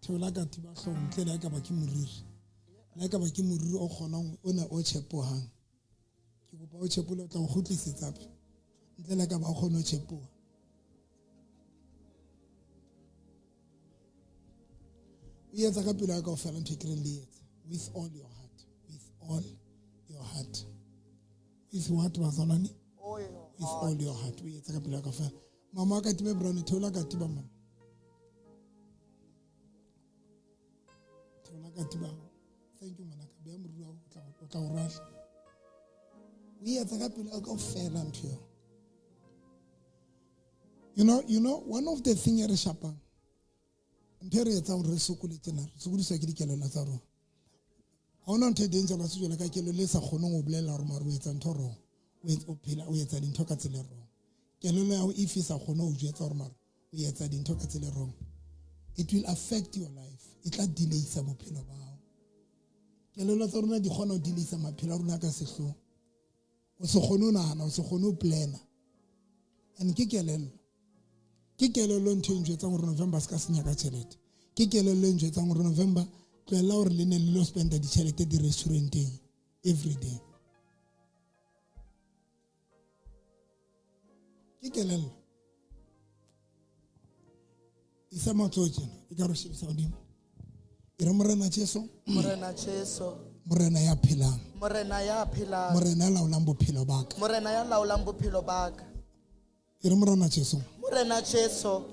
Theola katiba hloohong, ntle le ha ekaba ke moriri. Le ha ekaba ke moriri o kgonang, ona o tshepohang. Ke kopa o tshepole, o tla o kgutlisetsa hape. Ntle le ha ekaba o kgone ho tshepoha. O etsa ka pelo ya kaofela ntho e ke reng le etse. With all your heart. With all your heart. With what, bazalwane? With all your heart. O etsa ka pelo ya kaofela. Mama wa katiba brown, theola katiba mama. Theola katiba. Thank you, ngwanaka. Beha moriri wa hao, o tla o rwala. O etsa ka pelo ya kaofela ntho eo. You know, one of the thing e re shapang, ntho e re etsang hore re sokole tjena, re sokodiswa ke dikelello tsa rona. Ha hona ntho e dangerous jwalo ka kelello e sa kgoneng ho bolella hore mare o etsa ntho wrong. O etsa, o phela, o etsa dintho ka tsela e wrong. Kelello ya hao if e sa kgone ho jwetsa hore mare o etsa dintho ka tsela e wrong, it will affect your life. E tla delayisa bophelo ba hao. Kelello tsa rona di kgona ho delayisa maphelo a rona ka sehloho. O se kgone ho nahana, o se kgone ho plana. And ke kelello. Ke kelello ntho e njwetsang hore November se ka senya ka tjhelete. Ke kelello e njwetsang hore November tlohella hore le ne le lo spenda ditjhelete di-restauranteng every day. Ke kelello. Isa matsoho tjena, e ka re shebisa hodimo. E re Morena Jesu. Morena Jesu. Morena ya phelang. Morena ya phelang. Morena ya laolang bophelo ba ka. Morena ya laolang bophelo ba ka. E re Morena Jesu. Morena Jesu.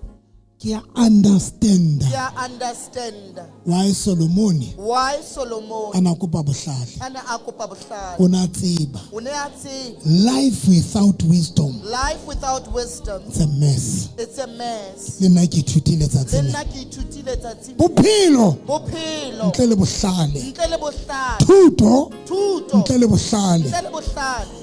Ke a understand. Ke a understand. Why Solomon? Why Solomon? A na kopa bohlale. A na a kopa bohlale. O na tseba. O ne a tseba. Life without wisdom. Life without wisdom. It's a mess. It's a mess. Le nna ke ithutile tsatsi Le lena. nna ke ithutile tsatsi lena. Bophelo. Bophelo. Ntle le bohlale. Ntle le bohlale. Thuto. Thuto. Ntle le bohlale. Ntle le bohlale.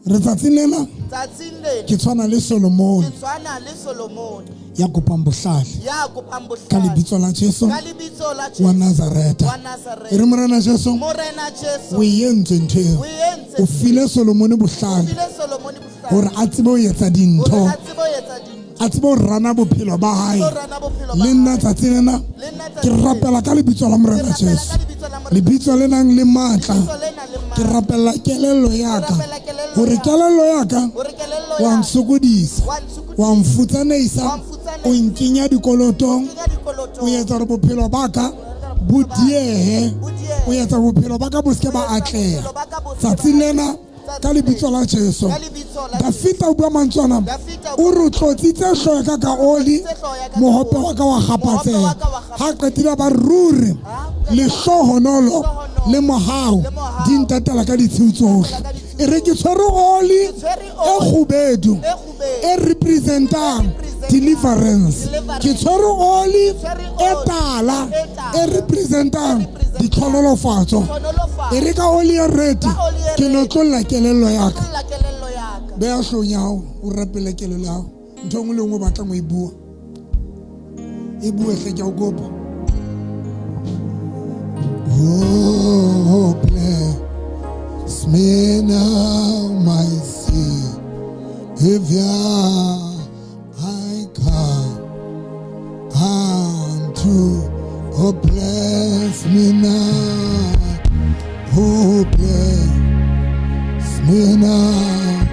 Re tsatsing lena, Tsatsing lena, ke tshwana le Solomon. Ke tshwana le Solomon. Ya kopang bohlale. Ya kopang bohlale. Ka lebitso la Jesu. Ka lebitso la Jesu. Wa Nazareta. Wa Nazareta. E re Morena Jesu. Morena Jesu. O e entse ntho eo. O e entse. O file Solomon bohlale. O file Solomon bohlale. Hore a tsebe ho etsa dintho. Hore a tsebe ho etsa dintho. A tsebe ho rana bophelo ba hae. Ho rana bophelo ba Le nna hae. tsatsi lena, Le nna ke tsatsi lena. rapela ka lebitso la Morena Ke rapela Jesu. ka lebitso la Morena Lebitso le nang le matla. Lebitso le nang le matla. Ke rapella kelello ya ka. Ke rapella kelello Hore ya ka. kelello ya ka, Hore kelello wa ya ka. nsokodisa, Wa nsokodisa. wa mfutsaneisa, Wa mfutsaneisa. o nkenya dikolotong, O nkenya dikolotong. o etsa hore bophelo ba ka bo diehe, o etsa bophelo ba ka bo seke ba atleha. Tsatsi lena, ka lebitso la Jesu. Dafita o bua mantswe ana, o re o tlotsitse hlooho ya ka ka oli, mohope wa ka wa kgaphatseha. Ha qetile ba ruri, lehlohonolo le mohau di ntatela ka ditshiu tsohle. E re ke tshwere oli e kgubedu e representang deliverance. Ke tshwere oli e tala e representang ditlhonolofatso. E re ka oli e red, ke notlolla kelello ya ka. Beha hloohong ya hao, o rapele kelello ya hao. Ntho e nngwe le nngwe o batlang ho e bua, e bue hle, ke a o kopa. Oh, bless me now, my Savior. I come Oh, bless me now. Oh, bless me now.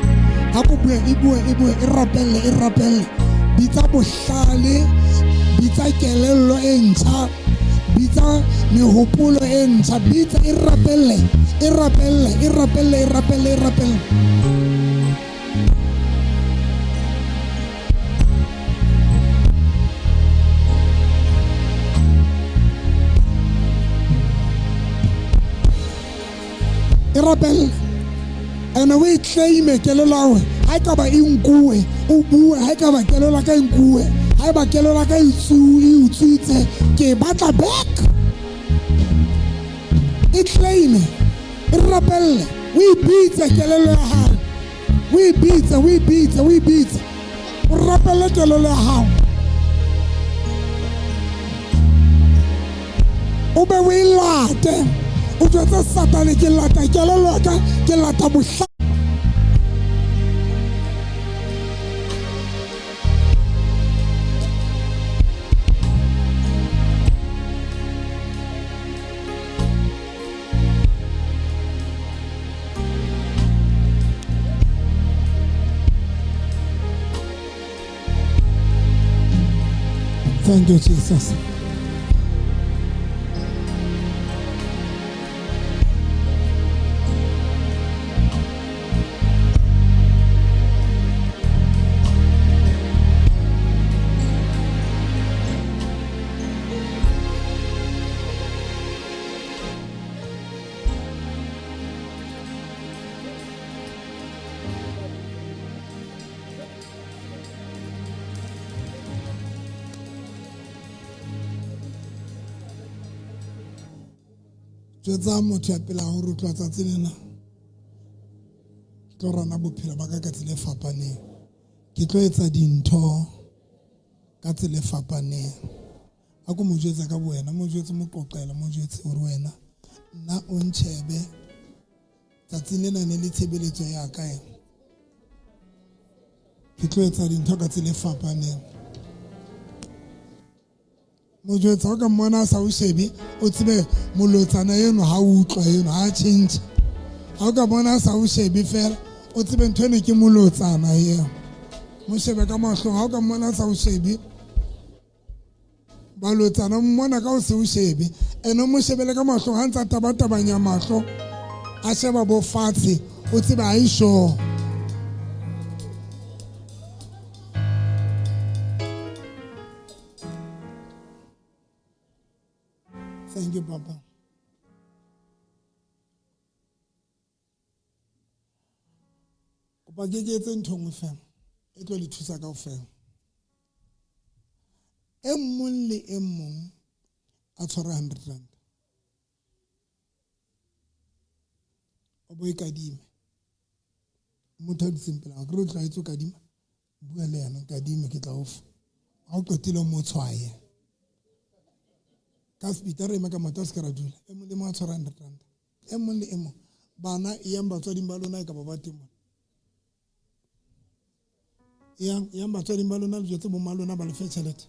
A ko bue, e bue, e bue, e rapelle, e rapelle. Bitsa bohlale, bitsa kelello e ntjha, bitsa mehopolo e ntjha, bitsa e rapelle, e rapelle, e rapelle, e rapelle, e rapelle. E rapelle. Ene o e claime kelello ya hore ha e ka ba e nkuwe, o bue, ha e ka ba kelello ya ka e nkuwe, ha e ba kelello ya ka e e utswitse, ke e batla back. E claime, e rapelle, o e bitse kelello ya hao. O e bitse, o e bitse, o e bitse. O rapelle kelello ya hao. O be o e late. O jwetse Satane, ke lata kelello ya ka, ke lata bohlale. Thank you, Jesus. Jwetsa motho ya pela hore o tloha tsatsi lena, ke tlo rana bophelo ba ka ka tsela e fapaneng. Ke tlo etsa dintho ka tsela e fapaneng. A ko mo jwetse ka bowena, mo jwetse, mo qoqele, mo jwetse hore wena nna o ntjhebe tsatsing lena ne le tshebeletso ya ka ena. Ke tlo etsa dintho ka tsela e fapaneng. Mo jwetsa o ka mmona a sa o shebe, o tsebe molotsana eno ha o utlwa eno, ha tjhentjhe. Ha o ka bona a sa o shebe fela, o tsebe ntho eno ke molotsana eo. Mo shebe ka mahlong, ha o ka mmona a sa o shebe, balotsana o mmona ka o se o shebe. Ene o mo shebele ka mahlong, ha ntsa tabatabanya mahlo, a sheba bo fatshe, o tsebe ha e sure. Thank you, Papa. Kopa ke ke etse ntho nngwe fela e tlo le thusa kaofela. E mong le e mong a tshware 100 rand. O bo e kadime. Motho a dutseng pela hao, ke re o tlwaetse o kadima, bua le yena, kadime ke tla o fa. Ha o qetile o mo tshwaye. Ka speed, re eme ka maoto, a se ke ra dula. E mong le mong a tshwara 100 rand. E mong le e mong. Bana, e yang batswading ba lona, e ka ba ba teng mona. E yang batswading ba lona, le jwetse bo mma lona ba le fe tjhelete.